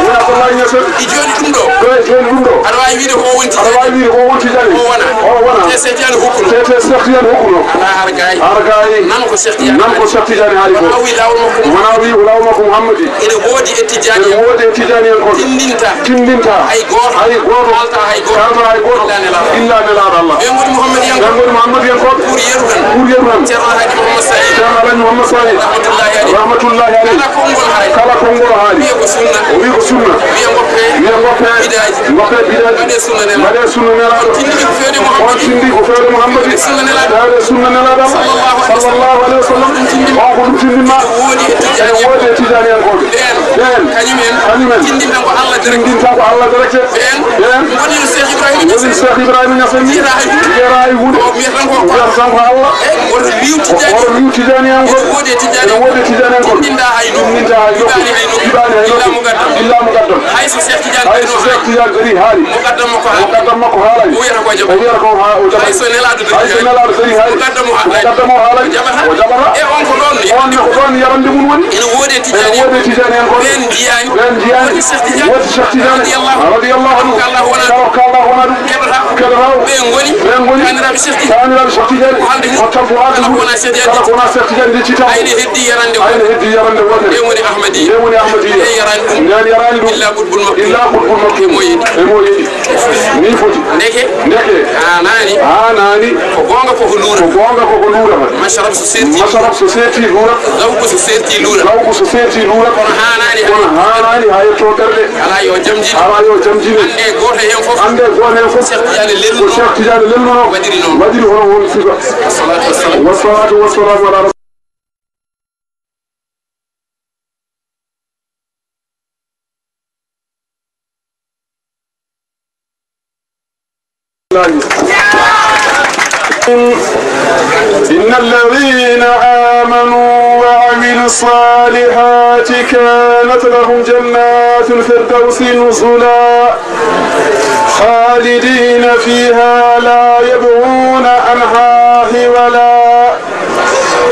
Woni Abdallah Ñasene. I joni ɗum ɗo. Ɗo e joni ɗum ɗo. Aɗa wawi wiide ko wonti. Aɗa wawi wiide ko wonti jani. O wona. O wona. Te Cheikh Tidiane hokkuno. Te, te Cheikh Tidiane hokkuno. Ala har gayi. Har gayi. Nan ko Cheikh Tidiane. Nan ko Cheikh Tidiane haali ko. Wona wi lawol makko. Wona wi lawol makko Mouhammadi. Ene woodi e Tidiane. Ene woodi e Tidiane en ko. Tindinta. Tindinta. Hay gooto. Hay gooto. Kalta hay gooto. Kalta hay gooto. Illa Nelaaɗo. Illa Nelaaɗo Allah. Ɓe ngoni Mouhammadiyankoɓe. Ɓe ngoni Mouhammadiyankoɓe. Pour yeru tan. Pour yeru tan. Ceerno Alhaji Mouhammad Sani. Ceerno Alhaji Mouhammad Sani. Rahmatullahi alayhi. Rahmatullahi alayhi. Kala konngol haali. Kala konngol haali. Wiye ko sunna. O wi ko sunna. Wiye ngoppe. Wiye ngoppe. Bidaaji. Ngoppe bidaaji. Mbaɗe sunna Nelaaɗo. Mbaɗe sunna Nelaaɗo. On tindi ko fewde Mouhammadi. On tindi ko fewde Mouhammadi. Fewde sunna Nelaaɗo. Fewde sunna Nelaaɗo. Sallallahu alayhi wa sallam. Sallallahu alayhi wa sallam. On ko ɗum tindinma. Ene woodi e Tijaani. Ene woodi e Tijaaniyankooɓe. Ɓeen. Ɓeen. Kañum en. Kañum en. Tindinta ko Allah direct. Tindinta ko Allah direct. Ɓeen. Ɓeen. Woni no Cheikh Ibrahima Ñas en. Woni Cheikh Ibrahima Ñas en. Wiyata hay huunde. Wiyata hay huunde. O wiyata tan ko Allah. Wiyata tan ko Allah. Eyi, woto liw Tijaani. Woto liw Tijaaniyankooɓe. Ene woodi e Tijaaniyankooɓe. Ene woodi e Tijaaniyankooɓe. Tindinta hay nokku. Tindinta hay nokku. Jibaani hay nokku. Jibaani hay nokku. Illa muqaddam. Illa muqaddam. Hay so Cheikh Tidiane Hay so Cheikh Tidiane darii haali. Muqaddam makko haali. Muqaddam makko haalaani. O wiyata ko jaɓa. O wiyata ko ha o jaɓa. Hay so Nelaaɗo darii haali. Hay so Nelaaɗo darii haali. Muqaddam o haalaani. Muqaddam o haalaani. O jaɓata. O jaɓata. E on ko ɗon ni. On ne ko ɗon yarande mum woni. Ene woodi e Tidiane. Ene woodi e Tidiane en ko. Ɓeen njiyaani. Ɓeen njiyaani. Woodi Cheikh Tidiane. Woodi Cheikh Tidiane. Radiyallahu anhu. Radiyallahu anhu. Kala ko Allah wona ɗum. Kala ko Allah wona ɗum. Keɗotaa. Keɗotaa. Ɓeen ngoni. Ɓeen ngoni. Taaniraaɓe Cheikh Tidiane. Taaniraaɓe Cheikh Tidiane. Haalde mum. Hottan ko haalde mum. Kala ko wona Cheikh Tidiane. Kala ko wona Cheikh Tidiane nde citaa. Ay ne heddi yarande. Ay ne heddi yarande wootere. Ɓeen woni Ahmadiyya. Ɓeen woni Ahmadiyya. Ɓeen yaraani ɗum. Ɓeen yaraani ɗum. Illa Qutbul Maktum. Illa Qutbul Maktum. E mo yiɗi. E mo yiɗi. Ni foti. Ndeke. Ndeke. Haanaani. Haanaani. Ko goonga koko luura. Ko goonga koko luura. Masharab so seerti. Masharab so seerti luura. Zawqu so seerti luura. Zawqu so seerti luura. Kono haanaani. Kono haanaani haa yetto ɓerɗe. Alaa yo jamjin. Alaa yo jamjin. Annde gooto heen fof. Annde gooto heen fof. Cheikh Tidiane lelnuno. Ko Cheikh Tidiane lelnuno. Waɗiri noon. Waɗiri hono on sifa. Wassalatu wassalamu. Wassalatu wassalamu ala إن الذين آمنوا وعملوا الصالحات كانت لهم جنات الفردوس نزلا خالدين فيها لا يبغون عنها حولا.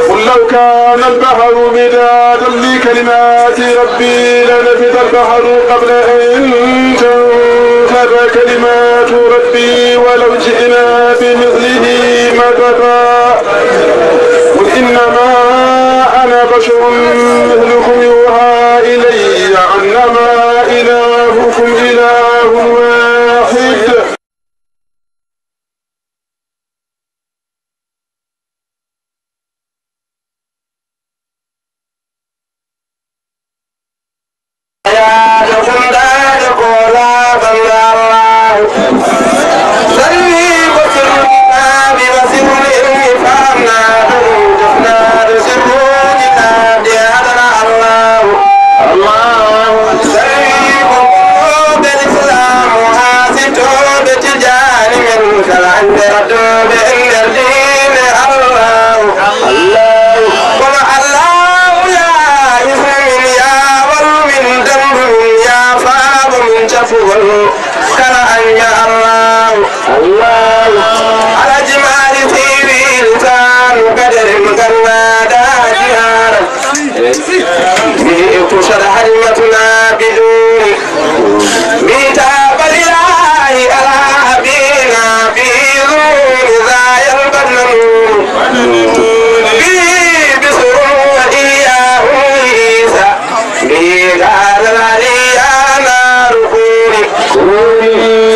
قل لو كان البحر مدادا لكلمات ربي لنفد البحر قبل أن تنفد كلمات ربي ولو جئنا بمثله مددا. قل إنما أنا بشر مثلكم يوحى إلي أنما إلهكم إله واحد. Yaade hundaade ko laaɓal Allah. Sarwi ko sirru kitaabi wa sirru ilmi faamnaade ɗum jofnaade sirruuji naatde hadara Allah. Allahu Akbar. Sarwi ko gomɗooɓe Lislaamu haa siftooɓe Tijaani men kala hannde raddooɓe e nder diine Allahu. Allahu. Kono Allahu yaa hisnu min, yaa wallu min, danndu min, yaa faabo min cappugol kala an ya Allahu. Allahu. Alhaji Maalik Sy wii lisaanu kadarin gannaaɗaa jihaara. Mbi ikusa da halimatuna biduni. Mbi taaba lillahi ala habina bi zuni zayal badnanu. Bi bisrun wa iyahu isa. Bi gala lali ya naru kuni.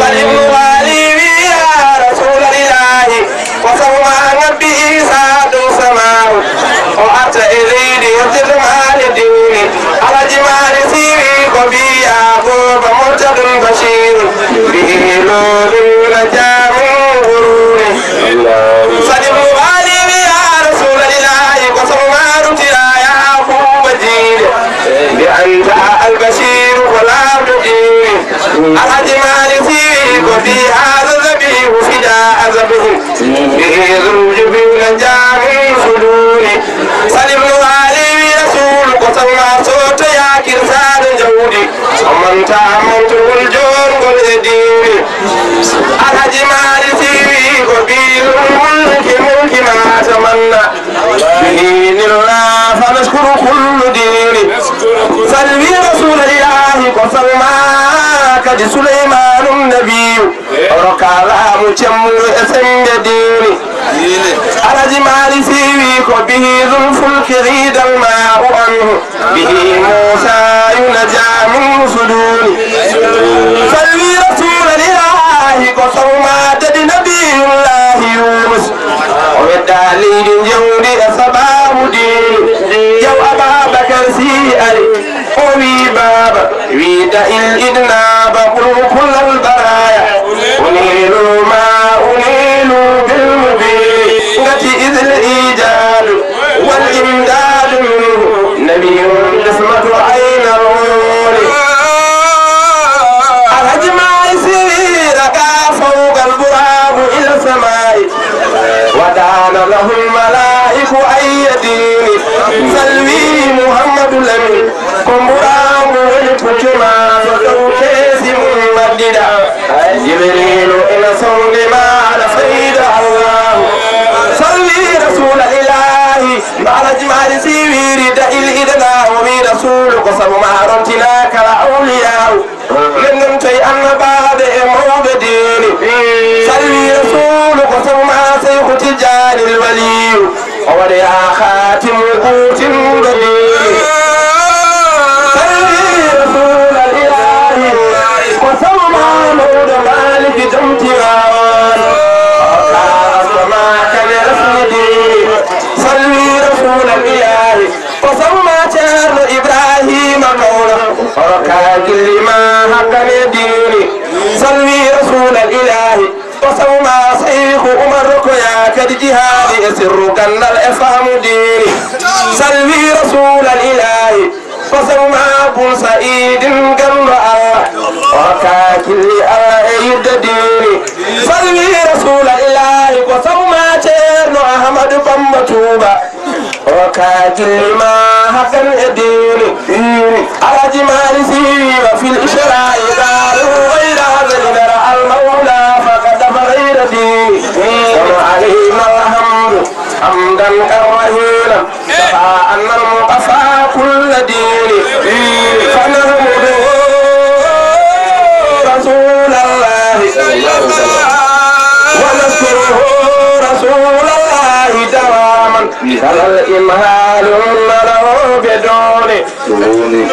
Salim wali wi ya Rasulullah. Ko sabu ma ngabbi Iisaa dow samaaru, o arta e leydi, yottirde maa e diwni. Alhaji Maalik Sy wii ko ɓii Yaakuuba Murtadun Basiirun, ɓii Loolun na jaamun wuruuni. Sadi mo waali wii, yaa Rasuulallaahi, ko sabu maa rutira Yaakuuba jiiɗe, mbi anta Albasiiru ko laawɗo diwni. Alhaji Maalik Sy wii ko fii haada zabiihu fidaa azabihi. Bihi zul jubila Anta mawtugol joorgol e diini. Alhaji Maalik Sy wi ko biilul mulki, mulki ma tamanna. Bihi nilna fa nashkuru kullu diini. Salwi rasulal ilahi ko salma kadi Suleymaanu nabiyu. Oro ka laamu cemmuɗo e sennde diini. Alhaji Maalik Sy wi ko bihi zul fulki ghidal ma'u anhu. Bihi Muusa yunaja min suduni. Salwi rasulal ilahi ko sawma dadi nabiyullahi Yunus. O wedda leydi njewndi e sababu diini. Jaw Ababakar Sy ari. O wi baaba, wi da'il idnaba qul kullal baraya. Unilu ma unilu bil mubin. Ngati idil ijadu wal imdadu minhu. Nabiyun ismatu aynal wuli. Alhaji Maalik Sy raga fawqal burabu ila samai. Wadana lahul malaiku ayyadini. Salwi Muhammadu Lamin. Ko mburangu woni puccu ma so dow keesi mum maddiɗa. Jibriilu ina sowndi ma aɗa fayda Allahu. Salwi rasuula ilaahi. No Alhaji Maalik Sy wiiri da'il idana o wi rasuulu ko sabu ma rontina kala awliyaawu. Men ɗum tawi annabaaɓe e mawɓe diini. Salwi rasuulu ko sabu ma Seyku Tijjaanil Waliyu. O waɗoya haatimu gootinɗo diini. Salwi rasuulal ilaahi. Ko sabu ma mawɗo Maaliki jom Tiwaawan. O hokka asama kane rasmi diini. Salwi rasuulal ilaahi. Ko sabu ma Ceerno Ibraahiima Kawla. O rokka gilli ma hakkane diini. Salwi rasuulal ilaahi. Ko sabu ma Seyku Umar Rokoya kadi jihaadi e sirru ganndal e faamu diini. Salwi rasuulal ilaahi. Ko sabu ma Bun Sa'iidin ganndo Allah. O hokka gilli Allah e yidde diini. Salwi rasuulal ilaahi. Ko sabu ma Ceerno Ahmadu Bamba Tuuba. O ka gilli ma hakan e diini. Alhaji Maalik Sy wi wa fil Isra'i qalu ghayra hadha idha ra'a al mawla faqad dafa ghayra diini. Kono alayna alhamdu hamdan karrahina. Safa anna al muqafa kulla diini. Fa nahmudu rasulallahi. Wa nashkuruhu rasulallahi dawaman. Kalal imhaalu nalawɓe doole.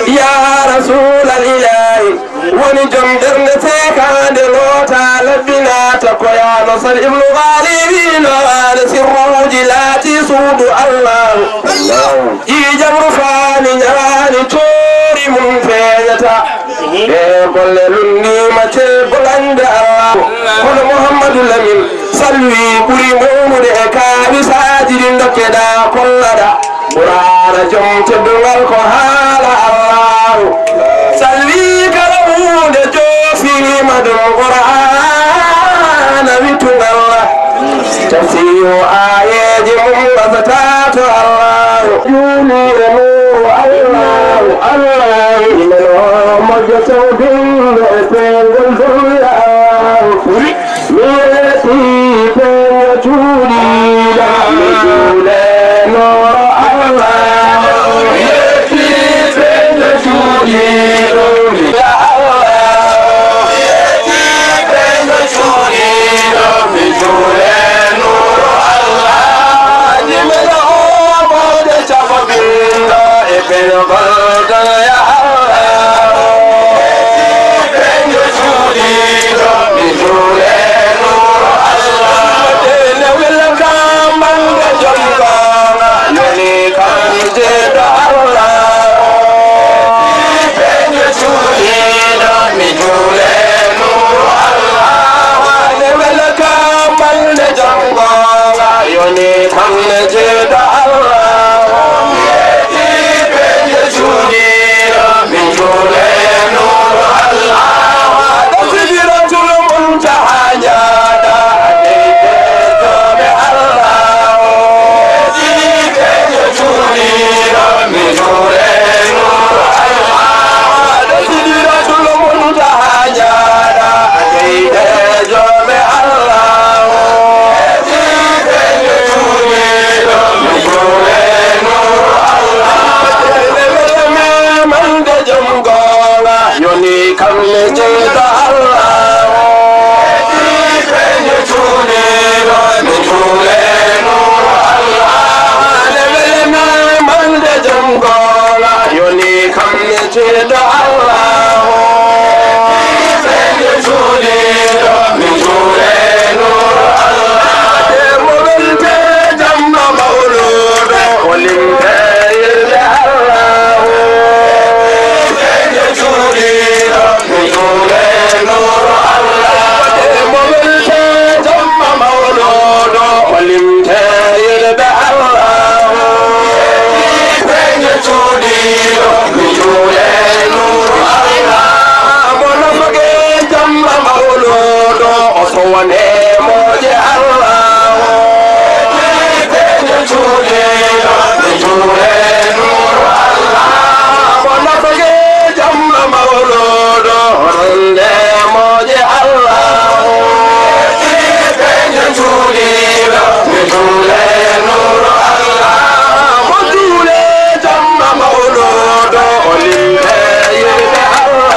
Ya rasuulal ilaahi, woni jom ɓernde seekaande loota labbinaata ko yaano sal ibnu Gaali wiino aana sirruuji laati suudu Allaahu. Ƴiiƴam rufaani ñaani coori mum feeñata. Ɗee golle lunndiima ceebo lañde Allah. Kono Muhammadu Lamin Salwi ɓuri mawnude e kaawisaaji ɗi ndokkeɗaa kollaɗaa. Qur'aana jom teddungal ko haala Allaahu. Salwi kala huunde joofiriima ɗum Qur'aana wittungal. Tafsiru aayeeji mum mbasata to Allaahu. Juuli e Nuuru Allaahu, Allaahu. Imen o moƴƴo tawbindo e peengol dunya Allaahu. Mi yetti peeño cuuɗiiɗo, mi juule Nuuru Allaahu. Mi yetti peeño cuuɗiiɗo, mi juule Allaahu. Mi yetti peeño cuuɗiiɗo, mi juule Nuuru Allaahu. Jimɗo o mawɗo cako binndo e peeño goldo ya Allaahu. Mi yetti peeño cuuɗiiɗo, mi juule Nuuru Allaahu. Tene wela kam bannge jom goonga, nani kam jeeɗo Allaahu. Mi yetti peeño cuuɗiiɗo, mi juule Nuuru Allaahu. Tene wela kam bannge jom goonga, yoni kam ne jeeɗo Allaahu. Mi yetti peeño Wonde mooje Allah, o ƴetti peeñu cuuɗiiɗo, mi juule nuuru Allah. Ko nafake jamma mawluudo, wonde mooje Allah, o ƴetti peeñu cuuɗiiɗo, mi juule nuuru Allah. Mo juule jamma mawluudo, o lille yimɓe Allah.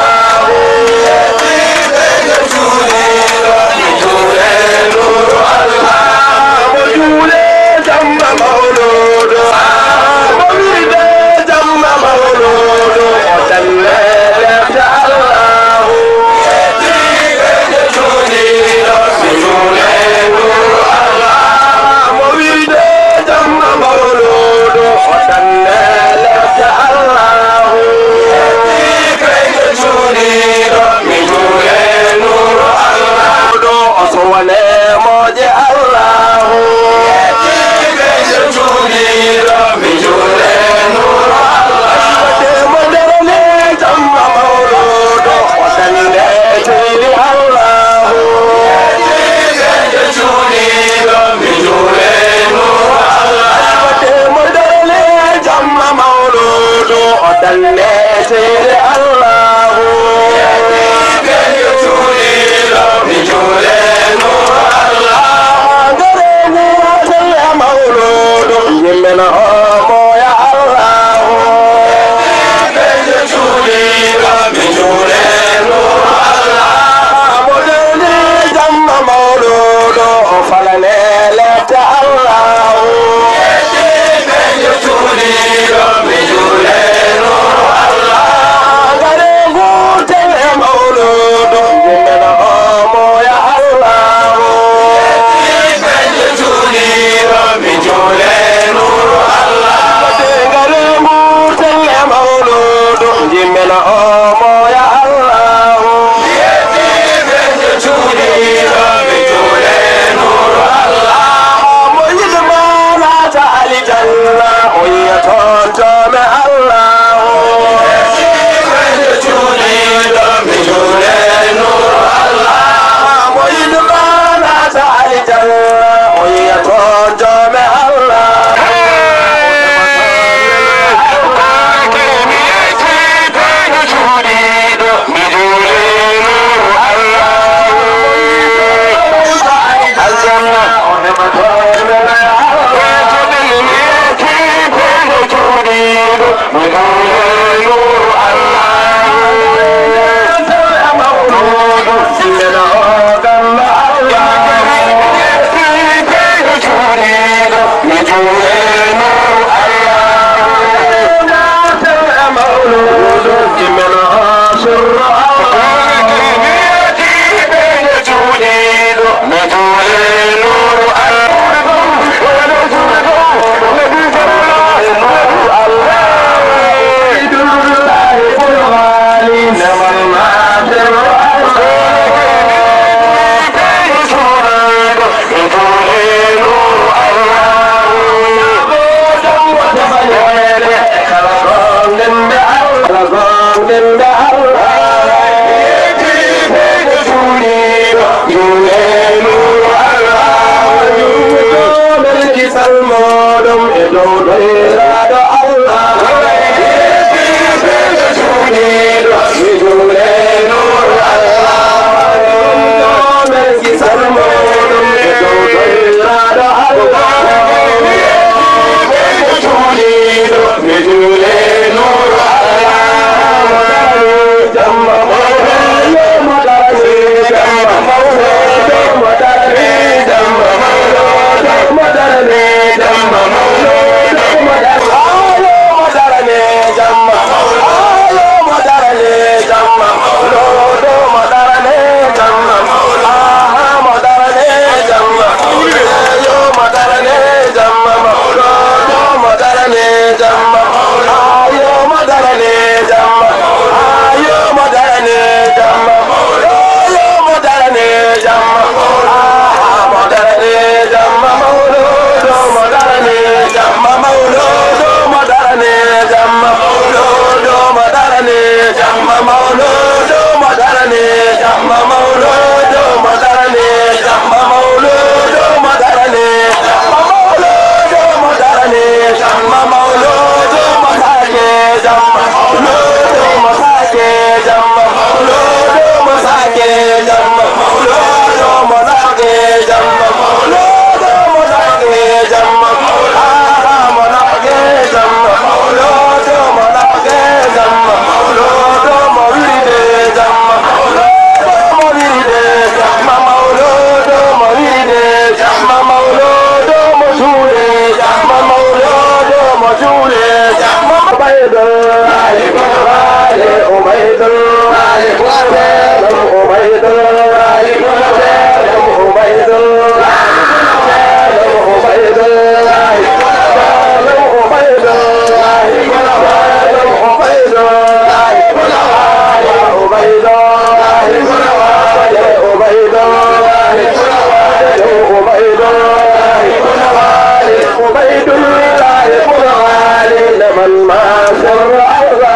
عبيد الله بن غالي، لمن ما سر الله.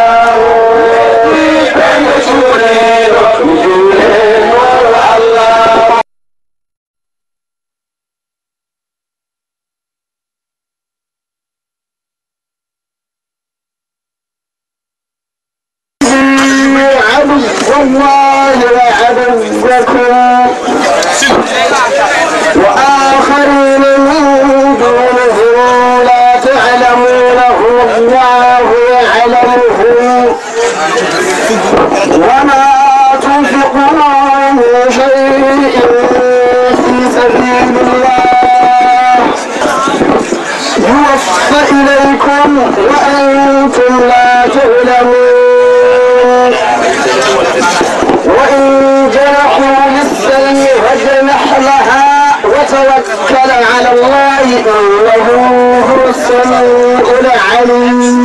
عدو الله وعدوكم وآخرين من دونهم لا تعلمونهم الله يعلمهم وما تنفقوا من شيء في سبيل الله يوف إليكم وأنتم لا تظلمون. وإن جنحوا للسلم فاجنح لها وتوكل على الله إنه هو السميع العليم.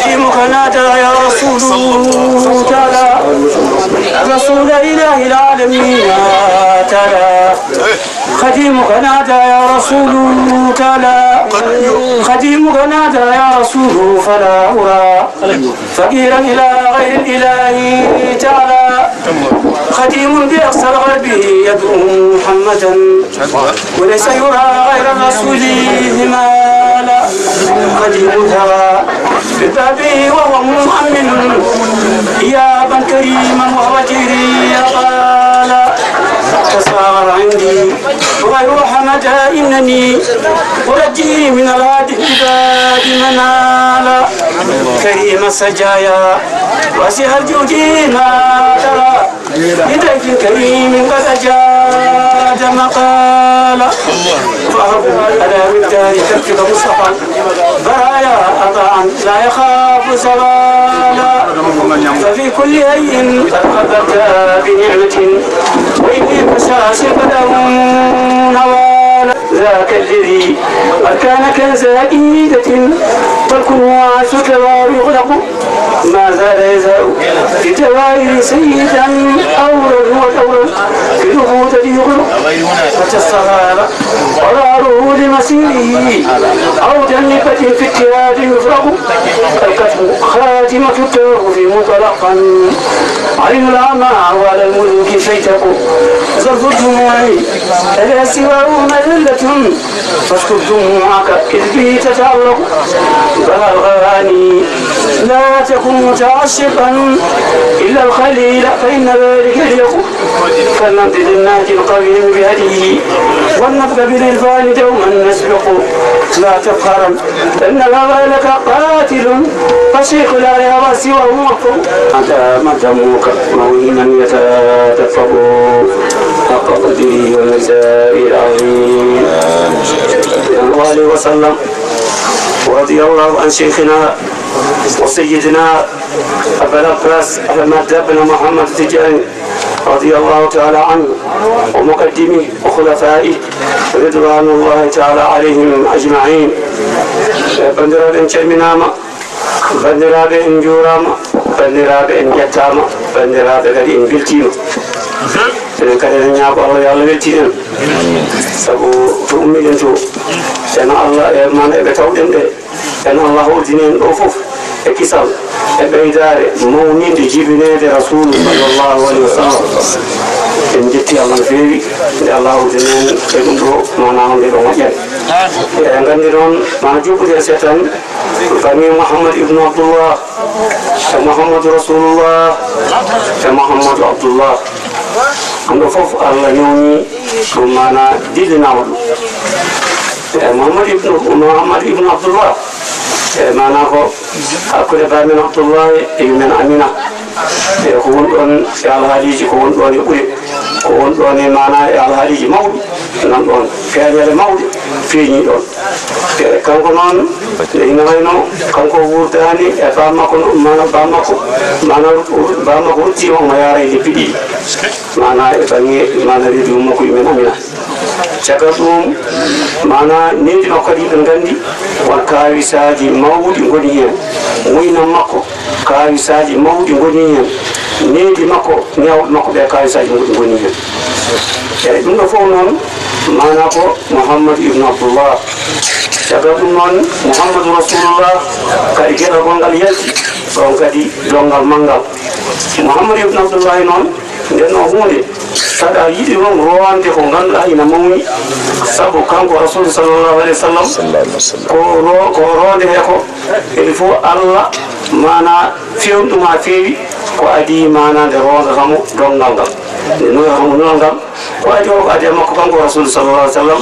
خديمك نادى يا رسول تعالى، رسول إله العالمين تعالى. خديمك نادى يا رسول تعالى، خديمك نادى يا رسول فلا أرى فقيرا إلى غير الإله تعالى. خديم بأقصى الغرب يدعو محمدا، وليس يرى غير الرسول همالا. خديم الهوى ببابه وهو مؤمن إيابا كريما وهو جيري قال: تصاغر عندي غير حمد إنني أرجي من الهادي العباد منالا. كريم السجايا واسع الجود ما ترى لضيف كريم قد أجاد مقالا. فهب على مقدار كفك مصطفى برايا عطاء لا يخاف زوالا. ففي كل هين قد قبلت بنعمة وإني بشاش بدر نوالا. ذاك الذي قد كان كنز عقيدة والكنوز كبار يغلق ما زال يزهو في الدوائر سيدا أورا ودورا في الوجود يغلق. متى استغار قراره لمسيره أو جنبة في اجتهاد يفرق. الكتب خاتمة التوف مطلقا عين العمى وعلى الملوك شيتق. ظرف الدموع إذا سواه مذلة فاسكب دموعك إذ به تتعلق. بهى الغواني لا تكن متعشقا إلا الخليل فإن ذلك اليق. فلنمض للنهج القويم بهديه ولنبق بالعرفان دوما نسبق. لا تفخرا فإن الهوى لك قاتل فالشيخ لا يهوى سواه موفق. أنت ما دمك مهينا يتدفق حق قدره ومقداره العظيم. صلى الله عليه وسلم. ورضي الله عن شيخنا وسيدنا أبا العباس أحمد بن محمد التجاني رضي الله تعالى عنه ومقدميه وخلفائه رضوان الله تعالى عليهم أجمعين. Bandiraɓe, en calminaama. Banndiraaɓe, en njuuraama. Banndiraaɓe, en njettaama. Banndiraaɓe kadi, en mbeltiima. Enen kadi, eɗen ñaago Allah, yo Allah weltin en. Sabu to ummiɗen to, eno Allah e mana eɓe tawɗen ɓe. Eno Allah hawtini en ɗo fof e kisal, e ɓeydaare mawninde jibineede Rasuulu sallallahu alayhi wa sallam. En njetti Allah no feewi nde Allah hawtini en e ɗum ɗo, mana nde ɗo moƴƴere. Eɗen nganndi noon, mana juɓɓude e seetan, bani Muhammad ibnu Abdullah, e Muhammadu Rasulullah, e Muhammadu Abdullah. Ɗum ɗo fof Allah newni ɗum, mana dillinaama ɗum. E Muhammad ibnu, Muhammad ibnu Abdullah, e mana ko hakkunde baamen Abdullah e yummen Amina. E ko woni ɗon e alhaaliiji, ko woni ɗon e ɓure, ko woni ɗon e mana e alhaaliiji mawɗi nan ɗon, feeñeele mawɗe feeñi ɗon. E kanko noon, nde ina wayno kanko wuurdaani e bammakko, mana bammakko, mana bammakko ruttiima omo yaara e lebbi ɗiɗi, mana e bannge mana reedu makko yummen Amina. Caggal ɗum, mana nehdi makko kadi, eɗen nganndi won kaawisaaji mawɗi ngoni heen. Muynam makko, kaawisaaji mawɗi ngoni heen. Nehdi makko, neewɓe makko ɓe, kaawisaaji mawɗi ngoni heen. Eyi, ɗum ɗo fof noon, mana ko Muhammadu ibnu Abdullah. Caggal ɗum noon, Muhammadu Rasulullah, kadi geɗal gongal yalti, ɗon kadi donngal manngal. Muhammadu ibnu Abdullahi noon, nden o huunde, saɗa yiɗi noon roonde ko ngannduɗaa ina mawni, sabu kanko Rasuulu sallallahu alayhi wa sallam, ko ro-, ko roonde he ko, il faut Allah, mana, feewnu ɗum haa feewi, ko adii, mana, nde roondata mo donngal ngal, nde nuyata mo nulal ngal, ko adii o, ko adii e makko kanko Rasuulu sallallahu alayhi wa sallam,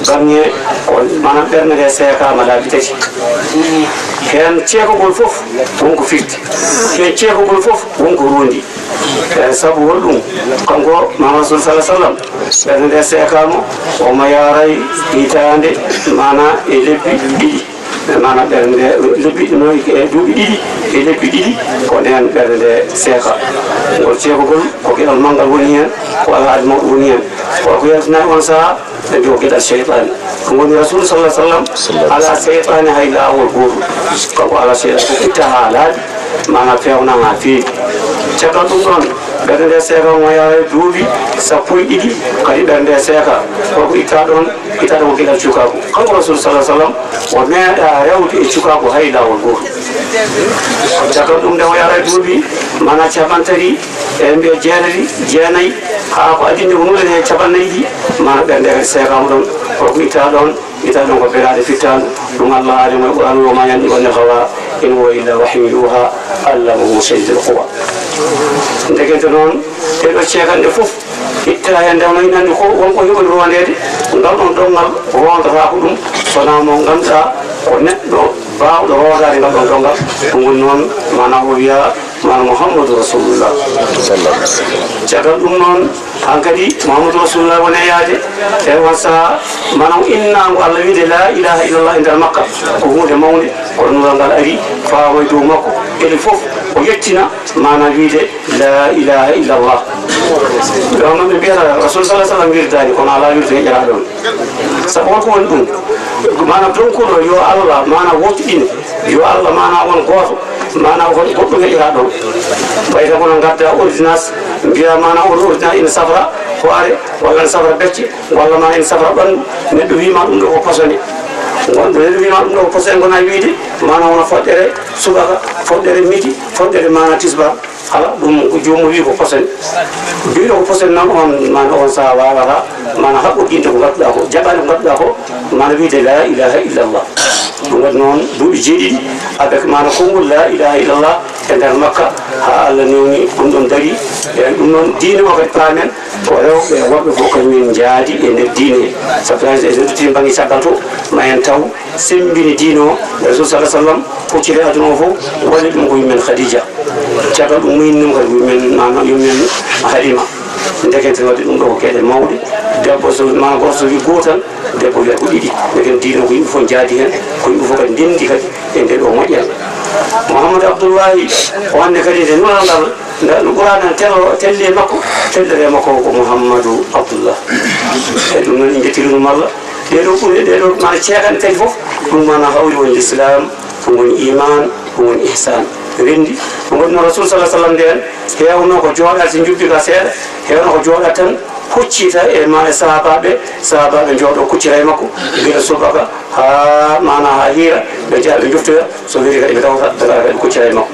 bannge ko, mana, ɓernde nde seekaama laabi tati. Heen ceekagol fof won ko firti, heen ceekagol fof won ko roondi. E sabu hol ɗum? Kanko Muhammad Rasul sallallahu alaihi wasallam, ɓernde nde seekaama, omo yaaray hitaande, mana e lebbi ɗiɗi. Mana ɓernde nde lebbi, no, e duuɓi ɗiɗi, e lebbi ɗiɗi, ko ndeen ɓernde nde seeka. Ngol ceekugol ko geɗal manngal woni heen, ko alhaali mawɗo woni heen. Ko ko yaltinaani on sahaa, ɓe mbiya ko geɗal seytaane. Ɗum woni Rasul sallallahu alaihi wasallam alaa seytaane hay laawol gooto. Kanko alaa seytaane, ko itta haa laaɓi, mana feewna haa feewi. Caggal ɗum ɗoon, ɓernde nde seeka, omo yaara e duuɓi sappo e ɗiɗi, kadi ɓernde nde seeka. Koko itta ɗoon, itta ɗoon ko geɗal cukaagu. Kanko Rasul sallallahu alaihi wasallam, o meeɗaa rewde e cukaagu hay laawol gooto. Caggal ɗum nde o yaara e duuɓi, mana capanɗe tati, e mbiya jeetati, jeenayi, haa ko adii nde ko nulata heen capanɗe nayi ɗi, mana ɓernde nde kadi seekaama ɗoon, koko itta ɗoon, itta ɗoon ko belaade fittaandu, ɗum Allah haali mo e Qur'aan, "وما ينطق عن الهوى إن هو إلا وحي يوحى علمه شديد القوى. Ndekete noon, ɗee ɗoo ceekanɗe fof, itta heen nde wonno ina anndi ko won ko heɓori rondeede ngal ɗoon ɗonngal, rondotaako ɗum, so wonaa mo ngannduɗaa ko neɗɗo baawɗo rondaade ngal ɗoon ɗonngal. Ɗum woni noon, maanaam o wiya, maanaam Muhammadu Rasulullah. Caggal ɗum noon, hankadi Muhammadu Rasulullah woni e yaade e on sahaa, maanaam innaango Allah wiide laa ilaaha illallah e nder Makka, ko huunde mawnde, kono nulal ngal ari fawa e dow makko, ene fof o yettina, maanaam wiide laa ilaaha illallah. Ɗoon noon ɓe mbiyata Rasul sallallahu alaihi wasallam wirdaani, kono alaa wirdu heƴataa ɗoon. Sabu holko woni ɗum? Maanaam tonkuɗo yo Allah, maanaam wootiɗin, yo Allah, maanaam won gooto, maanaam won goɗɗum heƴataa ɗoon. Ɓay tan kono ngadda ordonnance, mbiya maanaam on ordonnance ina safra hoore, walla ina safra becce, walla maanaam ina safra ɓanndu. Neɗɗo wiima ɗum ɗo ko posone. Ngon-, neɗɗo wiima ɗum ɗo ko posone, ngona wiide maanaam wona foɗɗere subaka, foɗɗere midi, foɗɗere maanaam tisbaar. Ala, ɗum ko joomum wi ko posone. Biɗo ko posone noon, on, maanaam on sahaa waawata, maanaam haɓɓodinde ko ngadduɗaa ko, jaɓaade ko ngadduɗaa ko, maanaam wiide laa ilaaha illallah. Ɗum waɗi noon duuɓi jeeɗiɗi avec maanaam konngol laa ilaaha illallah e nder Makka, haa Allah newni ɗum ɗoon darii. E ɗum noon diine o kadi paamen ko rewɓe e worɓe fof kañum en njaadi e nder diine he. Sabu so en nodditii bannge caggal to, ma en taw semmbini diine o, Rasul sallallahu alaihi wasallam hucciti aduna o fof, waɗi ɗum ko yumma en Khadija. Caggal ɗum muynii mo kadi ko yumma en, maanaam yumma en Halima. Ndekete waɗde ɗum ɗo ko geɗe mawɗe. Debbo so, maanaam gorko so wi gootal, debbo wiyata ko ɗiɗi. Ndekete diine o ko yimɓe fof njaadi heen, ko yimɓe fof kadi ndenndi kadi e nde ɗo moƴƴere. Mouhamadou Abdoullahi, o hannde kadi nde nulal ngal, nde no Qur'aana telo-, telli e makko, tellere makko ko Mouhamadou Abdoullah. E ɗum noon en njettiri ɗum Allah. Ɗee ɗoo ɓurɗe, ɗee ɗoo maanaam ceekanɗe tati fof, ɗum maanaam hawri woni Lislaam, ɗum woni iimaan, ɗum woni ihsaan. Renndi, ɗum waɗi no Rasul sallallahu alaihi wasallam ndeen, heewno ko jooɗaade so njuppi ka seeɗa, heewno ko jooɗaade tan, huccita e ma-, e sahaabaaɓe, sahaabaaɓe njooɗoo kuccira e makko, gila subaka haa maanaam haa hiira, ɓe njaha ɓe njoftoya, so weli kadi ɓe tawta, daga kadi kuccira e makko.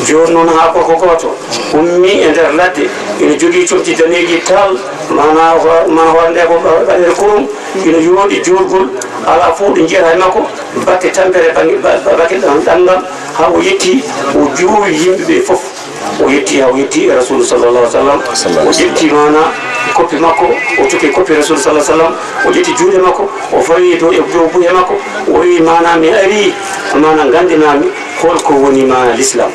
Jooni noon haa gorko gooto ummii e nder ladde, ina jogii comci daneeji tal, maanaa ho-, maanaa hoore nde ko ɓa-, ɓaɗeede kurum, ina yooɗi joorgol, alaa fof ɗo njiyata e makko, batte tampere bannge, ba-, ba-, batte ɗan-, ɗanngal, haa o yettii, o juuwi yimɓe ɓe fof. O yettii haa o yettii e Rasuulu sallallahu alaihi wasallam. O ƴetti maanaa koppi makko, o tokki koppi Rasuulu sallallahu alaihi wasallam, o ƴetti juuɗe makko, o fawi dow e dow bu'e makko, o wi maanaa mi arii, maanaa nganndinaa mi hol ko woni maanaa Lislaam.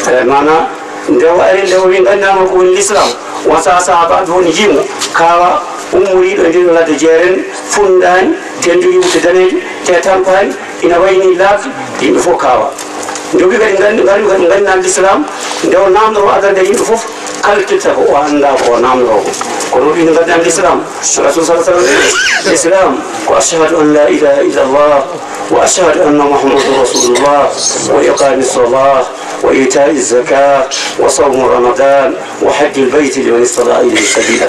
E maanaa nde o ari, nde o wi nganndinaa mi hol ko woni Lislaam, on sahaa sahaabaaɓe woni njii mo, kaawa ummoriiɗo e ndeen ladde jeeren, funndaani, te jogii wutte daneejo, te tampaani, ina wayi ni laaɓde, yimɓe fof kaawa. Nde o wi kadi nganndi, nganndi kadi nganndinaa mi Lislaam, nde o naamnoroo adannde yimɓe fof, kala tetta ko o anndaa ko o naamnoroo ko. Kono o wi no nganndinaa mi Lislaam, Rasul sallallahu alaihi wasallam, Lislaam ko ashhadu an la ilaha illallah, wa ashhadu anna Muhammadan rasulullah, wa iqami salah, wa itai zaka, wa sawmu ramadan, wa hajjul bayti liman istata ilayhi sabila.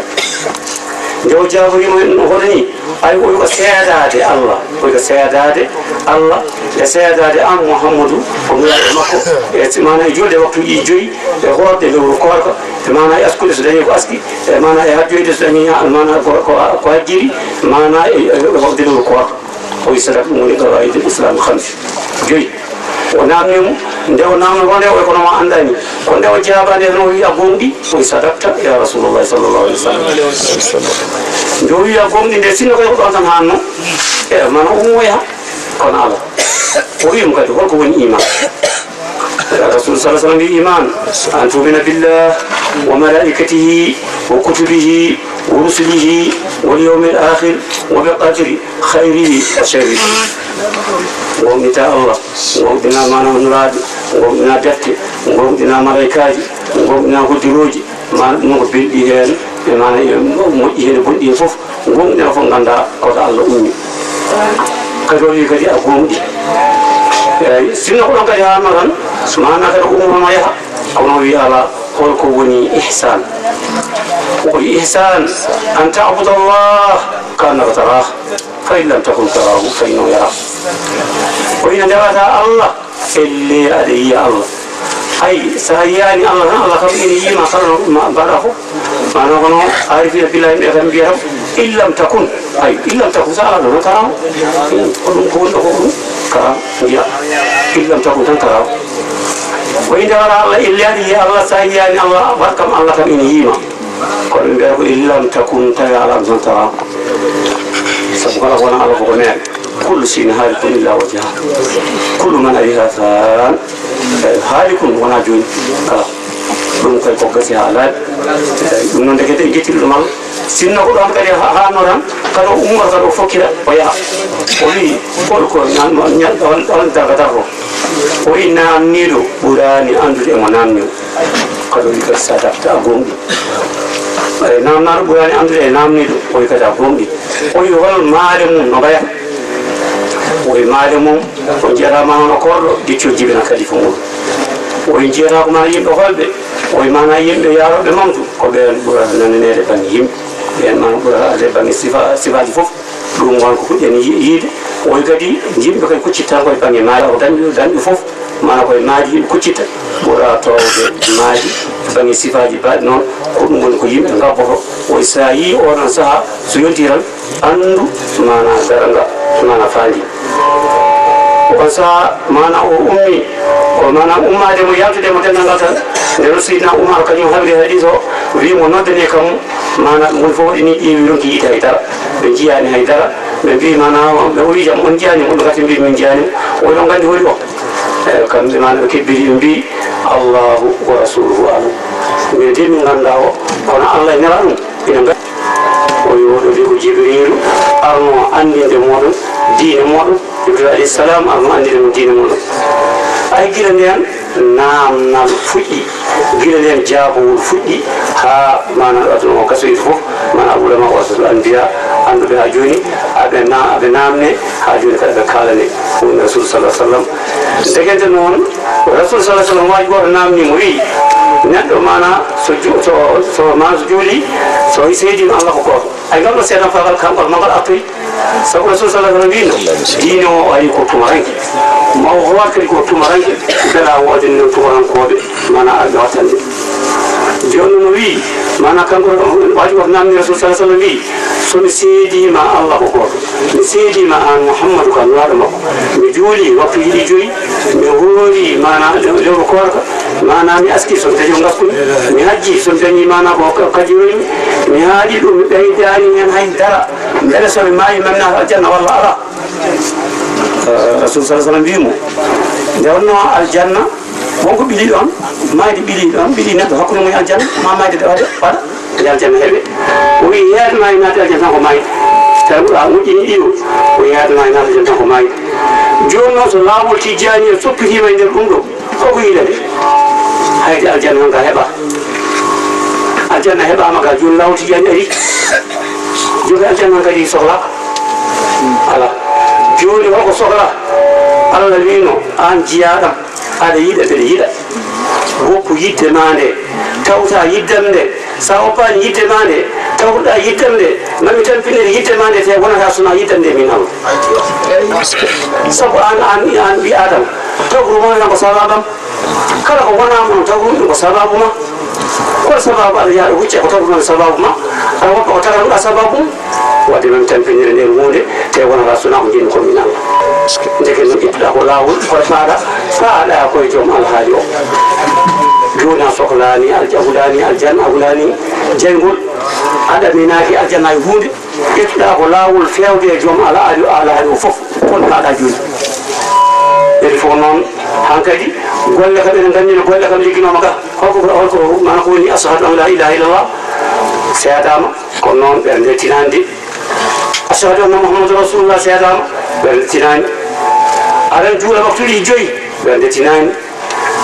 Nde o jaaboriima en hoɗo ni, ay, o wi ko seedaade Allah, o wi ko seedaade Allah, e seedaade aan Muhammadu ko nulaaɗo makko, e si-, maanaa e julde waktuuji joyi, e hoorde lewru koorka, e maanaa e askude so dañi ko aski, e maanaa e hajjoyde so dañi ha-, maanaa ko, ko, ko hajjiri, maanaa e, e hoorde lewru koorka. O wi sadak ɗum woni qawaidul Islam khamsi. Joyi. O naamni mo, nde o naamnoroo nde, o wi kono mo anndani. Ko nde o jaabani heen, o wi a goongɗi, o wi sadakta ya Rasulullah sallallahu alaihi wasallam. Nde o wi a goongɗi nde, sinno kay ko ɗoon tan hanno, e mana ummoya, kono ala. O wi mo kadi, holko woni iman? Rasul sallallahu alaihi wasallam wi iman, an tu'mina billah wa malaikatihi wa kutubihi wa rusulihi wal yawmil akhir wa bil qadri khayrihi wa sharrihi. Goongɗinta Allah, goongɗina maanaa nulaaɓe, goongɗina defte, goongɗina malaykaaji, goongɗina hoddirooji, maanaa ɗum ko belɗi heen, e maanaa e moƴƴi heen, e bonɗi heen fof, goongɗina fof ngannda ko to Allah ummi. Kadi o wi kadi a goongɗi. Eeyi, sinno ko ɗon kadi haalno tan, maanaa kadi ko ummono yaha, kono o wi ala, holko woni ihsan? O wi ihsan, an ta'buda Allah ka annaka tarah. Fa in lam takun tarahu fa innahu yarak. Ko ina ndewata Allah, elle aɗa yiya Allah. Ay, so a yiyaani Allah tan, Allah kam ina yiima kala no ma-, mbaɗa fof. Maanaa kono aarifina billahi ɓe kam mbiyata, in lam takun. Ay, in lam takun, so alaa ɗo, no tarahu. Ko ɗum, ko woni ɗo ko ɗum. Kara, njiya, illam takun tan kara. O inde wara Allah, ille ari yi Allah, sa yiyani Allah, war kam Allah kam ina yiima. Kono ɓe mbiyata ko illam takun, tawi ala ɗum tan tara. Sabu kala ko wona Allah ko ko meere. Kullu shay'in halikun illa wajha. Kullu man alayha fan. Eh, halikun wona jooni. Kala. Ɗum kay ko gasi ha laaɓi. Eh, ɗum noon ndekete e gettirɗo ɗum Allah. Sinno ko ɗoon kadi ha-, haanno tan, kadi o ummora, kadi o fokkira, o yaha. O wiyi, "Hol ko nan-, nan-, on, on darga dargo?" O wiyi, "Naamniiɗo ɓuraani anndude e mo naamnii o." Kadi o wiyi, "Kadi sadakta, a goongɗii." Eyi, naamnaaɗo ɓuraani anndude e naamniiɗo, o wiyi, "Kadi a goongɗii." O wiyi, "Hol maale mum no mbayata?" O wiyi, "Maale mum, on njiyata ma hono korɗo, dicco jibina kalifa mum." O wiyi, "Njiyata ko ma yimɓe holɓe?" O wiyi, "Mana yimɓe yaarooɓe mamtu, ko ɓeen ɓura nananeede bannge yimɓe." Ɓeen mana ɓura arde bannge sifa-, sifaaji fof. Ɗum won ko puɗɗen yi-, yiide. O wiyi kadi, yimɓe kadi kuccittaa ko e bannge maadi, ko dañɓe, dañɓe fof, mana koye maadi yimɓe kuccitta, ɓura toowde maadi, bannge sifaaji baɗɗi noon, ko ɗum woni ko yimɓe ngabboto. O wiyi, so a yii oɗon sahaa, so yontii tan, anndu mana darnga, mana faandi. On sahaa, mana o ummi, o mana ummaade mo, yaltude mo denndangal tan, nde noon Seydina Umar kañum haɓri hadiis o, wiyi mo noddane kam, mana ɗum woni fof waɗi ni ƴeewi ronki yiide hay dara. Ɓe njiyaani hay dara, ɓe mbi mana, ɓe o wiija on njiyaani mo, ɓe gati mbi min njiyaani mo, o ɗon nganndi holi o. E, kamɓe mana ɓe kebbiri ɓe mbi, "Allahu wa rasuluhu alam." Min de min ngannda o, kono Allah e nela ɗum, ina nganndi. O wi oɗo de ko Jibriilu arno anndinde moɗon diine moɗon, Jibriilu alayhi salam arno anndinde mon diine moɗon. Ay gila ndeen naamnal fuɗɗi, gila ndeen jaabowol fuɗɗi, haa mana aduna o gasoyi fof, mana ulama o asbatul anbiya, annduɓe haa jooni, aɓe na-, aɓe naamne, haa jooni kadi ɓe kaalane, ko woni Rasul sallallahu alaihi wasallam. Ndegente noon, Rasul sallallahu alaihi wasallam waaji gooto naamni mo, wiyi, neɗɗo mana so ju-, so, so mana so juuli, so seedima Allah ko gooto. Ay ngal ɗo seedan fagal kam, ngal ma ngal artoyi. Sabu Rasul sallallahu alaihi wasallam wiino, diine o ari ko tumaranke. Ma o hoot kadi ko tumaranke, bela woodani noon tumarankooɓe, mana arɓe wattande. Jooni no wiyi, mana kanko waaji gooto naamni Rasul sallallahu alaihi wasallam wiyi, so mi seedima Allah ko gooto, mi seedima aan Muhammadu ka nulaaɗo makko, mi juuli waktuuji ɗi joyi, mi hoori mana lewru koorka, mana mi aski so mi tawi o ngaskumi, mi hajji so mi dañi mana ko ka-, kajiroymi, mi haaɗi ɗum, mi ɓeydaani heen hay dara, mbele so mi maayi mi naata aljanna walla alaa? Eh, Rasul sallallahu alaihi wasallam wiyi mo, nde wonno aljanna, wonko ɓili ɗon, mayde ɓili ɗon, ɓili neɗɗo hakkunde mum e aljanna, ma mayde ɗo waɗa, waɗa, e aljanna heeɓe. O wiyi, heedanaayi naade aljanna tan ko mayde. Tawi a moƴƴini ɗiɗo, o wiyi, heedanaayi naade aljanna tan ko mayde. Jooni noon so laawol Tijjaani en soppitiima e nder ɗum ɗo, koko yiɗa de? Hayde aljanna tan ka heɓa. Aljanna heɓaama ka, jooni laawol Tijjaani ari. Jooni aljanna tan kadi sohlaa. Ala. Jooni hoko sohla? Allah wiino, aan jiyaaɗam, aɗa yiɗa, mbeɗa yiɗa. Woppu yidde maa nde, tawta yiddam nde. Sa woppaani yidde maa nde, tawruɗaa yiddam nde, mami tampinir yidde maa nde, te wonata sona yiddam nde min Allah. Sabu aan, aan, aan ɓii Aadama, tawru maa ko sababam. Kala ko wonaa mo, tawru ɗum ko sababu ma. Hol sababu aɗa yaha ɗo hucca ko tawruɗaa sababu ma? Aɗa woppa ko taganuɗaa sababu mum? Wadde men tampinire nden huunde, te wonata sona ko njiɗmi ko min Allah. Ndeke no ƴettuɗaa ko laawol, kono faaɗa, faaɗa koye joom alhaali o. Jooni a sohlaani alja-, a hulaani aljanna, a hulaani jeyngol, a ɗaminaaki aljanna e huunde. Ƴettuɗaa ko laawol feewde e joom alhaali, alhaali o fof. Kono faaɗa jooni. Ɓeri fof noon, hankadi, golle kam eɗen nganndi no golle kam ligginooma ga. Holko, holko, mana ko woni ashhadu an la ilaha illallah? Seedaama, kono noon ɓernde tinaani de. Ashhadu anna Muhammadu Rasulullah seedaama, ɓernde tinaani. Aɗa juula waktuuji joyi, ɓernde tinaani.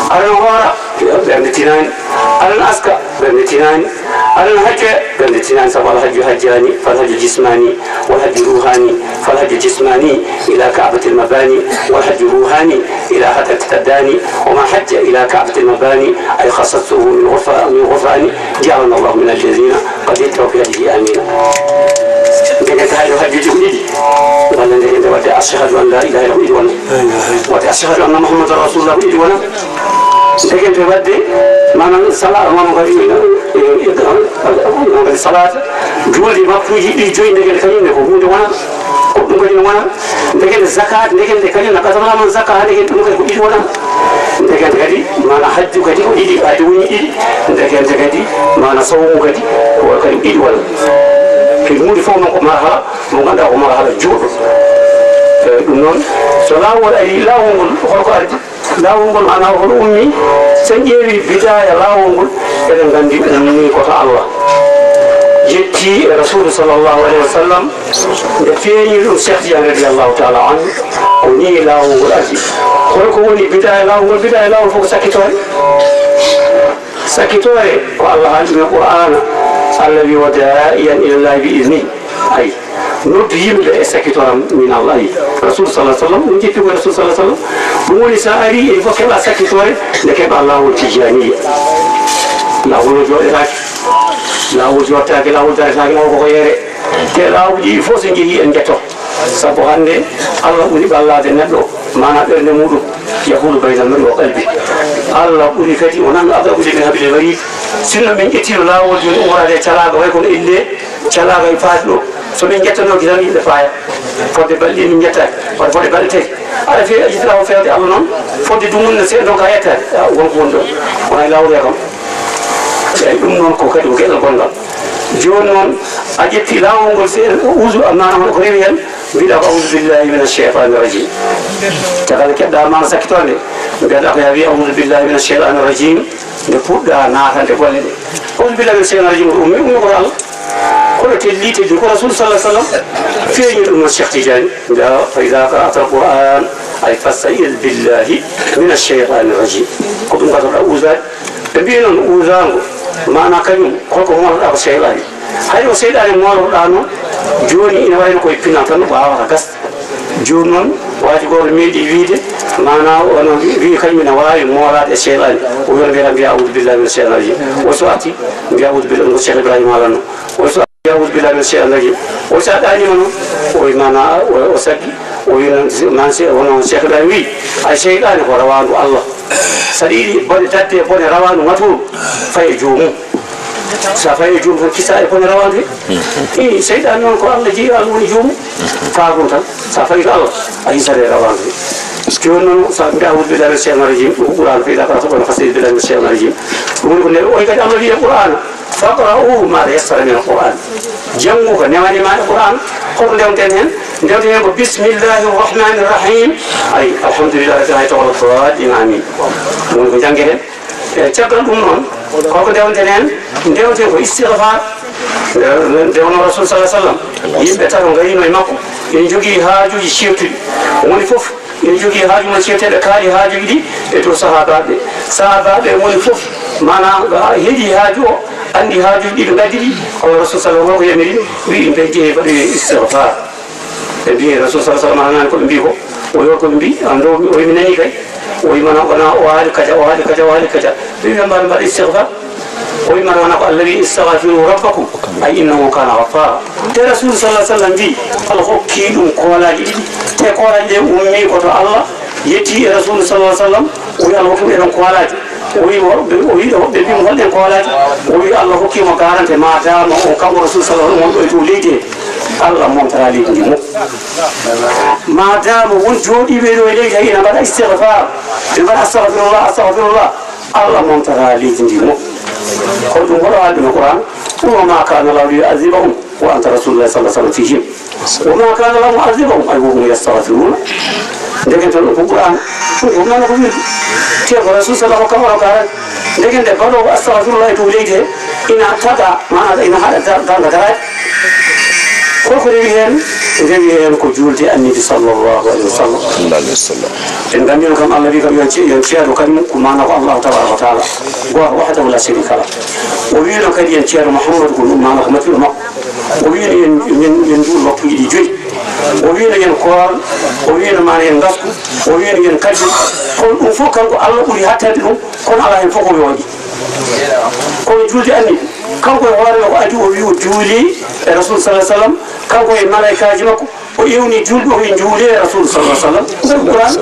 Aɗa hoora, ɓernde tinaani. Aɗa aska, ɓernde tinaani. Aɗa hajjoya, ɓernde tinaani, sabu alhajju hajjaani, falhajju jismaani, walhajju ruuhaani, falhajju jismaani ila ka'batil mabaani, walhajju ruuhaani ila hadratil addaani, wa man hajja ila ka'batil mabaani, ay khassasuhu min ghufra-, min ghufraani, ja'alana Allahu min alladhina qad ihtadaw bi hadihi, amin. Ndeke tawi ɗo hajjuji ko ɗiɗi. Walla ndeke nde wadde ashhadu an la ilaha illallah ko ɗiɗi wona. Wadde ashhadu anna Muhammadan rasulullah ko ɗiɗi wona. Ndeke nde wadde, maanaam, sala-, maanaam kadi, eh, eh, eh, kadi salaata, juulde waktuuji ɗi joyi ndeke nde kañum ne ko huunde wona. Ko ɗum kadi ne wona. Ndeke nde Zakat, ndekete kañum, laqad aflaha man zakkaha, ndekete ɗum kadi ko ɗiɗi wonata. Ndekete kadi, maana hajju kadi ko ɗiɗi, ɓayde woni ɗiɗi. Ndekete kadi, maana sawmu kadi ko kadi ɗiɗi wonata. Kadi huunde fof noon ko marhala mo ngannduɗaa ko marhala juutɗo. E ɗum noon, so laawol ari, laawol ngol holko ardi? Laawol ngol maana hono ummi, so en ƴeewi bidaaya laawol ngol, eɗen nganndi ummi ko to Allah. Yetti e Rasuulu sallallahu alayhi wa sallam, nde feeñi ɗum Cheikh Tidiane radiyallahu taala anhu, ko nii laawol ngol addi. Holko woni bidaaya laawol ngol? Bidaaya laawol fof ko sakkitoore. Sakkitoore ko Allah haali ɗum e Qur'aana, Allah wi: "Wa daa'iyan ila Llaahi bi iznihi." Ayi, noddu yimɓe e sakkitooram min Allah. Ayi, Rasul sallallahu alaihi wasallam, ɗum jippi ko Rasul sallallahu alaihi wasallam. Ɗum woni, so a ari, il faut keɓa sakkitoore, nde keɓa laawol tijjaaniyya. Laawol o jooɗetaake, laawol jooɗtaake, laawol daretaake, laawol ko ko yeere. Te laawol ɗi fof so njehii en njetto. Sabu hannde Allah ɓuri ɓallaade neɗɗo, maanaa ɓernde muɗum, yahulu baynal mar'i wa qalbi. Allah ɓuri kadi, o nan aqrabu ilayhi min hablil warid. Sinno min ƴettino laawol jooni ummoraade e calaaga, way kono ille calaaga e faati ɗo. So min njettanooki tan yimɓe paaya. Fodde balɗe ɗiɗi min njettaaki, walla fodde balɗe tati. Aɗa fe-, a yitira o feewde Allah noon, fodde dumunna seeɗa ɗon ka yettaade. A, wonko woni ɗon. Wona e laawol ya kam. Eyi, ɗum noon ko kadi ko geɗal gonngal. Jooni noon, a ƴetti laawol ngol, se usu, maanaam ko rewi heen, mbiɗa ko: "Auzu billahi mina shaytani rajim." Caggal nde keɓɗa maana sakkitoonde, mbiyata ko yaa wiya: "Auzu billahi mina shaytani rajim." Nde puɗɗa naatande golle ɗe. "Auzu billahi mina shaytani rajim", ko ummi, ummi ko Allah. Kono telli, telli ko Rasul sallallahu alaihi wasallam. Feeñi ɗum no Cheikh Tidiane. Nda, "Fa idha qara'ta al-Qur'an, ay fasta'id billahi mina shaytani rajim." Ko ɗum gasata usaade. Ɓe mbiyi noon, uuzaango, maanaa kañum, holko mooloɗaa ko seyɗaani? Hay o seyɗaani mooloɗaa noon, jooni ina wayno koye pinal tan no waawata gasde. Jooni noon, waati gooto meeɗi wiyde, maanaa, ono wi-, wi kañum ina waawi moolaade e seyɗaani. O wiya, mbiya, mbiya, "Auzu billahi mina shaytani rajim." O so arti, mbiya, "Auzu billahi," ko Cheikh Ibrahima haalanno. O so "Auzu billahi mina shaytani rajim." O so a ɗaaniima noon, o wi maanaa, o, o saggi, o wi noon, si, man si, hono Cheikh Ibrahima wi, ay seyɗaani ko rawaandu Allah. Saɗa yiɗi bone, dadde e bone rawaandu ŋatooru, fay e joomum. Sa fay e joomum tan, kisa e bone rawaandu he. I, seyɗaani noon ko Allah jeyi, Allah woni joomum. Kaa ɗum tan, sa fayi ko Allah, a hisat e rawaandu he. Jooni noon, sa mbiya, "Auzu billahi mina shaytani rajim," ɗum ko Qur'aana, fa idha qara'ta al-Qur'ana fasta'id billahi mina shaytani rajim. Ɗum woni ko nde, oy kadi Allah wi e Qur'aana, "Faqra'u ma tayassara min al-Qur'an." Janngu ko newani ma e Qur'an. Holko ndewten heen? Ndewten heen ko bismillahi rahmani rahim. Ay, alhamdulillahi rabbil alamin, wala dallin, amin. Ɗum woni ko njanngeten. E caggal ɗum noon, holko ndewten heen? Ndewten ko istighfar. Nde, nde wonno Rasul sallallahu alaihi wasallam, yimɓe tato ngarino e makko, ina jogii haajuuji ceertuɗi. Woni fof ina jogii haaju mum, ceerteeɓe kaali haajuuji ɗi e dow sahaabaaɓe ɓe. Sahaabaaɓe ɓe woni fof, maanaa, heɗii haaju o, anndi haajuuji ɗi ɓe ngaddi ɗi, kono Rasul sallallahu alaihi wasallam ko yamiri, wiyi, "Yimɓe, njehee mbaɗoyee istighfar." Ɓe mbiyi, "Rasul sallallahu alaihi wasallam, a nanaani ko ɓe mbiyi ko?" O wi, "Holko ɓe mbiyi?" An ɗo, o wi, "Mi nanii kay." O wi, "Mana, wona o haali kaja, o haali kaja, o haali kaja." Ɓe mbiya, "Mbaɗa, mbaɗa istighfar." O wi, "Mana, wona ko Allah wi, 'Istaghfiru rabbakum, ay, innahu kana ghaffara.'" Te Rasul sallallahu alaihi wasallam wi, Allah hokki ɗum koolaaji ɗiɗi. Te koolaaji ɗe ummi ko to Allah, yetti e Rasul sallallahu alaihi wasallam. O wi, Allah hokki ɗum e ɗon koolaaji. O wi, woɓɓe, o wi, woɓɓe mbi mo, "Holɗen koolaaji?" O wi, Allah hokki mo garanti, ma dama on, kanko Rasul sallallahu alaihi wasallam, won ɗo e dow leydi he, Allah montata leydi ndi mo. Ma dama won jooɗiiɓe ɗo e leydi he, ina mbaɗa istighfar, ɓe mbaɗa astaghfirullah, astaghfirullah. Allah montata leydi ndi mo. Kono ɗum hoɗo haalde no Qur'an, "Wa ma kana Allahu liyu'adhibahum wa anta rasulullahi sallallahu alaihi wasallam fihim. Wa ma kana Allahu mu'adhibahum, ay, wa hum yastaghfiruna." Ndeke tan ko Qur'an, ɗum ko noon ko wirdi. Te ko Rasul sallallahu alaihi wasallam o garani. Ndeke nde mbaɗoowo astaghfirullah e dow leydi he, ina taga, maanaa ina haɗa da-, darnga daraaɗe. Holko rewi heen? Rewi heen ko juulde Annabi sallallahu alaihi wasallam. Sallallahu alaihi wasallam. En nganndi no kam Allah wi kam yon ce-, yon ceedo kañum ko maanaa ko Allahu tabaraka wa taala. Gooto wahdahu la sharika lah. O wiino kadi yon ceedo Muhammadu ko ɗum maanaa ko matiɗo makko. O wiino yon, yon, yon juul waktuuji ɗi joyi. O wiino yon koor, o wiino maanaa yon ngasku, o wiino yon kadi. Kono ɗum fof kanko Allah ɓuri hattande ɗum, kono alaa heen fof ko yooɗi. Kono juulde Annabi, kanko e hoore makko addi o wi o juuli e Rasul sallallahu alaihi wasallam, kanko e malaikaaji makko, o ewni juulɓe, o wi, "Njuulee Rasul sallallahu alaihi wasallam." Ngal Qur'an.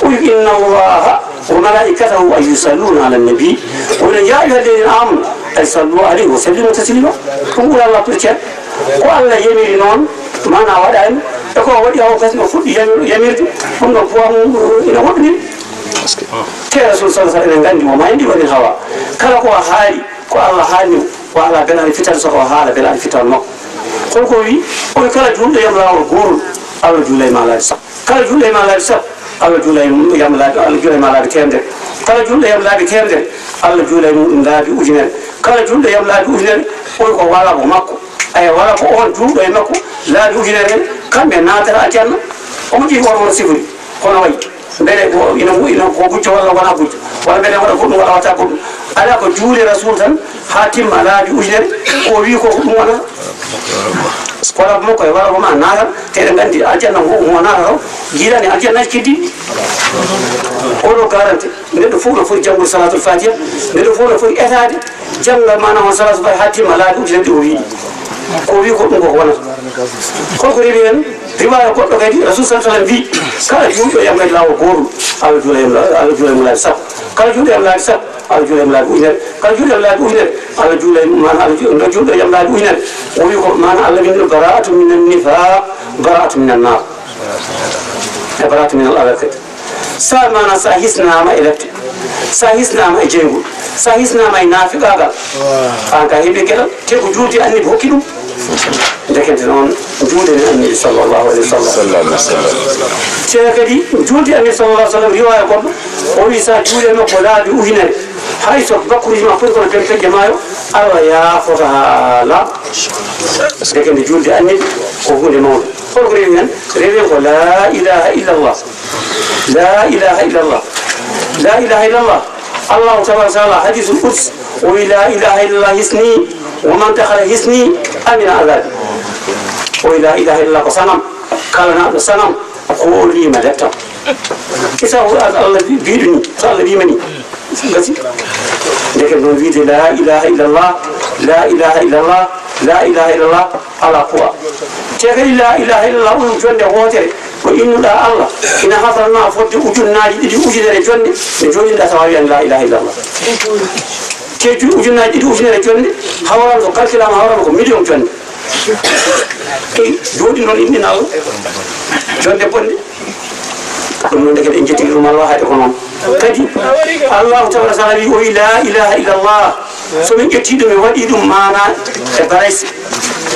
O wi, "Inna Allaha wa malaikatahu ay yusalluna ala nabi." O wi, "Ya ayyuhalladhina amanu, ay sallu alayhi wa sallimu taslima." Ɗum ɓuri Allah to ceer. Ko Allah yamiri noon, Mana waɗaani, e ko waɗi hawa gasno fuɗɗi yamir-, yamirde, ɗum ɗon poids mum ina woɗɗoniri. Te Rasul sallallahu alaihi wasallam enen nganndi o mayndi woni hawa. Kala ko o haali, ko Allah haalni, o ala belaani fitan so ko haala belaani fitan makko. Holko wi? O wi kala juulɗo yam laawol goorol, Allah juulay ma laabi sappo. Kala juulɗo yam laabi sappo, Allah juulay yam laabi, Allah juulay ma laabi teemedere. Kala juulɗo yam laabi teemedere, Allah juulay muɗum laabi ujunere. Kala juulɗo yam laabi ujunere, o wi ko wala ko makko. Aya wala ko on juulɗo e makko laabi ujunere, kamɓe naatata aljanna. Omo ƴeewi on won sifori, kono wayi. Mbele ko ina, ina ko gujjo walla wona gujjo? Walla mbele waɗa goɗɗum walla waɗata goɗɗum? Ala ko juuli Rasul tan, haa timma laabi ujunere, o wi ko ko ɗum wonata. Kono ko makko e wala ko ma naata, te eɗen nganndi aljanna mo, mo naata o, jiilaani aljanna keddi. Oɗo garanti, neɗɗo fof no foti janngude Salatul Fatiha, neɗɗo fof no foti etaade, jannga mana on Salatul Fatiha haa timma laabi ujunere ɗi o wiɗi. Ko wi ko ɗum ko wonata. Holko rewi heen? Riwaya goɗɗo kadi, Rasul sallallahu alaihi wasallam wi, kala juulɗo yam kadi laawol gootol, Allah juula yam, Allah juula mo laabi sappo. Kala juulɗo yam laabi sappo, Allah juula yam laabi ujunere. Kala juulɗo yam laabi ujunere, Allah juula, mana Allah ju-, no juulɗo yam laabi ujunere. O wi ko, mana Allah winndi bara'atu minan nifaq, bara'atu minan nar. E bara'atu minal adab kadi. Sa mana sa hisnaama e lepte, sa hisnaama e jeyngol, sa hisnaama e naafiqaagal, aan ka heɓi geɗal, te ko juulde Annabi hokki ɗum. Ndekete noon, juulde Annabi sallallahu alaihi wasallam. Te kadi juulde Annabi sallallahu alaihi wasallam, riwaya goɗɗo, o wi sa juuli e makko laabi ujunere, hay so bakkuruuji ma poti kono pempeƴƴe maayo, Allah yaafoto haa laaɓa. Ndekete juulde Annabi ko huunde mawnde. Holko rewi heen? Rewi ko la ilaha illallah. La ilaha illallah. La ilaha illallah. Allahu tabaraka wa taala, hadisul qudsi, o wi, "La ilaha illallah hisni, wa man dakhala hisni amina azabi." O wi, "La ilaha illallah ko sangam, kala naaɗo sangam, ko o liima leptam." Isa o Allah bi-, biɗo ni, so Allah wiima ni, gasi. Ndeke noon wiide, "La ilaha illallah, la ilaha illallah, la ilaha illallah." Ala kuwa. Te kadi la ilaha illallah, ɗum jonde wootere, ko innuɗaa Allah, ina hafranma fodde ujunnaaji ɗiɗi ujunere jonde, nde jooɗinɗaa tawa wiyan la ilaha illallah. Te ju-, ujunnaaji ɗiɗi ujunere jonde, hawran ko calculama, hawran ko million jonde. Ɗi jooɗi noon inɗina Allah. Jonde bonde. Ɗum noon, ndeke en njettiri ɗum Allah, hayde ko noon. Kadi, Allahu tabaraka wa taala wi, o wi, "La ilaha illallah." So min ƴetti ɗum, mi waɗi ɗum maana e barayse.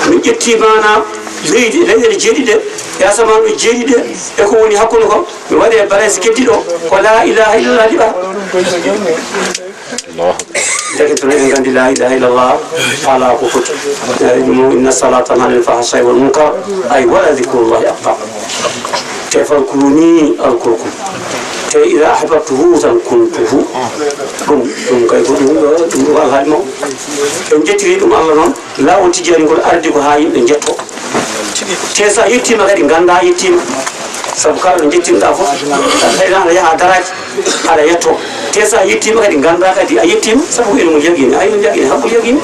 Min ƴetti maana leydi, leyɗeele jeeɗiɗe, e asamaanuuji jeeɗiɗe, e ko woni hakkunde ko, mi waɗi e barayse keddiɗo, ko la ilaha illallah liɓa. Ndeke to eɗen nganndi la ilaha illallah, faala ko foti. Eyi, ɗum o, "Inna salata tanha anil fahsha'i wal munkar", ay, "Wala dhikrullahi akbar." Te, "Fadhkuruni adhkurkum." Te, "Idha ahbabtuhu tan kuntuhu." Ɗum, ɗum kay ko ɗum ɗo, ɗum ɗo alhaali mawɗo. En njettiri ɗum Allah noon, laawol Tijjaani ngol ardi ko haa yimɓe njetto. Te so a yettiima kadi, ngannda a yettiima. Sabu kala ɗo njettinɗaa fof, tawi tan aɗa yaha daraaki, aɗa yetto. Te so a yettiima kadi, ngannda kadi a yettiima, sabu ko ilmul yaqiini. A ilmul yaqiini, haqqul yaqiini.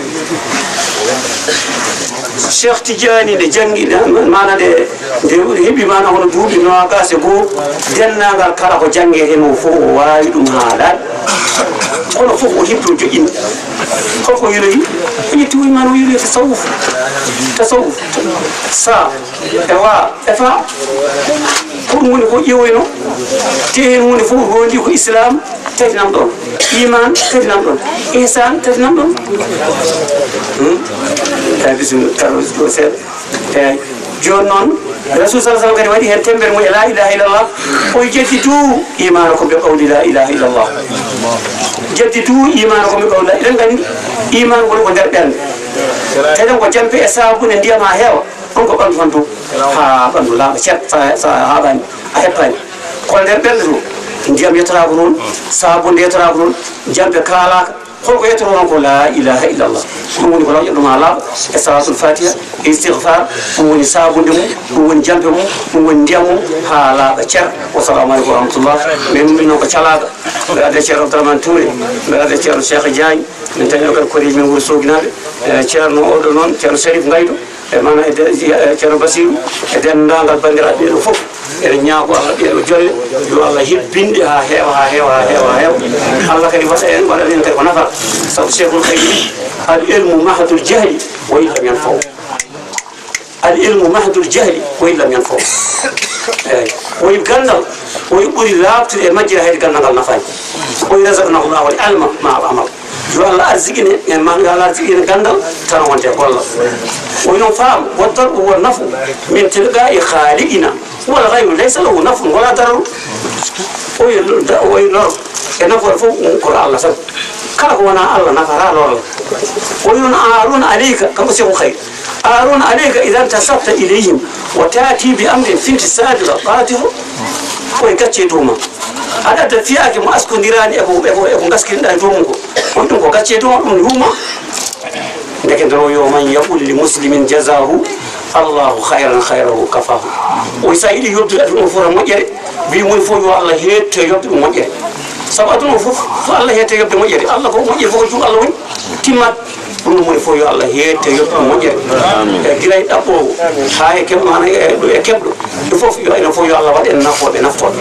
Cheikh Tidiane nde janngi, maana nde, nde heɓi maana hono duuɓi noogaas e goo, denndaangal kala ko janngetee mo fof o waawi ɗum haa laaɓi. Kono fof o heɓi o joƴƴini. Holko yiloyi? O ƴetti o iman o yiloyi tasawuf. Tasawuf. Sa, e wa, e fa. Ko ɗum woni ko ƴeewoyno. Te heen huunde fof rondi ko Islam, tati nan ɗon. Iman, tati nan ɗon. Ihsan, tati nan ɗon. Hmm? Tawi bisimilla, karo ɗo seeɗa. Eeyi. Jooni noon, Rasul sallallahu alaihi wasallam kadi waɗi heen temmbere mum e la ilaha illallah. O wi, "Jaddidu imanakum bi qawli la ilaha illallah." Jaddidu imanakum bi qawli la. Eɗen nganndi iman woni ko nder ɓernde. Tawi tan ko jampe e saabunde ndiyam haa heewa, ɗum ko ɓanndu tan dow. Haa ɓanndu laaɓa cer, sa, sa haaɓaani, a heppaani. Ko nder ɓernde to, ndiyam yettotaako toon, saabunde yettotaako toon, jampe kaalaaka. Holko yettoto noon? Ko la ilaha illallah. Ɗum woni ko law ƴeɗɗo ma laaɓa e salatul fatiha, e istighfar, ɗum woni sabunde mum, ɗum woni jampe mum, ɗum woni ndiyam mum, haa laaɓa cer. Wassalamu aleykum wa rahmatullah. Min ɗum ɗo ko calaaɗo. Mbeɗa adda Ceerno Abdourahmane Touré, mbeɗa adda Ceerno Cheikh Diagne, min tawi ɗo kadi koreeji men Wuro Sooginaaɓe, e Ceerno oɗo noon, Ceerno Sharif Ngaydo. E mana e de-, e Ceerno Basiru, e denndaangal banndiraaɓe ɓee ɗoo fof, eɗen ñaago Allah ɓee ɗoo jolle, yo Allah hebbin ɗe haa heewa, haa heewa, haa heewa, haa heewa. Allah kadi waɗa en, waɗana en kadi ko nafata. Sabu Cheikhul Khadim, al ilmu mahadul jahli, wa illam yanfa'u. Al ilmu mahdul jahli, wa in lam yanfa'u. Eyi, o wi ganndal, o wi ɓuri laaɓtude e majjere, hayde ganndal ngal nafaani. O wi razaqnahu Allahu al ilma ma al amal. Yo Allah arsiqine en, ma yo Allah arsiqine ganndal tan wonde e gollal. O wi noon faam, wa dar'u wa nafu min tilqa'i khaliqina, wal ghayru laysa lahu nafun wala dararu. O wi da-, o wi lor e nafoore fof ko Allah tan. Kala ko wonaa Allah nafata lorla. O wi noon aarun aleyka, kanko Seeku Khayri. Aarun aleyka idan tasabta ilayhim wa taati bi amrin finti sadira qatihu. Ko e gacce dow ma. Aɗa adda fiyaake mo askondiraani e ko, e ko, e ko ngaskinoɗaa e dow mum ko. On ɗum ko gacce dow ma, ɗum ruuma. Ndeke nder o yo man yaqul li muslimin jazahu Allahu khayran khayrahu kafahu. O wi so a yiɗi yobdude aduna o fota moƴƴere, mbi moni fof yo Allah heedto e yobde ɗum moƴƴere. Sabu aduna o fof, fof Allah heedto e yobde moƴƴere. Allah ko moƴƴere fof ko juuɗe Allah woni. Timmat. Ɗum moni fof yo Allah heedto e yobde ɗum moƴƴere. E gila e ɗaɓɓoowo, haa e keɓ-, maana e, e keɓɗo. Ɗum fof yo, enen fof yo Allah waɗ en nafooɓe naftooɓe.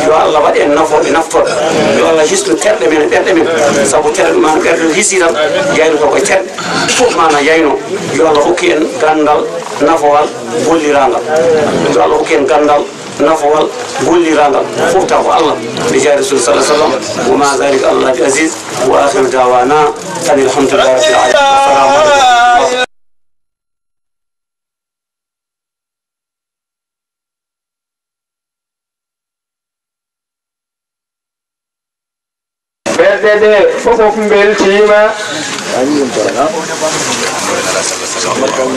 Yo Allah waɗ en nafooɓe naftooɓe. Yo Allah hisnu terɗe men e ɓerɗe men. Sabu terɗe maana ɓerɗe no hisi tan, yaynoto ko e terɗe. Fof maana yayno. Yo Allah hokku en ganndal nafowal golliraangal. Yo Allah hokku en ganndal nafowal golliraangal. Fof taw ko Allah. Bi jaahi Rasul sallallahu alaihi wasallam. Wa ma zalika Allah bi aziz. Wa akhiru da'wana anil hamdulillahi rabbil alamin. Assalamu alaikum. Ɓerɗe ɗe fof mbeltiima.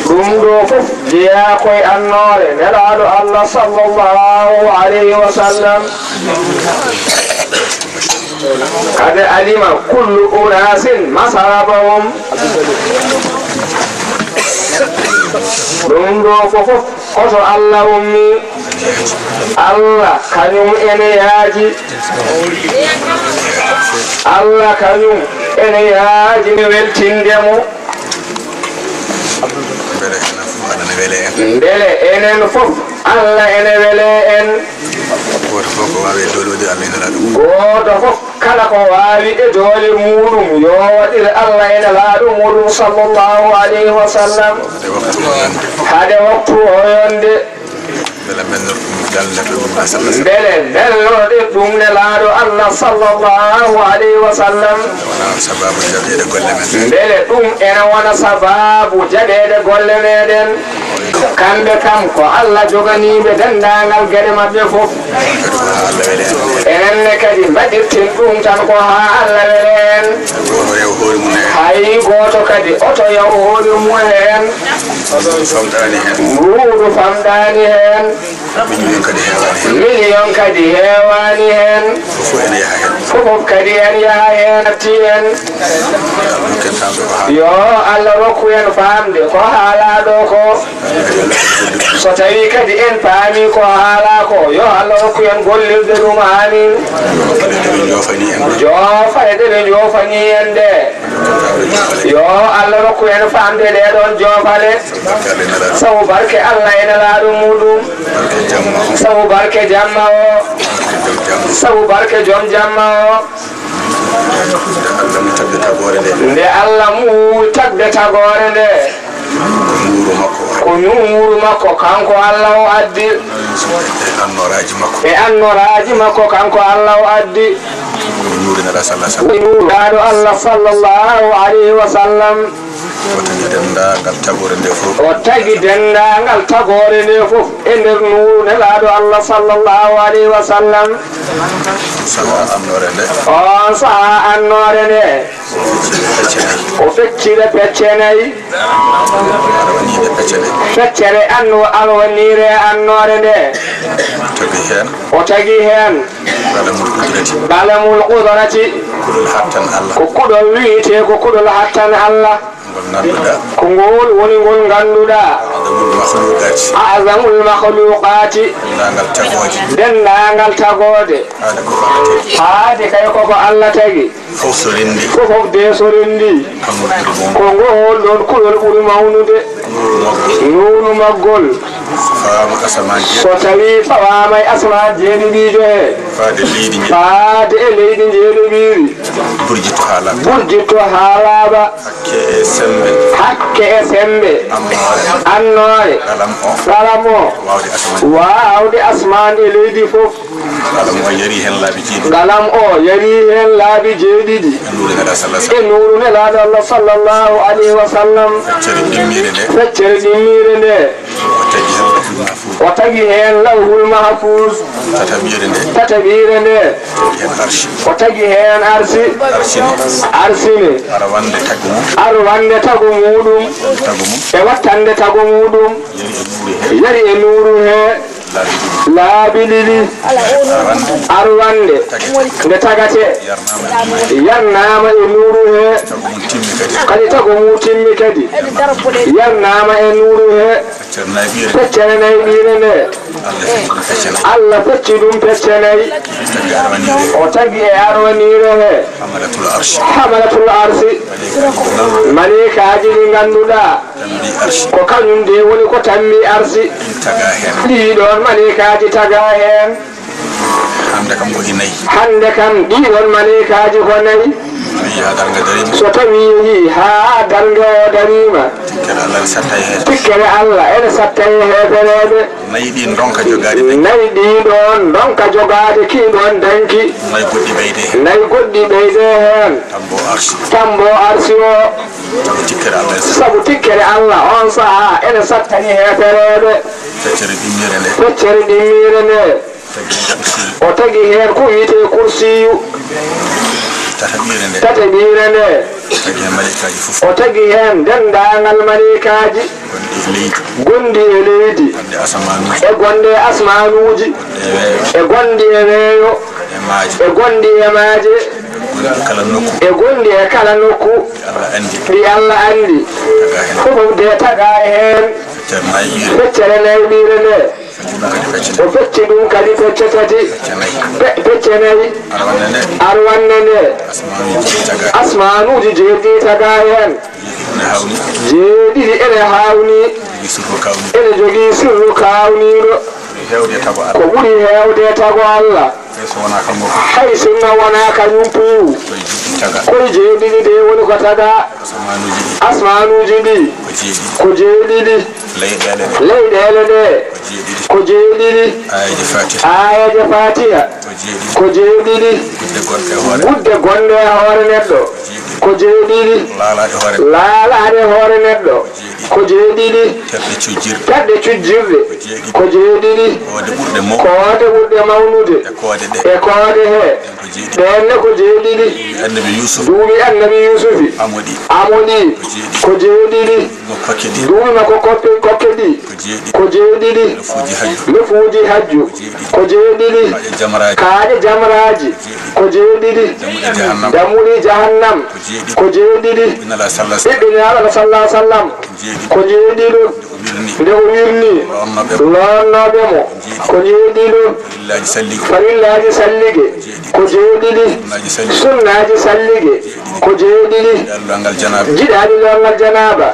Ɗum ɗo fof jeyaa ko e annoore Nelaaɗo Allah sallallahu alayhi wa sallam. Qad alima kullu unaasin masrabahum. Ɗum ɗo fof Koto Allah ummi, Allah kañum ene yaaji. Allah kañum ene yaaji mi weltinde mo. Mbele enen fof Allah ene wele en. Gooto fof waawi e doole Allah ene laaɗo muuɗum. Gooto fof kala ko waawi e doole muuɗum, yo waɗir Allah e Nelaaɗo muuɗum sallallahu alayhi wa sallam. Hade waktu o yonde. Mbele mbelnoɗen ɗum Nelaaɗo Allah sallallahu alayhi wa sallam. Mbele ɗum ene wona sabaabu jaɓeede golle meɗen. Kamɓe kam ko Allah joganiiɓe denndaangal geɗe maɓɓe fof. Enen ne kadi mbaɗirten ɗum tan ko haa Allah wele en. Hay gooto kadi oto yaw hoore mum heen. Mbuuɗu famɗaani heen. Miliyon kadi heewaani heen. Fof kadi en yaha heen, natti en. Yo Allah rokku en faamde ko haalaa ɗo ko. So tawii kadi en paamii ko haalaa ko, yo Allah rokku en gollirde ɗum. Amiin. Joofale ɗe ɓe njoofanii en ɗe. Yo Allah rokku en faamde ɗee ɗoon joofale. Sabu barke Allah e Nelaaɗo muuɗum. Sabu barke jamma o. Sabu barke jom jamma o. Nde Allah muuwi tagde tagoore nde. Ko nuuru makko. Ko nuuru makko, kanko Allah o addi. E annoraaji makko. E annoraaji makko, kanko Allah o addi. Ko nuuru Nelaaɗo sallallahu alayhi wa sallam. Ko nuuru Nelaaɗo Allah sallallahu alayhi wa sallam. O tagi denndaangal tagoore nde fof. O tagi denndaangal tagoore nde fof e nder nuuru Nelaaɗo Allah sallallahu alayhi wa sallam. Sahaa annoore nde. On sahaa annoore nde. O feccire pecce nayi. O feccire pecce nayi. Feccere anno-, alwaniire annoore nde. O tagi heen. O tagi heen. Qalamul qudrati. Qalamul qudrati. Kuɗol hattan Allah. Ko kuɗol wiyetee ko kuɗol hattan Allah. Ngol ngannduɗaa. Ko ngol woni ngol ngannduɗaa. A'zamul makhluqaati. A'zamul makhluqaati. Denndaangal tagooje. Denndaangal tagoode. Haade ko Allah tagi. Haade kay koko Allah tagi. Fof so renndi. Fof fof de so renndi. Ko ngol ɓuri mawnude. Ko ngol ɗon kuɗol ɓuri mawnude. Nuuru maggol. Nuuru maggol. Fawaama asamaan jeeɗiɗi. So tawii fawaama e asamaan jeeɗiɗiijo he. Faade leydi njeeɗiɗi. Faade e leydi njeeɗiɗiiri. Burjitto haa laaɓa. Burjitto haa laaɓa. Hakke e semmbe. Hakke e semmbe. Annoore. Annoore. Ngalam o. Ngalam o. Waawde asamaan. Waawde asamaan e leydi fof. Ngalam o yarii heen laabi jeeɗiɗi. Ngalam o yarii heen laabi jeeɗiɗi. E nuuru Nelaaɗo Salla Salla. E nuuru Nelaaɗo Allah sallallahu alayhi wa sallam. Feccere ɗimmiire nde. Feccere ɗimmiire nde. O tagi heen Lawhul Mahfuus. O tagi heen Lawhul Mahfuus. Tataɓiire nde. Tataɓiire nde. Tagi heen Arsi. O tagi heen Arsi. Arsi ne. Arsi ne. Arwannde tago mum. Arwannde tago muuɗum. Tago mum. E wattande tago muuɗum. Yari e nuuru he. Yari e nuuru he. Laabi ɗiɗi. Laabi ɗiɗi. Arwannde. Arwannde. Tagi. Nde tagatee. Yarnaama e nuuru he. Yarnaama e nuuru he. Tago mum timmi kadi. Kadi tago mum timmi kadi. Yarnaama e nuuru he. Feccere nayɓiire. Feccere nayɓiire nde. Allah fecci ɗum pecce nayi. Allah fecci ɗum pecce nayi. Tagi arwaniire. O tagi e arwaniire he. Hamalatul Arsi. Hamalatul Arsi. Maleykaaji ɗi ngannduɗaa. Tambi Arsi. Ko kañum de woni ko tammi Arsi. Ɗin taga heen. Ɗii ɗoon maleykaaji taga heen. Hannde kam ko ɗi nayi. Hannde kam ɗii ɗoon maleykaaji ko nayi. So yehii haa darnga dariima. So tawii yehii haa darnga o dariima. Tikkere Allah ene satta e heefereeɓe. Tikkere Allah ene satta e heefereeɓe. Nayi ɗi ndonka jogaade danki. Nayi ɗii ɗoon ndonka jogaade kii ɗoon danki. Nayi goɗɗi ɓeyde heen. Nayi goɗɗi ɓeyde heen. Tambo Arsi. Tambo Arsi o. Sabu tikkere Allah ene satta. Sabu tikkere Allah oon sahaa ene sattani heefereeɓe. Feccere ɗimmiire nde. Feccere ɗimmiire nde. Tagi heen Kursi. O tagi heen ko wiyetee Kursiyu. Tataɓiire nde. Tataɓiire nde. O tagi heen maleykaaji fof. O tagi heen denndaangal maleykaaji. Gonɗi e leydi. Gonɗi e leydi. Gonɗi e asmaanuuji. E gonɗi e asmaanuuji. Gonɗi e weeyo. E gonɗi e weeyo. E maaje. E gonɗi e maaje. Gonɗi e kala nokku. E gonɗi e kala nokku. Ɗi Allah anndi. Ɗi Allah anndi. Taga heen. Fof de taga heen. Feccere nayɓiire. Feccere nayɓiire nde. Fecci ɗum kadi pecce tati. O fecci ɗum kadi pecce tati. Pecce nayi. Pe-, pecce nayi. Arwannde nde. Arwannde nde. Asmaanuuji jeeɗiɗi taga heen. Asmaanuuji jeeɗiɗi taga heen. Jeeɗiɗi ene haawnii. Jeeɗiɗi ene haawnii. Jogii sirru kaawnii. Ene jogii sirru kaawniiɗo. Ɓuri heewde e tago Allah. Ko ɓuri heewde e tago Allah. Hay so wonaa kanko fof. Hay sinno wonaa kañum piiw. Koye jeeɗiɗi taga. Koye jeeɗiɗi de woni ko taga. Asmaanuuji ɗi. Asmaanuuji ɗi. Ko jeeɗiɗi. Ko jeeɗiɗi. Leyɗeele ɗe. Leyɗeele ɗe. Ko jeeɗiɗi. Ko jeeɗiɗi. Aayeeje Faatiha. Aayeeje Faatiha. Ko jeeɗiɗi. Ko jeeɗiɗi. Gudde gonɗe e hoore. Gudde gonɗe e hoore neɗɗo. Ko jeeɗiɗi. Ko jeeɗiɗi. Laalaaɗe hoore. Laalaaɗe hoore neɗɗo. Ko jeeɗiɗi. Ko jeeɗiɗi. Terɗe cujjirɗe. Terɗe cujjirɗe. Ko jeeɗiɗi. Ko jeeɗiɗi. Koode ɓurɗe mawnude. Koode ɓurɗe mawnude. E koode ɗe. E koode he. Ɗen ko jeeɗiɗi. Ɓeen ne ko jeeɗiɗi. Duuɓi Annabi Yuusufi. Duuɓi Annabi Yuusufi. Amoɗi. Amoɗi. Ko jeeɗiɗi. Ko jeeɗiɗi. Duuɓi makko kokke ɗi. Duuɓi makko kokke, kokke ɗi. Ko jeeɗiɗi. Ko jeeɗiɗi. Ndefuuji hajju. Ndefuuji hajju. Ko jeeɗiɗi. Ko jeeɗiɗi. Kaaƴe jamraaji. Kaaƴe jamraaji. Ko jeeɗiɗi. Ko jeeɗiɗi. Dammuɗe jahannam. Dammuɗe jahannam. Ko jeeɗiɗi. Ko jeeɗiɗi. Ɓiɓɓe Nelaaɗo Salla Sallam. Ɓiɓɓe Nelaaɗo Salla Sallam. Ko jeeɗiɗi. Ko jeeɗiɗo. Nde o wirni. Nde o wirni. Loonnooɓe mo. Loonnooɓe mo. Ko jeeɗiɗi. Ko jeeɗiɗo. Farillaaji sallige. Farillaaji sallige. Ko jeeɗiɗi. Ko jeeɗiɗi. Sunnaaji sallige. Sunnaaji sallige. Ko jeeɗiɗi. Ko jeeɗiɗi. Jiɗaali loongal janaaba. Jiɗaali loongal janaaba.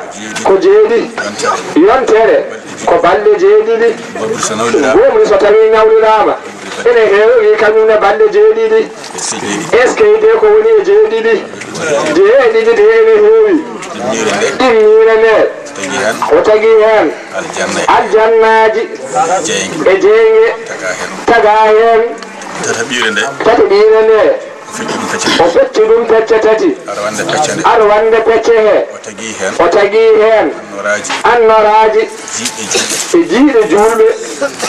Ko jeeɗiɗi. Ko jeeɗiɗi. Yontere. Yontere. Ko balɗe jeeɗiɗi. Mboomri so nawliraama. Mboomri so tawii nawliraama. Ene heewi kañum ne balɗe jeeɗiɗi. Est-ce que de ko woni e jeeɗiɗi? Jeeɗiɗi de ene heewi. Ɗimmiire nde. Ɗimmiire nde. Tagi heen. O tagi heen. Aljanna. Aljannaaji. Jeynge. E jeynge. Taga heen. Taga heen. Tataɓiire nde. Tataɓiire nde. O fecci ɗum pecce tati. O fecci ɗum pecce tati. Arwannde pecce nde. Arwannde pecce he. O tagi heen. O tagi heen. Annoraaji. Annoraaji. Jiiɗe juulɓe. E jiiɗe juulɓe.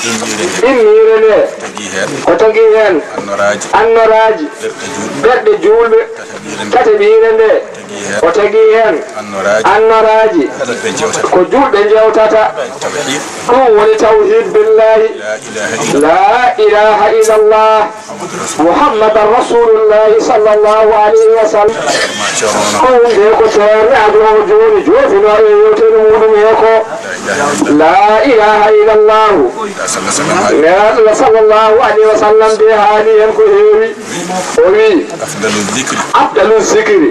Ɗimmiire nde. Ɗimmiire nde. O tagi heen. O tagi heen. Annoraaji. Annoraaji. Ɓerɗe juulɓe. Ɓerɗe juulɓe. Tataɓiire nde. Tataɓiire nde. O tagi heen. O tagi heen. Annoraaji. Annoraaji. Ko juulɓe njewtata. Ko juulɓe njewtata. Tawhiid. Ɗum woni tawhiid billaahi. Laa ilaaha illallah. Laa ilaaha illallah. Muhammadan Rasuulullaahi sallallaahu alayhi wa sallam. Ɗum de ko ceernaajo o jooni joofinoo e yeewtere muuɗum he ko laa ilaaha illallahu. Nelaaɗo sallallaahu alayhi wa sallam de haali heen ko heewi. O wii, afdalu zikri. Afdalu zikri.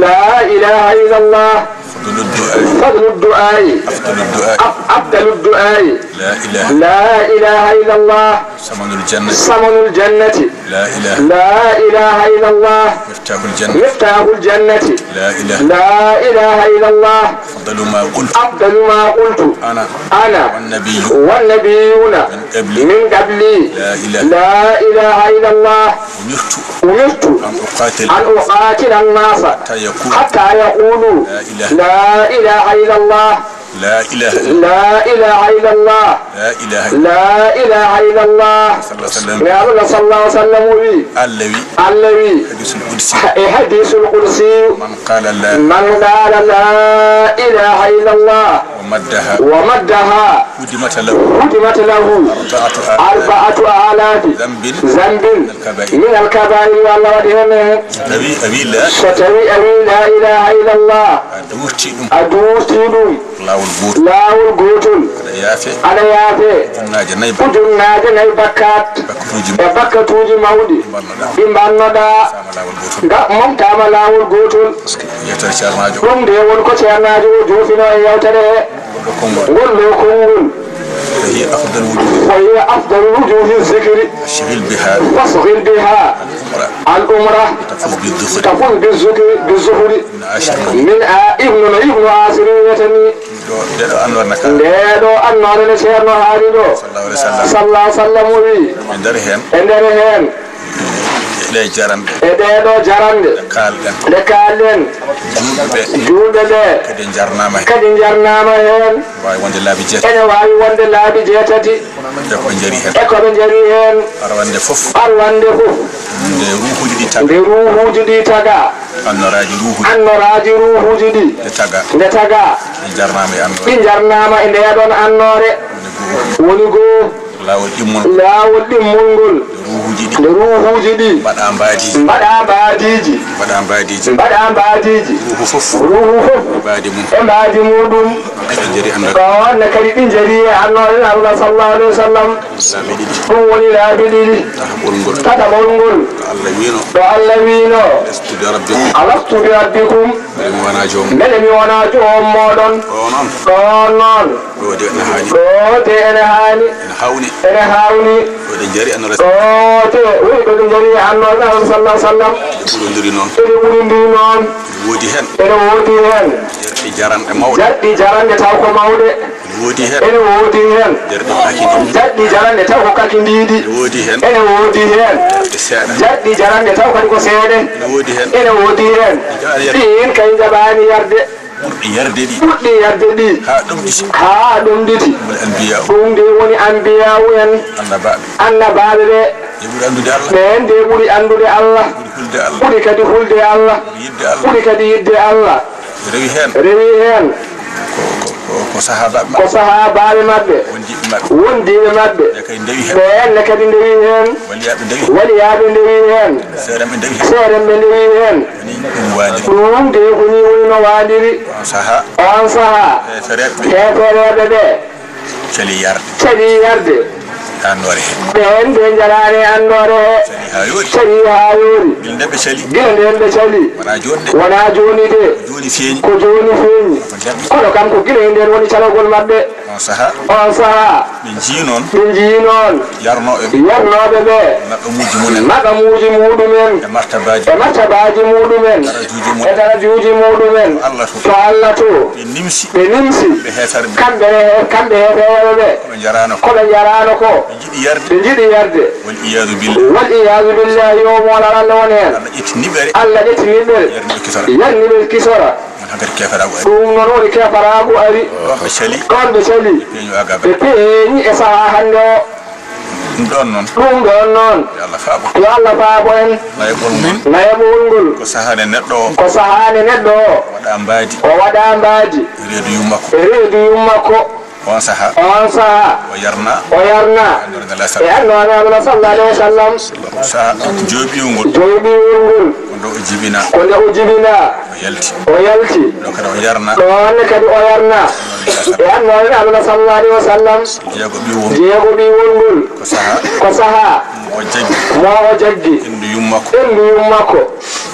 Laa ilaaha illallah. فضل الدعاء. أفضل الدعاء. أف-، أفضل الدعاء. لا إله. لا إله إلا الله. ثمن الجنة. ثمن الجنة. لا إله. لا إله إلا الله. مفتاح الجنة. مفتاح الجنة. لا إله. لا إله إلا الله. أفضل ما قلت. أفضل ما قلت. أنا. أنا. والنبي. والنبيون. من قبلي. من قبلي. لا إله. لا إله إلا الله. أمرت. أمرت. أن أقاتل. أن أقاتل الناس. حتى يقولوا. حتى يقولوا. لا إله. لا إله إلا الله. لا إله إلا. لا إله إلا الله. لا إله إلا. لا إله إلا الله. صلى الله عليه وسلم. Nde Allah sallallahu alaihi wasallam o wi. Allah wi. Allah wi. حديث القدسي. Ha-, e hadisul qudsi. من قال لا. من قال لا إله إلا الله. ومدها. ومدها. هدمت له. هدمت له. أربعة آلاف. أربعة آلاف. ذنب. ذنب. من الكبائر. من الكبائر. Yo Allah waɗ heen. So tawi a wi la. So tawi a wi la ilaha illallah. A wurti ɗum. A wurti ɗum. Laawol gootol. Laawol gootol. Aɗa yaafe. Aɗa yaafe. Ujunnaaje nayi. Ujunnaaje nayi bakkat. Bakkatuuji. E bakkatuuji mawɗi. Ɗi mbannoɗaa. Ɗi mbannoɗaa. Laawol gootol. Nga momtaama laawol gootol. Parce que yewtere ceernaajo. Ɗum nde woni ko ceernaajo o joofino e yewtere he. Ngol ɗo konngol. Ngol ɗo konngol. فهي أفضل وجوه. فهي أفضل وجوه الذكر. فاشغل بها. فاشغل بها. العمرة. العمرة. تفز بالظفر. تفز بالذكر، بالظفر. Ibn Ashir. Min a-, Ibnu, no Ibnu Asir wiyata ni. Ɗo, nde ɗo annoore na ka. Nde ɗo annoore no Ceerno haali ɗo. Sallallahu alaihi wasallam. Sallallahu alaihi wasallam o wi. E nder heen. E nder heen. Ɗe jaranɗe. E ɗee ɗo jaranɗe. Ɗe kaalɗen. Ɗe kaalɗen. Juulɓe ɓe. Juulɓe ɓe. Kadi njarnaama heen. Kadi njarnaama heen. Waawi wonde laabi jeetati. Ene waawi wonde laabi jeetati. E ko ɓe njari heen. E ko ɓe njari heen. Arwannde fof. Arwannde fof. Nde ruuhuuji ɗi taga. Nde ruuhuuji ɗi taga. Annoraaji ruuhuuji. Annoraaji ruuhuuji ɗi. Ɗe taga. Nde taga. Ɗi njarnaama e annoore. Ɗi njarnaama e ndee ɗoon annoore. Woni goo. Woni goo. Laawol ɗimmol. Laawol ɗimmol ngol. Nde ruuhuuji ɗi. Nde ruuhuuji ɗi. Mbaɗa mbaadi. Mbaɗa mbaadiiji. Mbaɗa mbaadiiji. Mbaɗa mbaadiiji. Ruuhu fof. Ruuhu fof. E mbaadi mum. E mbaadi muuɗum. Kadi njari annoore. Ko on ne kadi ɗi njari e annoore Nulaaɗo sallallahu alaihi wasallam. Laabi ɗiɗi. Ɗum woni laabi ɗiɗi. Tataɓol ngol. Tataɓol ngol. Ko Allah wiino. Ko Allah wiino. ألست بربكم. ألست بربكم. Mbele mi wonaa joomum. Mbele mi wonaa joomum mooɗon. Ɗo noon. Ɗo noon. Ɗo de ene haani. Ɗo de ene haani. Ene hawni. Ene hawni. Ɗo ɗe njari annoore. Ɗo de woni ɗo ɗe njari annoore Nulaaɗo sallallahu alaihi wasallam. Ɗe ɓurondiri noon. Ɗe ɓurondiri noon. Ene woodi heen. Ene woodi heen. Jarɗi jaranɗe mawɗe. Jarɗi jaranɗe taw ko mawɗe. Ene woodi heen. Ene woodi heen. Jarɗi kakindiiɗi. Jarɗi jaranɗe taw ko kakindiiɗi. Ene woodi heen. Ene woodi heen. Jarɗi seeɗa. Jarɗi jaranɗe taw kadi ko seeɗe. Ene woodi heen. Ene woodi heen. Ɗi kay njaɓaani yarde. Ɗiin kay njaɓaani yarde. Ɓurɗi yarde ɗi. Ɓurɗi yarde ɗi. Haa ɗomɗiti. Haa ɗomɗiti. Ɗum woni anbiyaawu. Ɗum de woni anbiyaawu en. Annabaaɓe. Annabaaɓe ɓe. Ɓe ɓuri anndude Allah. Ɓeen de ɓuri anndude Allah. Ɓuri hulde Allah. Ɓuri kadi hulde Allah. Ɓuri yiɗde Allah. Ɓuri kadi yiɗde Allah. Rewi heen. Rewi heen. Ko, ko, ko, ko sahaabaaɓe maɓɓe. Ko sahaabaaɓe maɓɓe. Wondiiɓe maɓɓe. Wondiiɓe maɓɓe. Ɓe kadi ndewi heen. Ɓeen ne kadi ndewi heen. Waliyaaɓe ndewi heen. Waliyaaɓe ndewi heen. Seerenɓe ndewi heen. Seerenɓe ndewi heen. Woni ɗum waaniri. Ɗum de ko nii woni no waaniri. Oon sahaa. Oon sahaa. Heefereeɓe. Heefereeɓe ɓe. Cali yarde. Cali yarde. Annoore he. Ɓeen de njaraani annoore he. Cali haa yooɗi. Cali haa yooɗi. Gila ndeen ɓe cali. Gila ndeen ɓe cali. Wonaa jooni de. Wonaa jooni de. Ko jooni feeñi. Ko jooni feeñi. Kono kam ko gila e ndeen woni calagol maɓɓe. Oon sahaa. Oon sahaa. Ɓe njii noon. Ɓe njii noon. Yarnooɓe ɓe. Yarnooɓe ɓe. Maqamuuji mumen. Maqamuuji muɗumen. E martabaaji. E martabaaji muɗumen. Darajuuji mumen. E darajuuji muɗumen. To Allah to. To Allah to. Ɓe nimsi. Ɓe nimsi. Ɓe heeferɓe. Kamɓe he-, kamɓe heeferɓe ɓe. Ko ɓe njaraano ko. Ko ɓe njaraano ko. Ɓe njiɗi yarde. Ɓe njiɗi yarde. Wal iyaazu billah. Wal iyaazu billah, yo moolal Allah won heen. Allah ƴetti niɓɓere. Allah ƴetti niɓɓere. Yarni ɓe kisora. Yarni ɓe kisora. Ɗum noon woni keefaraagu ari. Ɗoon ɓe cali. Ɗoon ɓe cali. Ɓe peeñi e sahaa hannde o. Ɗum ɗoon noon. Ɗum ɗoon noon. Yo Allah faabo. Yo Allah faabo en. Nayaɓol ngol. Nayaɓol ngol. Ko sahaa nde neɗɗo o. Ko sahaa nde neɗɗo o. Waɗa mbaadi. O waɗa mbaadi. Reedu yummakko. E reedu yummakko. Oon sahaa. Oon sahaa. O yarna. O yarna. E annoore Nulaaɗo sallallahu alaihi wasallam. Sahaa jooɓiiwol ngol. Jooɓiiwol ngol. Ko nde o jibinaa. Ko nde o jibinaa. O yalti. O yalti. Ɗo kadi o yarna. Ɗoon ne kadi o yarna. E annoore Nulaaɗo sallallahu alaihi wasallam. Jeego ɓiiwol ngol. Jeego ɓiiwol ngol. Ko sahaa. Ko sahaa. Mo o jaggi. Mo o jaggi. Ɓanndu yummakko. Ɓanndu yummakko.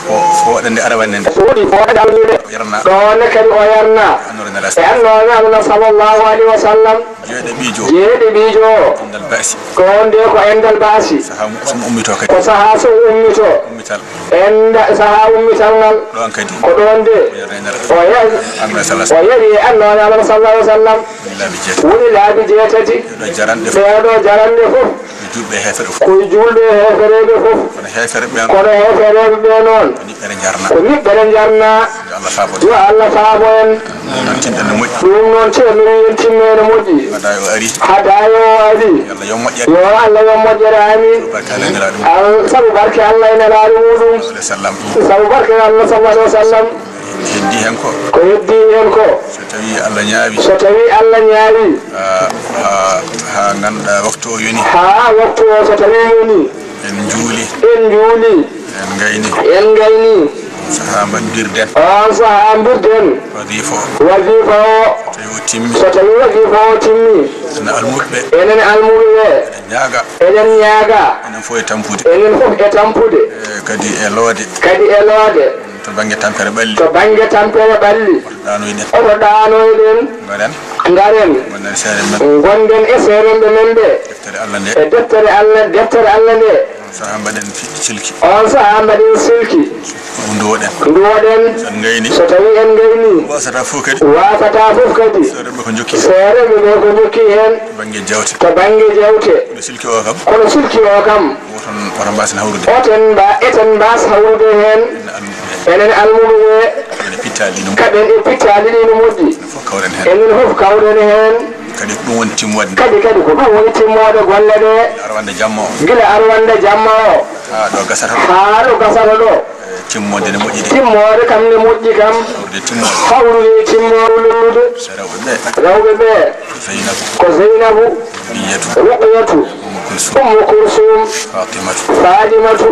Fo-, fooɗannde arwannde nde. Fooɗi fooɗannde arwannde nde. Yarna. Ɗoon ne kadi o yarna. Annoore Nelaaɗo. E annoore Nelaaɗo sallallahu alayhi wa sallam. Jeeɗe ɓiijo. Jeeɗe ɓiijo. Indal ba'si. Ɗoon de ko indal ba'si. Sahaa mo, so mo ummitoo kadi. Ko sahaa so ummito. Ummital. Enda sahaa ummital ngal. Ɗoon kadi. Ko ɗoon de. O yarna e Nelaaɗo. O yar-, Annoore Nelaaɗo. O yari e annoore Nelaaɗo sallallahu alayhi wa sallam. Woni laabi jeetati. Woni laabi jeetati. Ɗeeɗo jaranɗe fof. Ɗeeɗo jaranɗe fof. Ko juulɓe e heeferɓe fof. Ko juulɓe e heefereeɓe fof. Kono heefereeɓe ɓe noon. Kono heefereeɓe ɓe noon. Ko niɓɓere njarna. Ko niɓɓere njarna. Yo Allah faabo en. Yo Allah faabo en. Ɗum noon tinɗen no moƴƴi. Ɗum noon ceerno wi en tinno ene moƴƴi. Hada yo ari. Hada yo ari. Yo Allah yo moƴƴere. Yo Allah yo moƴƴere, amiin. Barka Allah nelaaɗo. Al-, sabu barke Allah e nelaaɗo muɗum. Sallallahu alayhi wa sallam. Sabu barke Allah sallallahu alayhi wa sallam. Heddi heen ko. Ko heddi heen ko. So tawi Allah ñaawi. So tawi Allah ñaawi. Haa, haa, haa ngannduɗaa waktu o yoni. Haa waktu o so tawi yoni. En njuuli. En njuuli. En ngayni. En ngayni. Sahaa mbaɗ mbirden. On sahaa mbirden. Wadifa o. Wadifa o. So tawi o timmi. So tawi wadifa o timmi. Enen almuɓe ɓe. Enen almuɓe ɓe. Eɗen ñaaga. Eɗen ñaaga. Enen fof e tampude. Enen fof e tampude. E kadi e loode. Kadi e loode. To bannge tampere ɓalli. To bannge tampere ɓalli. Oto ɗaanoyɗen. Oto ɗaanoyɗen. Ngaren. Ngaren. Gonden seerenɓe men. Gonden e seerenɓe men ɓe. Deftere Allah nde. E deftere Allah, deftere Allah nde. On sahaa mbaɗen fi-, silki. On sahaa mbaɗen silki. Nduwoɗen. Nduwoɗen. So en ngayni. So tawi en ngayni. Wasata fof kadi. Wasata fof kadi. Seerenɓe ko jokki. Seerenɓe ɓe ko jokki heen. Bannge jawte. To bannge jawte. Kono silki o kam. Kono silki o kam. Woto, woto mbaasen hawrude. Oten mba-, eten mbaas hawrude heen. Enen almuɓe ɓe. Enen almuɓe ɓe. Enen pittaali ɗi no moƴƴi. Kaɓen e pittaali ɗi no moƴƴi. Enen fof kawren heen. Enen fof kawren heen. Kadi ko ɗum woni timmoode. Kadi, kadi ko ɗum woni timmoode golle ɗe. Gila arwande jamma o. Gila arwande jamma o. Haa ɗo gasata ɗo. Haa ɗo gasata ɗo. Eh, timmoode ne moƴƴi de. Timmoode kam ne moƴƴi kam. Hawrude timmoode. Hawrude timmoode lollude. So rewɓe ɓe. Rewɓe ɓe. Ko Zeynabu. Ko Zeynabu. Ruqiyatu. Ruqiyatu. Ummu Kulsum. Ummu Kulsum. Fatimatu. Fatimatu.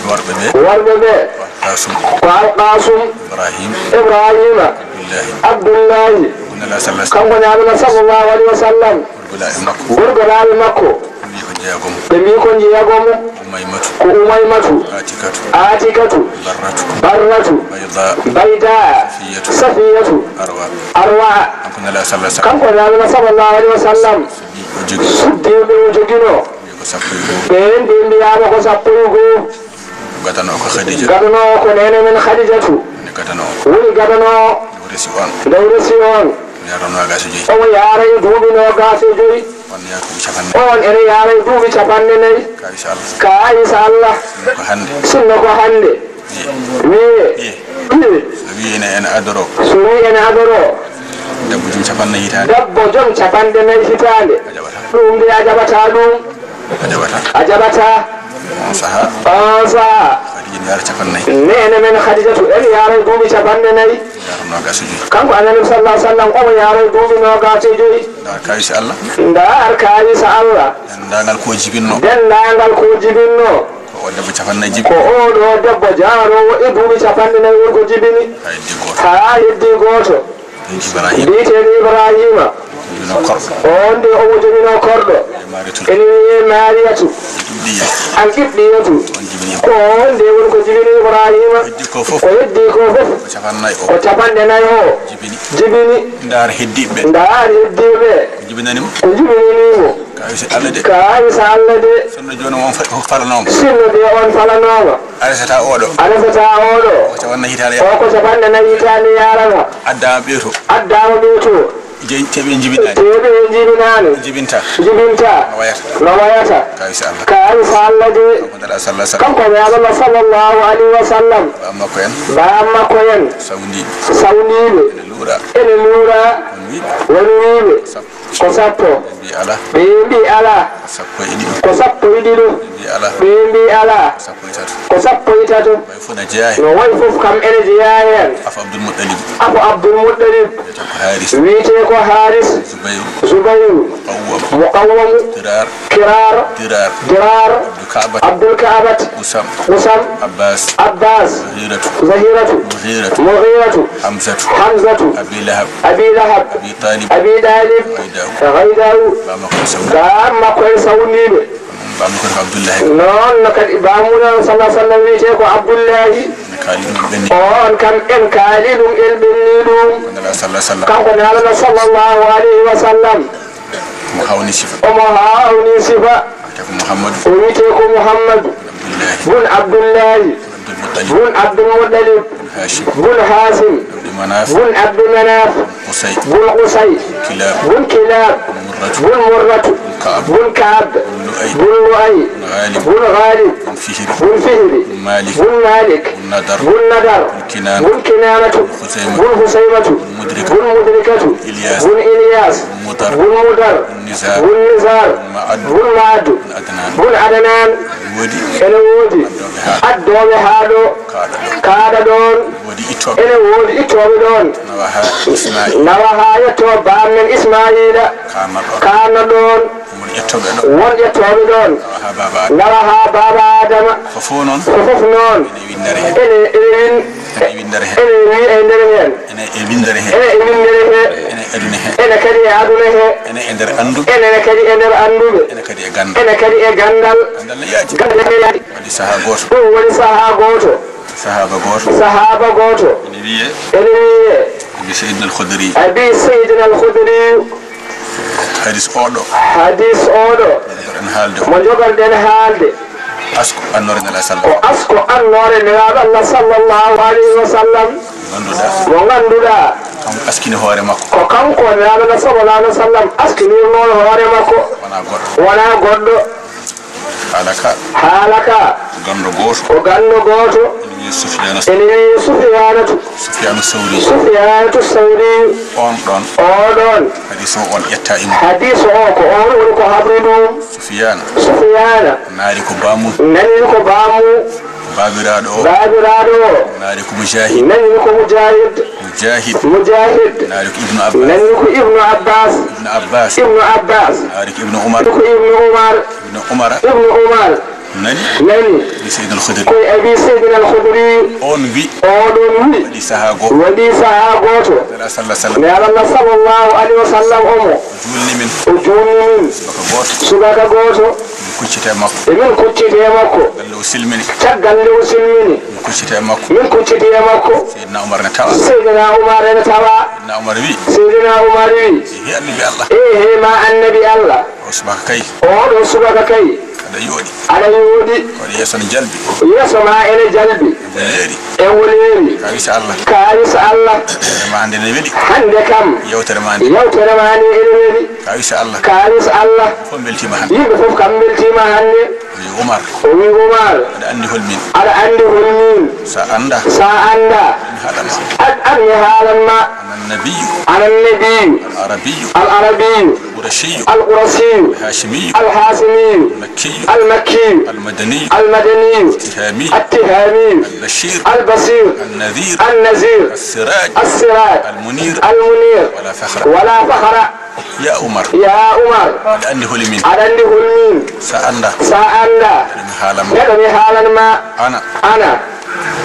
Worɓe ɓe. Worɓe ɓe. Ko Alqasum. Ko Alqasum. Ibrahim. Ibrahima. Abdullahi. Abdullahi. Ko Nelaaɗo sallallahu alayhi wa sallam. Kanko Nelaaɗo sallallahu alayhi wa sallam. Gorgoraaɓe makko. Gorgoraaɓe makko. Ɓe mbi ko jeegom. Ɓe mbi ko jeegom. Umaymatu. Ko Umaymatu. Atikatu. Atikatu. Barratu. Barratu. Bayda. Bayda. Safiyatu. Safiyatu. Arwa. Arwa. Kanko Nelaaɗo sallallahu alayhi wa sallam. Kanko Nelaaɗo sallallahu alayhi wa sallam. Suddi o jogi. Suddi ɓe o joginoo. Ɓe ko sappo e goo. Ɓeen ɓe mbiyaama ko sappo e goo. Gadano ko Khadija. Gadano ko neene men Khadijatu. Woni gadano. Woni gadano. Nde o resi on. Nde o resi on. Omo yaara noogaas e joyi. Omo yaara e duuɓi noogaas e joyi. On yaara duuɓi capanɗe nayi. On ene yaara e duuɓi capanɗe nayi. Kaayisa Allah. Kaayisa Allah. Sinno ko hannde. Sinno ko hannde. Wiye. Wiye. Wiye. Wiye. So wiye ene, ene adoro. So wiye ene adoro. Debbo jom capanɗe nayi hitaande. Debbo jom capanɗe nayi hitaande. A jaɓataa. Ɗum de a jaɓataa ɗum. A jaɓataa. A jaɓataa. On sahaa. On sahaa. Khadija ne yaara capanɗe nayi. Neene men Khadijatu en yaara duuɓi capanɗe nayi. Yaara noogaas e joyi. Kanko Annabi sallallahu alayhi wa sallam omo yaara duuɓi noogaas e joyi. Ndaar kaayisa Allah. Ndaar kaayisa Allah. Denndaangal ko jibinno. Denndaangal ko jibinno. Ko o debbo capanɗe nayi jibi. Ko o ɗo debbo jaaroowo e duuɓi capanɗe nayi woni ko jibini. Haa heddi gooto. Haa heddi gooto. Ibrahima. Mbiyetee-ɗo Ibrahima. Jibinoo korɗo. On de omo jibinoo korɗo. Ene wiyee Mariyatu. Ene wiyee Mariyatu. Al-Qibɗiyya. Al-Qibɗiyyatu. On jibini. Ko on de woni ko jibini Ibrahima. Ko heddi ko fof. Ko heddi ko fof. Ko capanɗe nayi o. Ko capanɗe nayi o. Jibini. Jibini. Ndaar heddiiɓe. Ndaar heddiiɓe. Ko jibinani mo. Ko jibinani mo. Kaayisa Allah de. Kaayisa Allah de. Sinno jooni on fa-, falanooma. Sinno de on falanooma. A resataa oo ɗo. A resataa oo ɗo. O ko capanɗe nayi hitaande. O ko capanɗe nayi hitaande yaarata. Addaama ɓee to. Addaama ɓee to. Jeyi, teɓe jibinaani. Teɓe jibinaani. Jibinta. Jibinta. No wayata. No wayata. Kaayisa Allah. Kaayisa Allah de. Kanko Nelaaɗo sallallahu alayhi wa sallam. Kanko Nelaaɗo sallallahu alayhi wa sallam. Baaba makko en. Baaba makko en. Sawndiiɓe. Sawndiiɓe. Ene luura. Ene luura. Won wiiɓe. Won wiiɓe. Sappo. Ko sappo. Ɓe mbi alaa. Ɓe mbi alaa. Ko sappo e ɗiɗo. Ko sappo e ɗiɗo. Ɓe mbi alaa. Ɓe mbi alaa. Ko sappo e tato. Ko sappo e tato. Wayi fof na jeyaa heen. No wayi fof kam ene jeyaa heen. Afo Abdul Muttalib. Afo Abdul Muttalib. Wiyetee ko Haaris. Wiyetee ko Haaris. Zubayru. Zubayru. Muqawwam. Muqawwamu. Diraar. Kiraar. Diraar. Diraar. Abdul Ka'bat. Abdul Ka'bat. Usam. Usam. Abbas. Abbas. Zahiratu. Zahiratu. Mughiratu. Mughiratu. Hamzatu. Hamzatu. Abi Lahab. Abi Lahab. Abi Talib. Abi Talib. Ghayda'u. Ghayda'u. Baaba makko en sawndiiɓe. Baaba makko en sawndiiɓe. Baaba makko en ko Abdullahi. Noon no kadi Baaba mum en sallallahu alayhi wa sallam wiyetee ko Abdullahi. Kaali ɗum en ɓenni. On kam en kaali ɗum, en ɓenni ɗum. Nela sallallahu sallam. Kanko Nelaɗo sallallahu alayhi wa sallam. Mo hawni sifa. Omo hawni sifa. Wiyetee ko Muhammadu. O wiyetee ko Muhammadu. Abdullahi. Bun Abdullahi. Abdul Muttalib. Bun Abdul Muttalib. Bun Hashim. Bun Hasim. Abdul Manaf. Bun Abdul Manaf. Qusay. Bun Qusay. Kilab. Bun Kilab. Murratu. Bun Murratu. Bun Ka'ab. Bun Ka'ab. Bun Lu'ay. Bun Lu'ay. Bun Ghalib. Bun Ghalib. Bun Fihri. Bun Fihri. Bun Malik. Bun Malik. Bun Nadar. Bun Nadar. Bun Kinana. Bun Kinanatu. Bun Khuzaimatu. Bun Khuzaimatu. Bun Mudrikatu. Bun Mudrikatu. Ilyas. Bun Ilyas. Bun Mudar. Bun Mudar. Bun Nizar. Bun Nizar. Bun Ma'ad. Bun Ma'ad. Bun Adnan. Bun Adnan. Ene woodi. Ene woodi. Addooɓe haa ɗo. Addooɓe haa ɗo. Kaaɗa ɗo. Kaaɗa ɗoon. Woodi ittooɓe. Ene woodi ittooɓe ɗoon. Nawa haa Ismail. Nawa haa yetto baam men Ismaila. Kaanna ɗoon. Kaanna ɗoon. Won ƴettooɓe ɗo. Won ƴettooɓe ɗoon. Nawa haa Baaba Adama. Nawa haa Baaba Adama. Fof noon. Fof noon. Ene winndere heen. Ene, ene win-, ene winndere heen. Ene wi-, e nder heen. Ene e winndere heen. Ene e winndere heen. Ene e aduna heen. Ene kadi e aduna heen. Ene e nder annduɓe. Ene kadi e nder annduɓe. Ene kadi e ganndal. Ene kadi e ganndal. Ganndal ne yaaji. Ganndal ne yaaji. Waɗi sahaa gooto. Ɗum woni sahaa gooto. Sahaaba gooto. Sahaaba gooto. Ene wiyee. Ene wiyee. Abi Sayyidina al-Khudri. Abi Sayyidina al-Khudri. Hadis oɗo. Hadis oɗo. Mo jogorɗen haalde. Mo jogorɗen haalde. Asko annoore Nela sallam. Ko asko annoore Nelaaɗo Allah sallallahu alayhi wa sallam. Mo ngannduɗaa. Mo ngannduɗaa. Kanko askini hoore makko. Ko kanko Nelaaɗo Allah sallallahu alayhi wa sallam askinirnoo hoore makko. Wonaa goɗɗo. Wonaa goɗɗo. Haala ka. Haala ka. Ko ganndo gooto. Ko ganndo gooto. Ene wiyee Sufyaana. Ene wiyee Sufyaanatu. Sufyaanu Sawri. Sufyaanatu Sawri. Oon ɗoon. Oo ɗoon. Hadiis o, on ƴetta e mum. Hadiis o, ko oon woni ko habri ɗum. Sufyaana. Sufyaana. Naari ko baamun. Nani ko baamun. Baabiraaɗo o. Baabiraaɗo o. Naari ko Mujaahid. Nani ko Mujaahid. Mujaahid. Mujaahid. Naari ko Ibnu Abbas. Nani ko Ibnu Abbas. Ibnu Abbas. Ibnu Abbas. Naari ko Ibnu Umar. Ko Ibnu Umar. Ibnu Umar. Ibnu Umar. Nani? Nani? Abi Sayyidina al-Khudri. Ko e Abi Sayyidina al-Khudri. On wi. Oo ɗoon wi. Waɗi sahaa gooto. Waɗi sahaa gooto. Nela sallallahu sallam. Nela sallallahu alayhi wa sallam omo. Juulni min. O juulni min. Subaka gooto. Subaka gooto. Min kucciti e makko. Emin kucciti e makko. Caggal nde o silmini. Caggal nde o silmini. Min kucciti e makko. Min kucciti e makko. Seydina Umar ne tawa. Seydina Umar ne tawa. Seydina Umar wi. Seydina Umar wi. Ehe, annabi Allah. Ehe, ma annabi Allah. O subaka kay. Oo ɗoo subaka kay. Aɗa yooɗi. Aɗa yooɗi. Kono yeeso ne jalbi. Yeeso ma ene jalbi. E woleeri. E woleeri. Kaawisa Allah. Kaawisa Allah. Hannde ma hannde ne weli. Hannde kam. Yewtere ma nde. Yewtere ma nde ene weli. Kaawisa Allah. Kaawisa Allah. Fof mbeltiima hannde. Yimɓe fof kam mbeltiima hannde. O wi Umar. O wi Umar. Aɗa anndi hol min? Aɗa anndi hol min? Sa anndaa. Sa anndaa. Mi haalan ma. An, an mi haalan ma. Ana nabiyyu. Ana nabiyyu. Al arabiyyu. Al arabiyyu. Al qurashiyyu. Al qurashiyyu. Al hashimiyyu. Al hashimiyyu. Al makkiyyu. Al makkiyyu. Al madaniyyu. Al madaniyyu. Al tihamiyyu. Al tihamiyyu. Al bashir. Al bashir. An nazir. An nazir. Al siraj. Al siraj. Al munir. Al munir. Wala fakhra. Wala fakhra. Ya Umar. Ya Umar. Aɗa anndi holi min? Aɗa anndi holi min? Sa anndaa. Sa anndaa. Heɗo mi haalan ma. Heɗo mi haalan ma. Ana. Ana.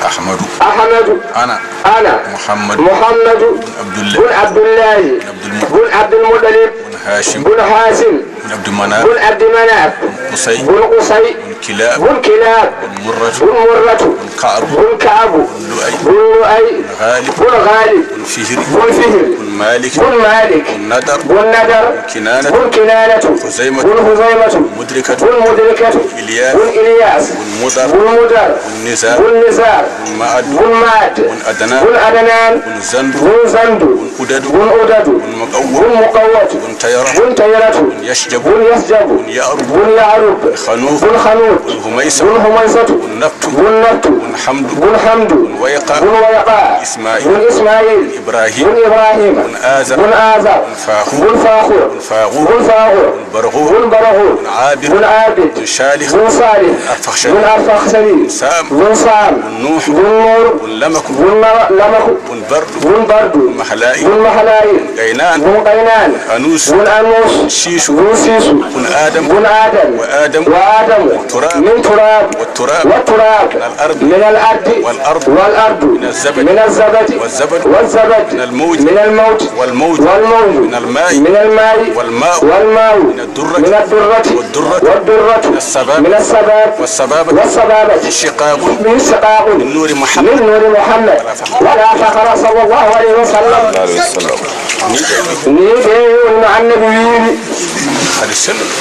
Ahmadu. Ahmadu. Ana. Ana. Muhammadu. Muhammadu. Bun Abdullahi. Bun Abdullahi. Bun Abdul Muttalib. Bun Abdul Muttalib. Bun Hashim. Bun Hashim. Bun Abdul Manaf. Bun Abdul Manaf. Bun Qusay. Bun Qusay. Bun Kilab. Bun Kilab. Bun Murratu. Bun Murratu. Bun Ka'ab. Bun Ka'ab. Bun Lu'ay. Bun Lu'ay. Bun Ghalib. Bun Ghalib. Bun Fihri. Bun Fihri. Bun Malik. Bun Malik. Bun Nadar. Bun Nadar. Bun Kinanatu. Bun Kinanatu. Bun Khuzaimatu. Bun Khuzaimatu. Bun Mudrikatu. Bun Mudrikatu. Ilyas. Bun Ilyas. Bun Mudar. Bun Mudar. Bun Nizar. Bun Nizar. Bun Ma'ad. Bun Ma'ad. Bun Adnan. Bun Adnan. Bun Zandu. Bun Zandu. Bun Udadu. Bun Udadu. Bun Muqawwat. Bun Muqawwat. Bun Tayra. Bun Tayratu. Bun Yashjabu. Bun Yashjabu. Bun Ya'rub. Bun Ya'rub. Bun Khanuf. Bun Khanuf. Bun Humaisa. Bun Humaisatu. Bun Nabtu. Bun Nabtu. Bun Hamdu. Bun Hamdu. Bun Wayqa. Bun Wayqa. Ismail. Bun Ismail. Bun Ibrahim. Bun Ibrahim. Bun Azar. Bun Azar. Bun Fakhur. Bun Fakhur. Bun Faghur. Bun Faghur. Bun Barghur. Bun Barghur. Bun Abid. Bun Abid. Bun Salih. Bun Salih. Bun Arfakhshari. Bun Arfakhshari. Bun Sam. Bun Sam. Bun Nuh. Bun Nur. Bun Lamak. Bun Ma-, Lamak. Bun Bardu. Bun Bardu. Bun Mahalail. Bun Mahalail. Bun Qainan. Bun Qainan. Bun Anus. Bun Anus. Bun Shisu. Bun Shisu. Bun Adam. Bun Adam. وآدم. وآدم. من تراب. من تراب. والتراب. والتراب. من الأرض. من الأرض. والأرض. والأرض. من الزبد. من الزبد. والزبد. والزبد. من الموج. من الموج. والموج. والموج. من الماء. من الماء. والماء. والماء. من الدرة. من الدرة. والدرة والدرة من السباب من السباب والسبابة والسبابة من شقاق من شقاق من نور محمد من نور محمد ولا فخر صلى الله عليه وسلم. Ni ɓe woni no annabi wiiri.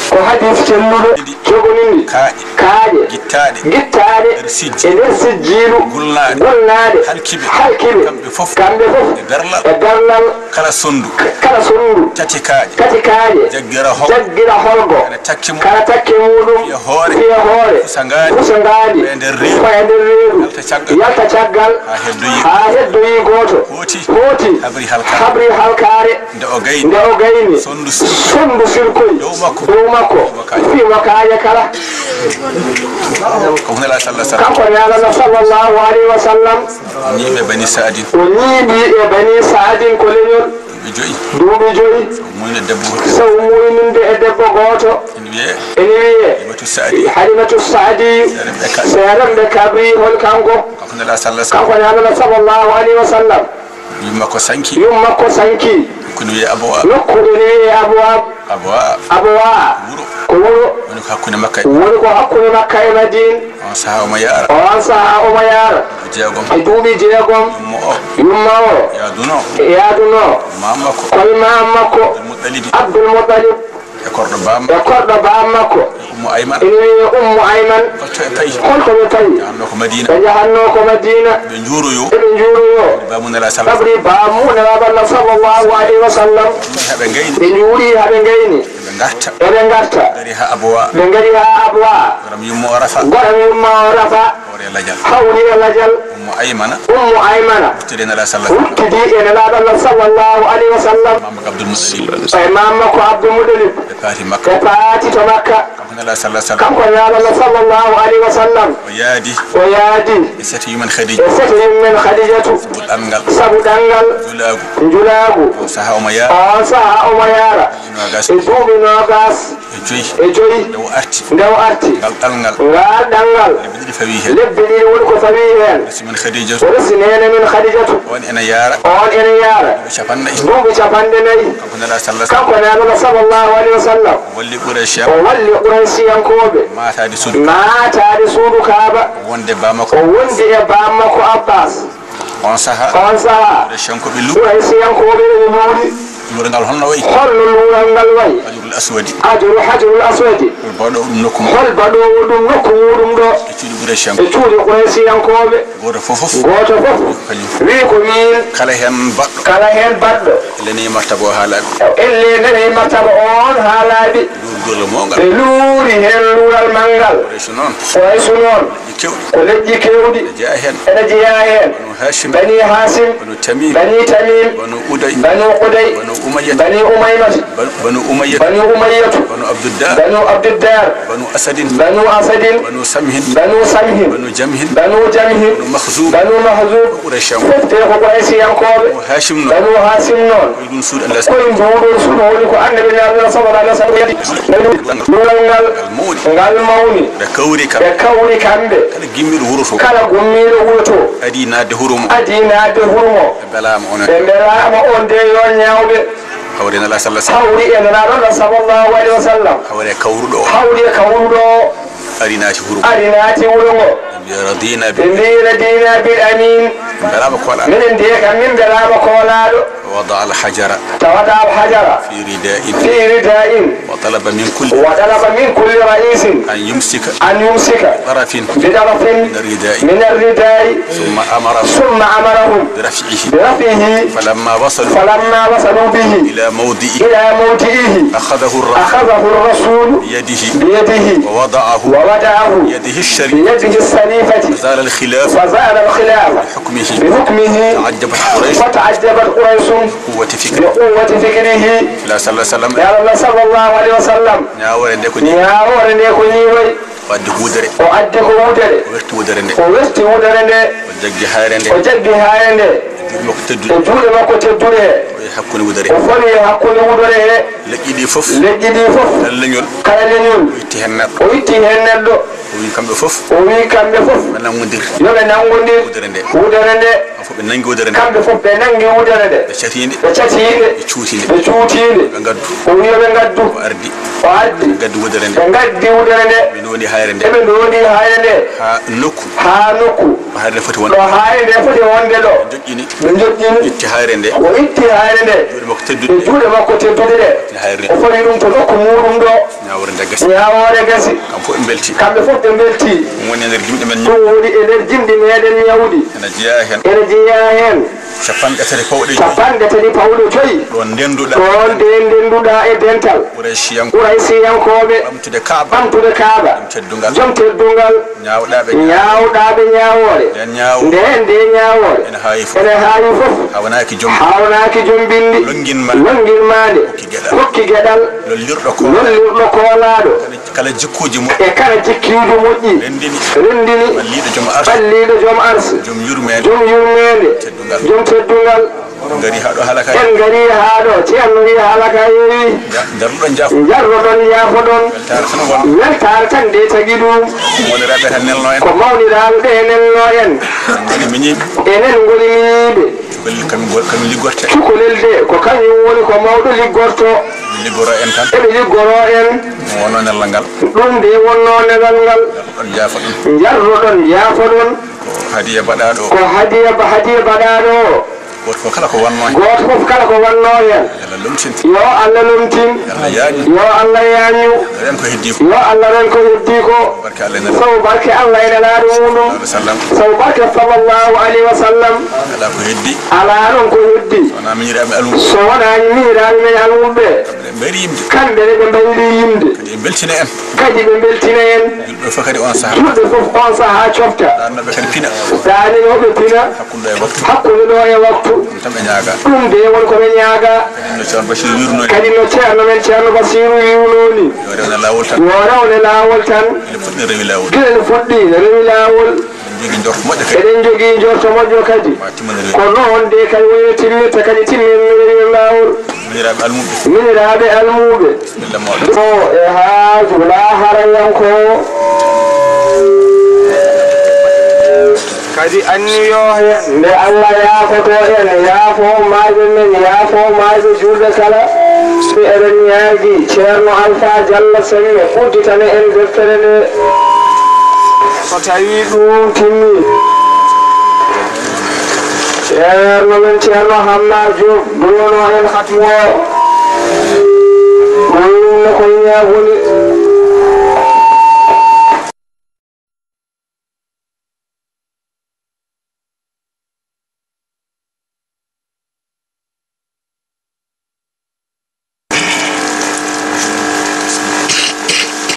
Ko hadis celluɗo jogonini kaaƴe gittaaɗe gittaaɗe nder sijji e nder sijjiilu gulnaaɗe gulnaaɗe halkiɓe halkiɓe kamɓe fof kamɓe fof e berlal e berlal kala sonndu kala sonndu tati kaaƴe tati kaaƴe jaggira hol jaggira holgo ene takki mum kala takke muɗum fiye hoore fiye hoore fusa ngaali fusa ngaali faye nder reedu faye nder reedu yalta caggal yalta caggal haa heddoyi haa heddoyi gooto hooti hooti habri halkaare habri halkaare nde o gayni nde o gayni sonndu sirkoy sonndu sirkoy dow makko dow makko fii mo kaaƴe kala ko hunde la sallah sallam kanko ne alana sallallahu alayhi wa sallam ñiiɓe bani saadin o ñiiɓi e bani saadin ko leñol duuɓi joyi duuɓi joyi muyne debbo saw muyninde e debbo gooto ene wiyee ene wiyee halimatu saadi halimatu saadi seeɗa ɓe ka- seeɗa ɓe kabri hol kanko ko hunde la sallah sallam kanko ne alana sallallahu alayhi wa sallam yumma ko sanki yumma ko sanki ko ne wiyee abowa nokku ene wiyee abowa abowa abowa wuro ko wuro woni ko hakkunde makka e woni ko hakkunde makka e madin on saha omo yaara on saha omo yaara jeegom e duuɓi jeegom yumma o yumma o yaaduno yaaduno maam makko koye maam makko abdul muttalib abdul muttalib e korɗo baam e korɗo baam makko ummu ayman ene wiyee ummu ayman holto e payi holko ɓe payi jahanno ko madina ɓe jahanno ko madina ɓe njuuroyo eɓe njuuroyo bamu nela sallah sabri bamu nela sallallahu alayhi wa sallam haɓe gayni ɓe njuuri haɓe gayni ɓe garta eɓe garta gari ha abwa ɓe gari ha abwa goram yumma o rafa goram yumma o rafa hawri e lajal ummu aymana ummu aymana wuttidi e nela sallah wuttidi e nela sallallahu alayhi wa sallam mamak abdul muttalib e mamak ko abdul muttalib ɓe paati makka ɓe paati to makka kanko nela sallah sallam kanko nela sallallahu alayhi wa sallam o yaadi o yaadi e sete yummen khadija e sete yummen khadijatu sabu ɗanngal sabu ɗanngal njulaagu njulaagu on saha omo yaara on saha omo yaara e duuɓi noogas e joyi e joyi nde o arti nde o arti ngal ɗalngal ngal ɗalngal lebbi ɗiɗi fawi heen lebbi ɗiɗi woni ko fawi heen resi men khadijatu o resi neene men khadijatu on ene yaara on ene yaara duuɓi capanɗe nayi kanko nela sallah kanko nela sallallahu alayhi wa sallam walli quraysh o walli quraysiyankooɓe maataade suudu maataade suudu kaaba wonde bamakko o wondi e bamakko abbas on saha on saha quraysiyankooɓe lu quraysiyankooɓe ene luuri luurangal holno wayi holno luurangal wayi hajarul aswadi hajaru hajarul aswadi hol baɗoowo ɗum nokku mum hol baɗoowo ɗum nokku muɗum ɗo e cuuɗi quraysiyankooɓe e cuuɗi quraysiyankooɓe gooto fof gooto fof wi ko min kala heen baɗɗo kala heen baɗɗo elle nani martaba o haa laaɓi elle nani martaba on haa laaɓi luurgol mawgal ɓe luuri heen luural manngal quraysu noon quraysu noon ko leƴƴi keewɗi ene jeyaa heen ene jeyaa heen bani hasim bani hasim bani tamim bani tamim bani uday bani quday bani umayyah bani umaymata bani umayyah bani umayyatu bani abdiddar bani abdiddar bani asadin bani asadin bani samhin bani samhin bani jamhin bani jamhin bani mahzum bani mahzum quraysh fof te ko quraysiyankooɓe bani hasim noon bani hasim noon ɗum suuɗa les koye nduɗon suuɗa woni ko annabi naaɓe sallallahu alaihi wasallam yadi luural ngal ngal mawni ɓe kawri kam ɓe kawri kamɓe kala gimmiiɗo wuro to kala gummiiɗo wuro to adi naatde huro mo adi naatde huro mo ɓe mbelaama on ɓe mbelaama on de yo ñaawɓe hawri nala sallah sallam hawri e nanaɗo sallallahu alaihi wasallam hawri e kawruɗo o hawri e kawruɗo o ari naati huro ari naati wuro ngo radina ɓe mbi radina bil amin mbelaama koolaaɗo minen de kam min mbelaama koolaaɗo wada al hajara tawata al hajara fi ridain fi ridain wa talaba min kulli wa talaba min kulli raisin an yumsika an yumsika tarafin bi tarafin min ridai min ridai thumma amara thumma amarahum bi raf'ihi bi raf'ihi falamma wasalu falamma wasalu bihi ila mawdi'i ila mawdi'ihi akhadahu ar-rasul akhadahu ar-rasul bi yadihi bi yadihi wa wada'ahu bi yadihi ash-sharif bi yadihi ash-sharifati fazala al-khilaf fazala al-khilaf bi hukmihi bi hukmihi ta'ajjabat quraish fata'ajjabat quraish bi quwwati fikrihi bi quwwati fikrihi la sallallahu alaihi wasallam ya Allah sallallahu alaihi wasallam ñaawore nde ko ni ñaawore nde ko ni wayi o addi huudere o addi ko wudere o werti wudere nde o werti wudere nde o jaggi hayre nde o jaggi hayre nde Juuɗe makko tedduɗe. E juuɗe makko tedduɗe he. O fawi hakkunde wudere he. O fawi hakkunde wudere he. Leƴƴi ɗi fof. Leƴƴi ɗi fof. Kala leñol. Kala leñol. O itti heen neɗɗo. O itti heen neɗɗo. O wi kamɓe fof. O wi kamɓe fof. Ɓe nanngondir. Yo ɓe nanngondir. Wudere nde. Wudere nde. Kamɓe fof ɓe nanngi wudere nde. Kamɓe fof ɓe nanngi wudere nde. Ɓe cati nde. Ɓe cati nde. Ɓe cuuti nde. Ɓe cuuti nde. Ɓe ngaddu. O wi yo ɓe ngaddu. O ardi. O ardi. Ɓe ngaddi wudere nde. Ɓe ngaddi wudere nde. Ɓe ndondi hayre nde. Ɓe ndondi hayre nde. Haa nokku. Haa nokku. Ɗo hayre nde foti wonde. Ɗo hayre nde foti wonde ɗo. Ɓe njoƴƴini. Ɓe njoƴƴini. Itti hayre nde. O itti hayre nde. Juuɗe makko tedduɗe. E juuɗe makko tedduɗe ɗe. Hayre nde. O fawi ɗum to nokku muuɗum ɗo. Ñaawoore nde gasi. Ñaawoore gasi. Kamɓe fof ɓe mbelti. Kamɓe fof ɓe mbelti. Ɗum woni e nder jimɗi men. Ɗum woni e nder jimɗi meɗen ñawɗi. Ene jeyaa heen. Ene jeyaa heen. Capanɗe tati pawɗe joyi. Capanɗe tati pawɗe joyi. Ɗo ndennduɗaa. Ɗo nde ndennduɗaa e dental. Quraysiyankooɓe. Quraysiyankooɓe. Ɓamtude Kaaba. Ɓamtude Kaaba. Joom teddungal. Joom teddungal. Ñaawɗaa ɓe. Ñaawɗaa ɓe ñaawoore. Nden ñaawo. Nden nde ñaawoore. Ene haawi fof. Ene haawi fof. Hawnaaki joom. Hawnaaki joom binndi. Lonngin ma. Lonngin ma nde. Hokki geɗal. Hokki geɗal. Lollirɗo ko. Lollirɗo koolaaɗo. Kala jikkuuji moƴƴi. E kala jikkuuji moƴƴi. Renndini. Renndini. Ɓalliiɗo joom arsu. Ɓalliiɗo joom arsu. Joom yurmeende. Joom yurmeende. Teddungal. Joom teddungal. En ngarii haa ɗo haala ka. En ngarii haa ɗo. Ceerno wiyi haala ka yeewi. Nja-, njarluɗon, njaafo-, njarloɗon, njaafoɗon. Weltaare tan won. Weltaare tan nde tagi ɗum. Mawniraaɓe tan nelno en. Ko mawniraaɓe ɓe nelno en. En ngoni miñiiɓe. Enen ngoni miñiiɓe. Cukalel kam go-, kam liggorte. Cukalel de, ko kañum woni ko mawɗo liggorto. Ɓe liggoro en tan. Eɓe liggoro en. Ɗum wonno nelal ngal. Ɗum de wonno nelal ngal. Njarloɗon, njaafoɗon. Njarloɗon, njaafoɗon. Ko hadiya baɗaaɗo o. Ko hadiya ba-, hadiya baɗaaɗo o. Gooto fof kala ko wonno heen. Gooto fof kala ko wonno heen. Yo Allah lomtin. Yo Allah lomtin. Yo Allah yaañu. Yo Allah yaañu. Ren ko heddi ko. Yo Allah ren ko heddi ko. Barke Allah e Nelaaɗo. Sabu barke Allah e Nelaaɗo muɗum. Sallallahu alaihi wasallam. Sabu barke sallallahu alaihi wasallam. Alaa ko heddi. Alaa ɗon ko heddi. So wonaa miñiraaɓe almuɓe. So wonaa miñiraaɓe men almuɓe. Kamɓe ne mbayri yimde. Kamɓe ne ɓe mbayri yimde. Kadi ɓe mbeltina en. Kadi ɓe mbeltina en. Julɓe fof kadi on sahaa. Julɓe fof on sahaa cofta. Ɗaannoɓe kadi pina. Ɗaaninoɓe pina. Hakkunde ɗo e waktu. Hakkunde ɗo e waktu. Ɗum tan ɓe ñaaga. Ɗum de woni ko ɓe ñaaga. Kadi no Ceerno Basiiru wiyrunoo en. Kadi no Ceerno men Ceerno Basiiru wiyrunoo ni. Yo rewne laawol tan. Yo rewne laawol tan. Ene fuɗɗi rewi laawol. Gila ene fuɗɗi rewi laawol. Eɗen njogii njorto moƴƴo kadi. Eɗen njogii njorto moƴƴo kadi. Ma timmane rewi. Ko noon de kay woni no timmirta kadi timmin rewi laawol. Miñiraaɓe almuɓe. Miñiraaɓe almuɓe. Bismillah, mawɗo. O e haaju laaharayankoowo. Kadi anniyo heen. Nde Allah yaafoto en, yaafo maayɓe men, yaafo maayɓe juulɓe kala. Eɗen ñaagi Ceerno Alfa Jalla Semme udditana en deftere nde. So tawii ɗum timmi, Ceerno men Ceerno Hamma Diop duwono en hatmu o. Ɗum no ko ñaagude.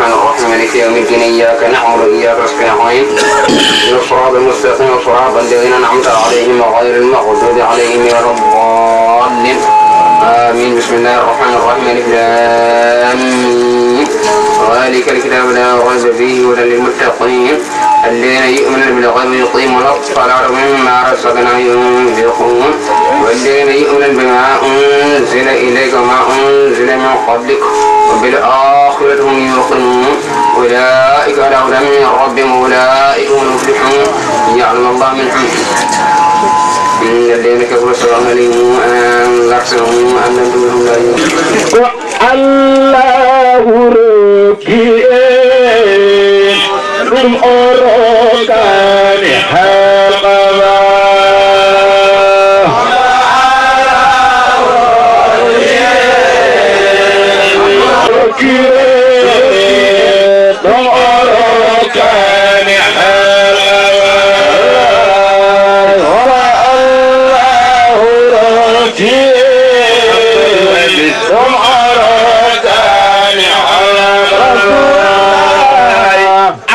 الرحمن الرحيم. مالك يوم الدين. إياك نعبد وإياك نستعين. اهدنا الصراط المستقيم. صراط الذين أنعمت عليهم غير المغضوب عليهم ولا الضالين. آمين. بسم الله الرحمن الرحيم. ألف لام ميم. ذلك الكتاب لا ريب فيه هدى للمتقين. الذين يؤمنون بالغيب ويقيمون الصلاة ومما رزقناهم ينفقون. والذين يؤمنون بما أنزل إليك وما أنزل من قبلك وبالآخرة هم يوقنون. أولئك على هدى من ربهم وأولئك هم المفلحون. يعلم الله منهم. إن الذين كفروا سواء عليهم أأنذرتهم أم لم تنذرهم لا يؤمنون. Allahu rokki en ɗum o rokkaani halqama. Rokki en ɗum o rokkaani halqama. Allahu rokki en ɗum o rokkaani halqama.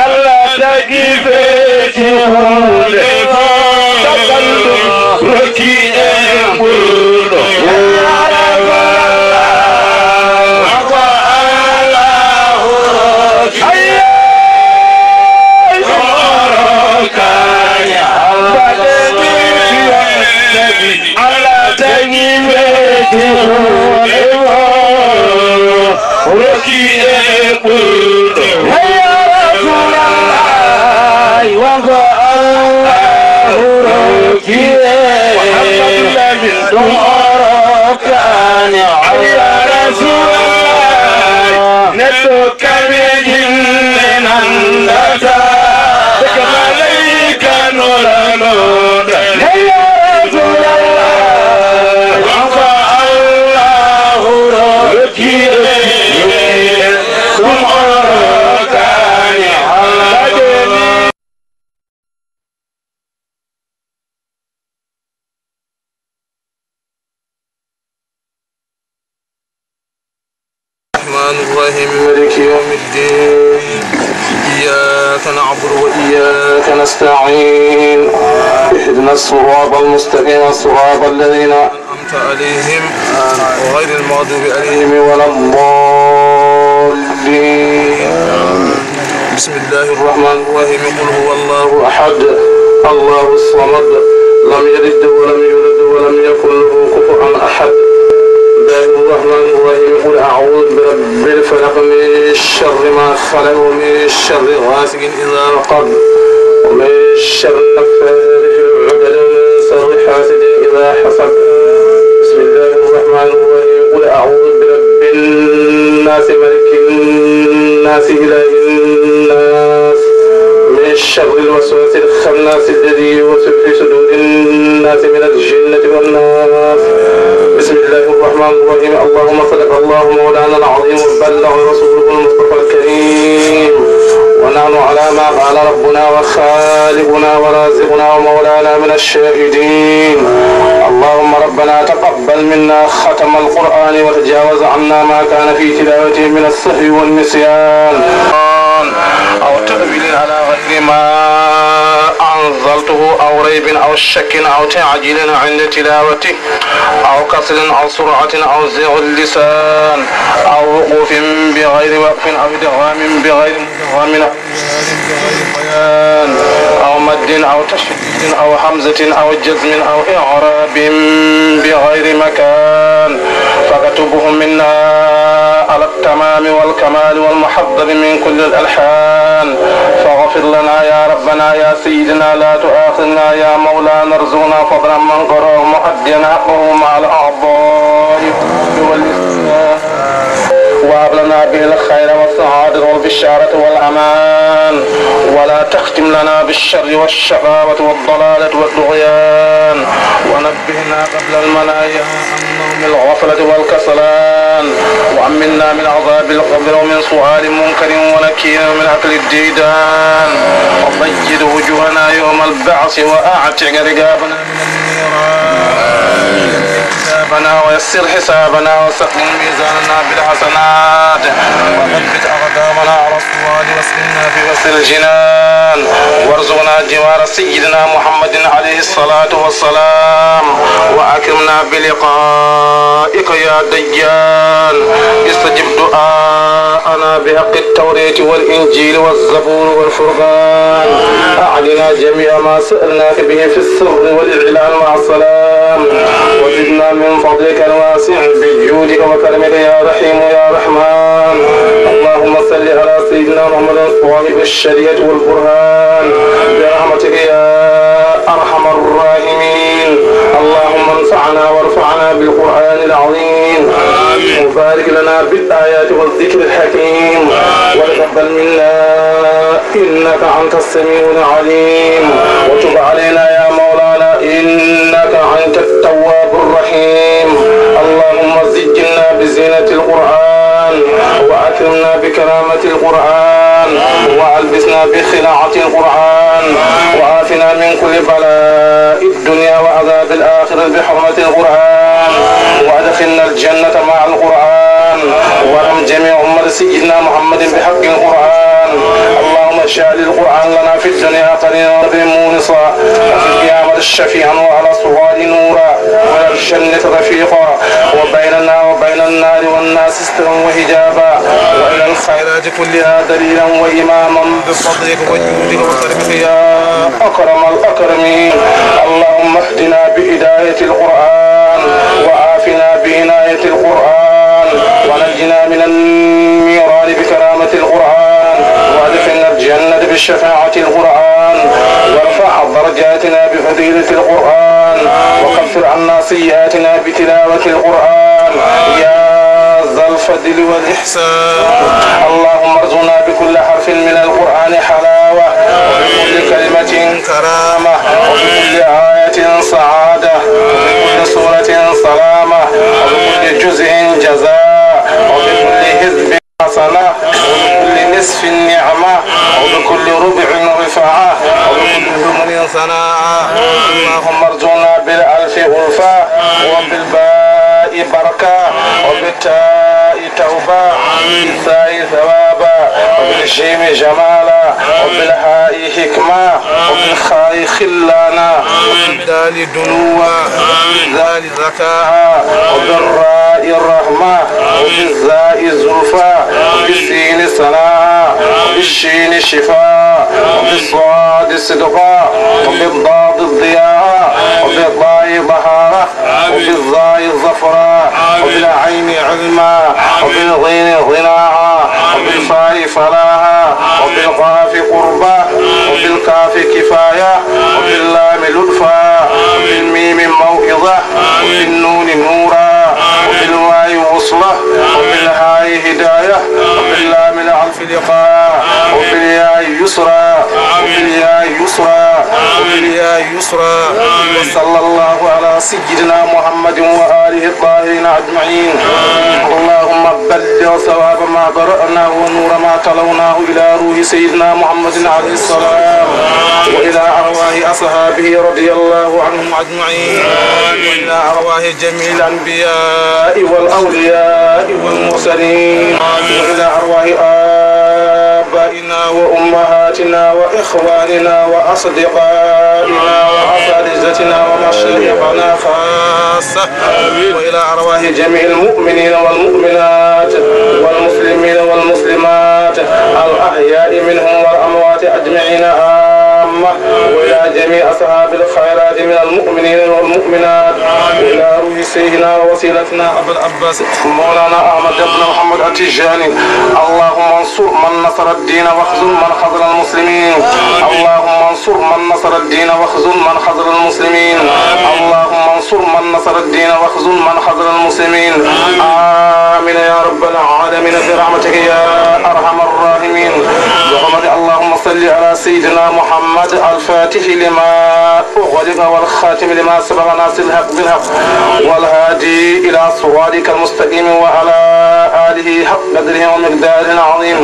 Allah tagi feeti huunde fof, caggal ɗum rokki en ɓurɗo. Ko Allahu rokki. Ayyo! Ɗum o rokkaani Allah. Mbaɗe ɗum yo tagi الرحيم. مالك يوم الدين. إياك نعبد وإياك نستعين. اهدنا الصراط المستقيم، صراط الذين أنعمت عليهم غير المغضوب عليهم ولا الضالين. بسم الله الرحمن الرحيم. قل هو الله أحد، الله الصمد، لم يلد ولم يولد ولم يكن له كفوا أحد. بسم الله الرحمن الرحيم. قل أعوذ برب الفلق، من شر ما خلق، ومن شر غاسق إذا وقب، ومن شر النفاثات في العقد، ومن شر حاسد إذا حسد. بسم الله الرحمن الرحيم. قل أعوذ برب الناس، ملك الناس، إله الناس، من شر الوسواس الخناس الذي يوسوس في صدور الناس من الجنة والناس. بسم الله الرحمن الرحيم. اللهم صدق الله مولانا العظيم وبلغ رسوله المصطفى الكريم، ونحن على ما قال ربنا وخالقنا ورازقنا ومولانا من الشاهدين. اللهم ربنا تقبل منا ختم القرآن وتجاوز عنا ما كان في تلاوته من السهو والنسيان أو تأويل على غير ما أنزلته أو ريب أو شك أو تعجيل عند تلاوته أو كسل أو سرعة أو زيغ اللسان أو وقوف بغير وقف أو إدغام بغير مدغم أو إظهار بغير بيان أو مد أو تشديد أو همزة أو جزم أو إعراب بغير مكان، فاكتبه منا على التمام والكمال والمحضر من كل الألحان. فاغفر لنا يا ربنا يا سيدنا، لا تؤاخذنا يا مولانا، ارزقنا فضلا من قرأه مؤديا حقه مع الأعضاء والقلب واللسان. وهب لنا به الخير والسعادة والبشارة والأمان، ولا تختم لنا بالشر والشقاوة والضلالة والطغيان. ونبهنا قبل المنايا عن نوم الغفلة والكسلان، وأمنا من عذاب القبر ومن سؤال منكر ونكير ومن أكل الديدان، وبيض وجوهنا يوم البعث، وأعتق رقابنا من النيران، ويسر حسابنا، ويسر حسابنا، وثقل ميزاننا بالحسنات، وثبت أقدامنا على الصراط، واسكننا في وسط الجنان، وارزقنا جوار سيدنا محمد عليه الصلاة والسلام، وأكرمنا بلقائك يا ديان. استجب دعاءنا بحق التوراة والإنجيل والزبور والفرقان. أعطنا جميع ما سألناك به في السر والإعلان مع السلام، وزدنا من فضلك الواسع بجودك وكرمك يا رحيم يا رحمن. اللهم صل على سيدنا محمد صاحب الشريعة والبرهان برحمتك يا أرحم الراحمين. اللهم انفعنا وارفعنا بالقرآن العظيم. وبارك لنا بالآيات والذكر الحكيم. وتقبل منا إنك أنت السميع العليم، وتب علينا يا مولانا إنك أنت التواب الرحيم. اللهم زينا بزينة القرآن، وأكرمنا بكرامة القرآن، وألبسنا بخلعة القرآن، وعافنا من كل بلاء الدنيا وعذاب الآخرة بحرمة القرآن، وأدخلنا الجنة مع القرآن، وارحم جميع أمة سيدنا محمد بحق القرآن. اللهم اجعل القرآن لنا في الدنيا قرينا وفي مونسا، وفي القيامة شفيعا، وعلى الصراط نورا، وعلى الجنة رفيقا، وبيننا وبين النار والناس سترا وحجابا، وإلى الخيرات كلها دليلا وإماما بفضلك وجودك وكرمك يا أكرم الأكرمين. اللهم اهدنا بهداية القرآن، وعافنا بعناية القرآن، ونجنا من النيران بكرامة القرآن، وأدخلنا الجنة بشفاعة القرآن، وارفع درجاتنا بفضيلة القرآن، وكفر عنا سيئاتنا بتلاوة القرآن يا ذا الفضل والإحسان. اللهم ارزقنا بكل حرف من القرآن حلاوة، وبكل كلمة كرامة، وبكل آية سعادة، وبكل سورة سلامة، وبكل جزء جزاء، وبكل حزب حسنة، وبكل نصف نعمة، وبكل ربع رفعة، وبكل ثمن ثناء. اللهم ارزقنا بالألف ألفة، وبالباء بركة، وبالتاء توبة، وبالثاء ثوابا، وبالجيم جمالا، وبالهاء حكمة، وبالخاء خلانا، وبالدال دنوا، وبالذال ذكاء، وبالراء رحمة، وبالزاء زلفى، وبالسين سناء، وبالشين شفاء، وبالصاد صدقا، وبالضاد ضياء، وبالطاء طهارة، وبالظاء ظفرا، وبالعين علما، وبالغين غناها، وبالفاء فلاحا، وبالقاف قربا، وبالكاف كفاية، وباللام لطفا، وبالميم موعظة، وبالنون نورا، وبالواو وصلة، وبالهاء هداية، وباللام العطف لقاء، وبالياء يسرا، وبالياء يسرا، وبالياء يسرا. وصلى الله على سيدنا محمد وآله الطاهرين أجمعين. اللهم بلغ ثواب ما قرأناه ونور ما تلوناه إلى روح سيدنا محمد عليه السلام، وإلى أرواح أصحابه رضي الله عنهم أجمعين، وإلى أرواح جميع الأنبياء والأولياء والمرسلين، وإلى أرواح آبائنا وأمهاتنا وإخواننا وأصدقائنا وأساتذتنا ومشايخنا خاصة، وإلى أرواح جميع المؤمنين والمؤمنات والمسلمين والمسلمات الأحياء منهم والأموات أجمعين عامة، وإلى جميع أصحاب الخيرات من المؤمنين والمؤمنات، وإلى روح سيدنا ووسيلتنا أبا العباس مولانا أحمد بن محمد التجاني. اللهم انصر من نصر الدين واخذل من خذل المسلمين. اللهم انصر من نصر الدين واخذل من خذل المسلمين. اللهم انصر من نصر الدين واخذل من خذل المسلمين. آمين يا رب العالمين برحمتك يا أرحم الراحمين. بحرمة اللهم صل على سيدنا محمد الفاتح لما أغلق والخاتم لما سبق ناصر الحق بالحق والهادي إلى صراطك المستقيم وعلى آله حق قدره ومقداره العظيم.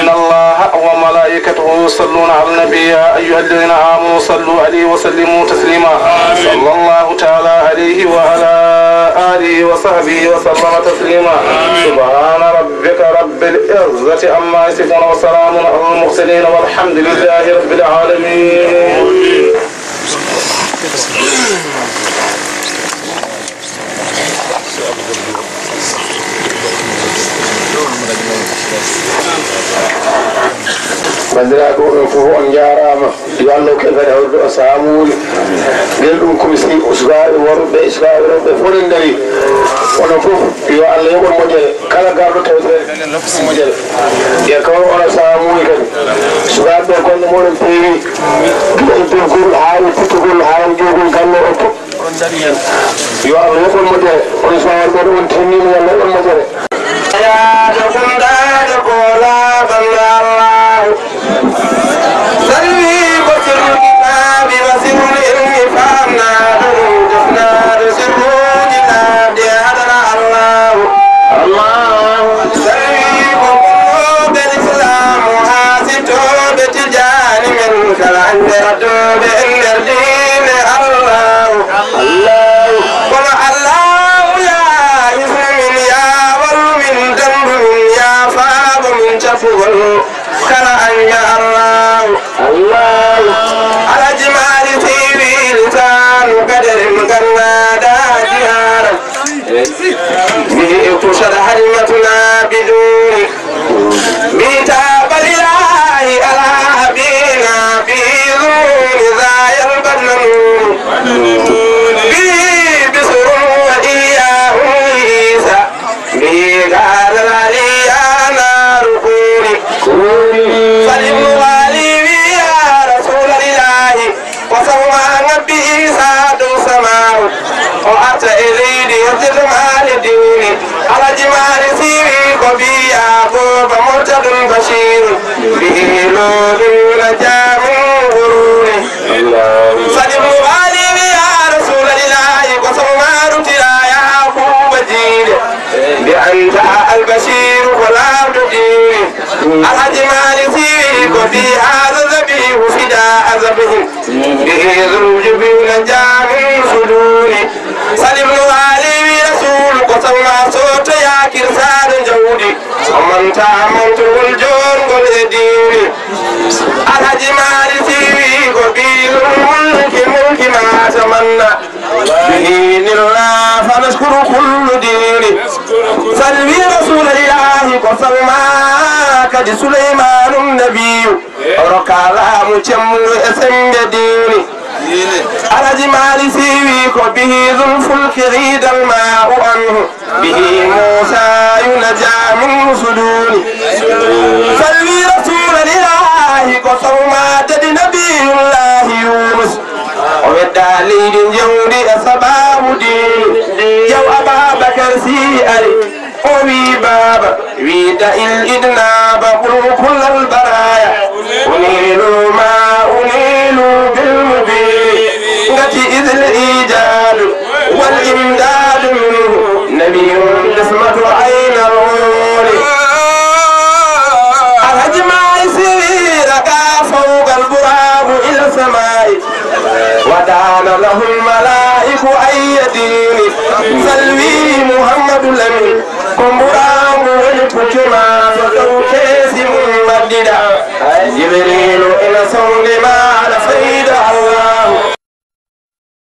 إن الله وملائكته يصلون على النبي يا أيها الذين آمنوا صلوا عليه وسلموا تسليما. صلى الله تعالى عليه وعلى آله وصحبه وسلم تسليما. سبحان ربك رب العزة عما يصفون وسلام على المرسلين والحمد لله رب العالمين. Banndiraaɓe, onon fof on njaaraama. Yo Allah hokku en kadi hawrude o saamuuli. Ngel ɗum kumsi, sukaaɓe worɓe, sukaaɓe rewɓe fof ene ndarii. Onon fof, yo Allah yoɓ on moƴƴere. Kala garɗo tawtoreede kadi en rokki mo moƴƴere. Yo kawru onon saamuuli kadi. Sukaaɓe ɓe, golle mooɗon peewi. Gila e doggol haa e puttugol haa e ƴoogol galle o fof. Oɗon ndarii heen. Yo Allah yoɓ on moƴƴere. Onon sukaaɓe ɓe, on tinniima, yo Allah yoɓ on moƴƴere. Yahde gumdaaɗo koolaaɗo Allaahu. Salwi ko sirru kitaabi wa sirru ilmi, faamnaaɗo ɗum, jofnaaɗo sirruuji laaɓɗi e hadara Allaahu. Allaahu. Salwi ko ɓurnooɓe lislaamu haa siftooɓe Tijaani men kala, hannde addooɓe en nder diine Allaahu. Allaahu. Kono Allaahu yaa hisnu min, yaa wallu min, danndu min, yaa faabo min cappugol kala añña Allaahu. Allaahu. Alhaji Maalik Siiwi lisaanu kadarin gannaaɗa jihaara. Bihi iqtasada hajmatuna biduuni. Bihi taaba lilaahi ala abina bihi zuuni zaayal badna nuuni. Bihi bisrun wa iyaahum Iisa. Bihi gaadal aliya naaru kuuni. Fal ibnu waali wi ya rasuula lilaahi. Ko sabu maa ngabbi Iisaa dow samaawu, o arta e leydi, yettitum aali diini. Alhaji Maalik Siiwi ko ɓii Yaakuuba Murtadun Basiirun, bihi looluna jaamin guruuni. Fal ibnu waali wi ya rasuula lilaahi, ko sabu maa rutira Yaakuuba jiide, mbi anta Albasiiru ko laawɗo diini. Alhaji Maalik Siiwi ko ɓii haala zabiihu fidaa azabihim. Bihi zul jubina jaamin suduni. Salim no waali wi Rasuulu Salma sotoya kirsaɗo jawdi, o manta mantugol jongol e diini. Alhaji Mali siwi ko bilul mulki, mulki ma tamanna. Bihi nilna fa nashkuru kullu dini. Salwi rasulillahi ko Salma kadi Suleymanun nabiyu. Oro kalamu cemmuɗo e sembe diini. Alhaji Mali siwi ko bihi zul fulki ghidal ma'u anhu. Bihi Musa yunaja min suduni. Salwi rasulillahi ko Salma dadi nabiyullahi Yunus. O wedda leydi jawdi e sababu diini. Jaw Ababakar si ari. O wi baba, wi da il idna ba bul kullal baraya. Unilu ma unilu bil mubin. Ngati idil ijadu wal imdadu minhu. Nabiyun ismatu ayna ruli. Alhaji Maay Siri raga fawgal burabu ila samai. Wadana lahul malaiku ayyadini. Salwi Muhammadu Lamin. Ko mburangu woni puccu ma so dow keesi mum mbaddida. Jibrilu ina sonde ma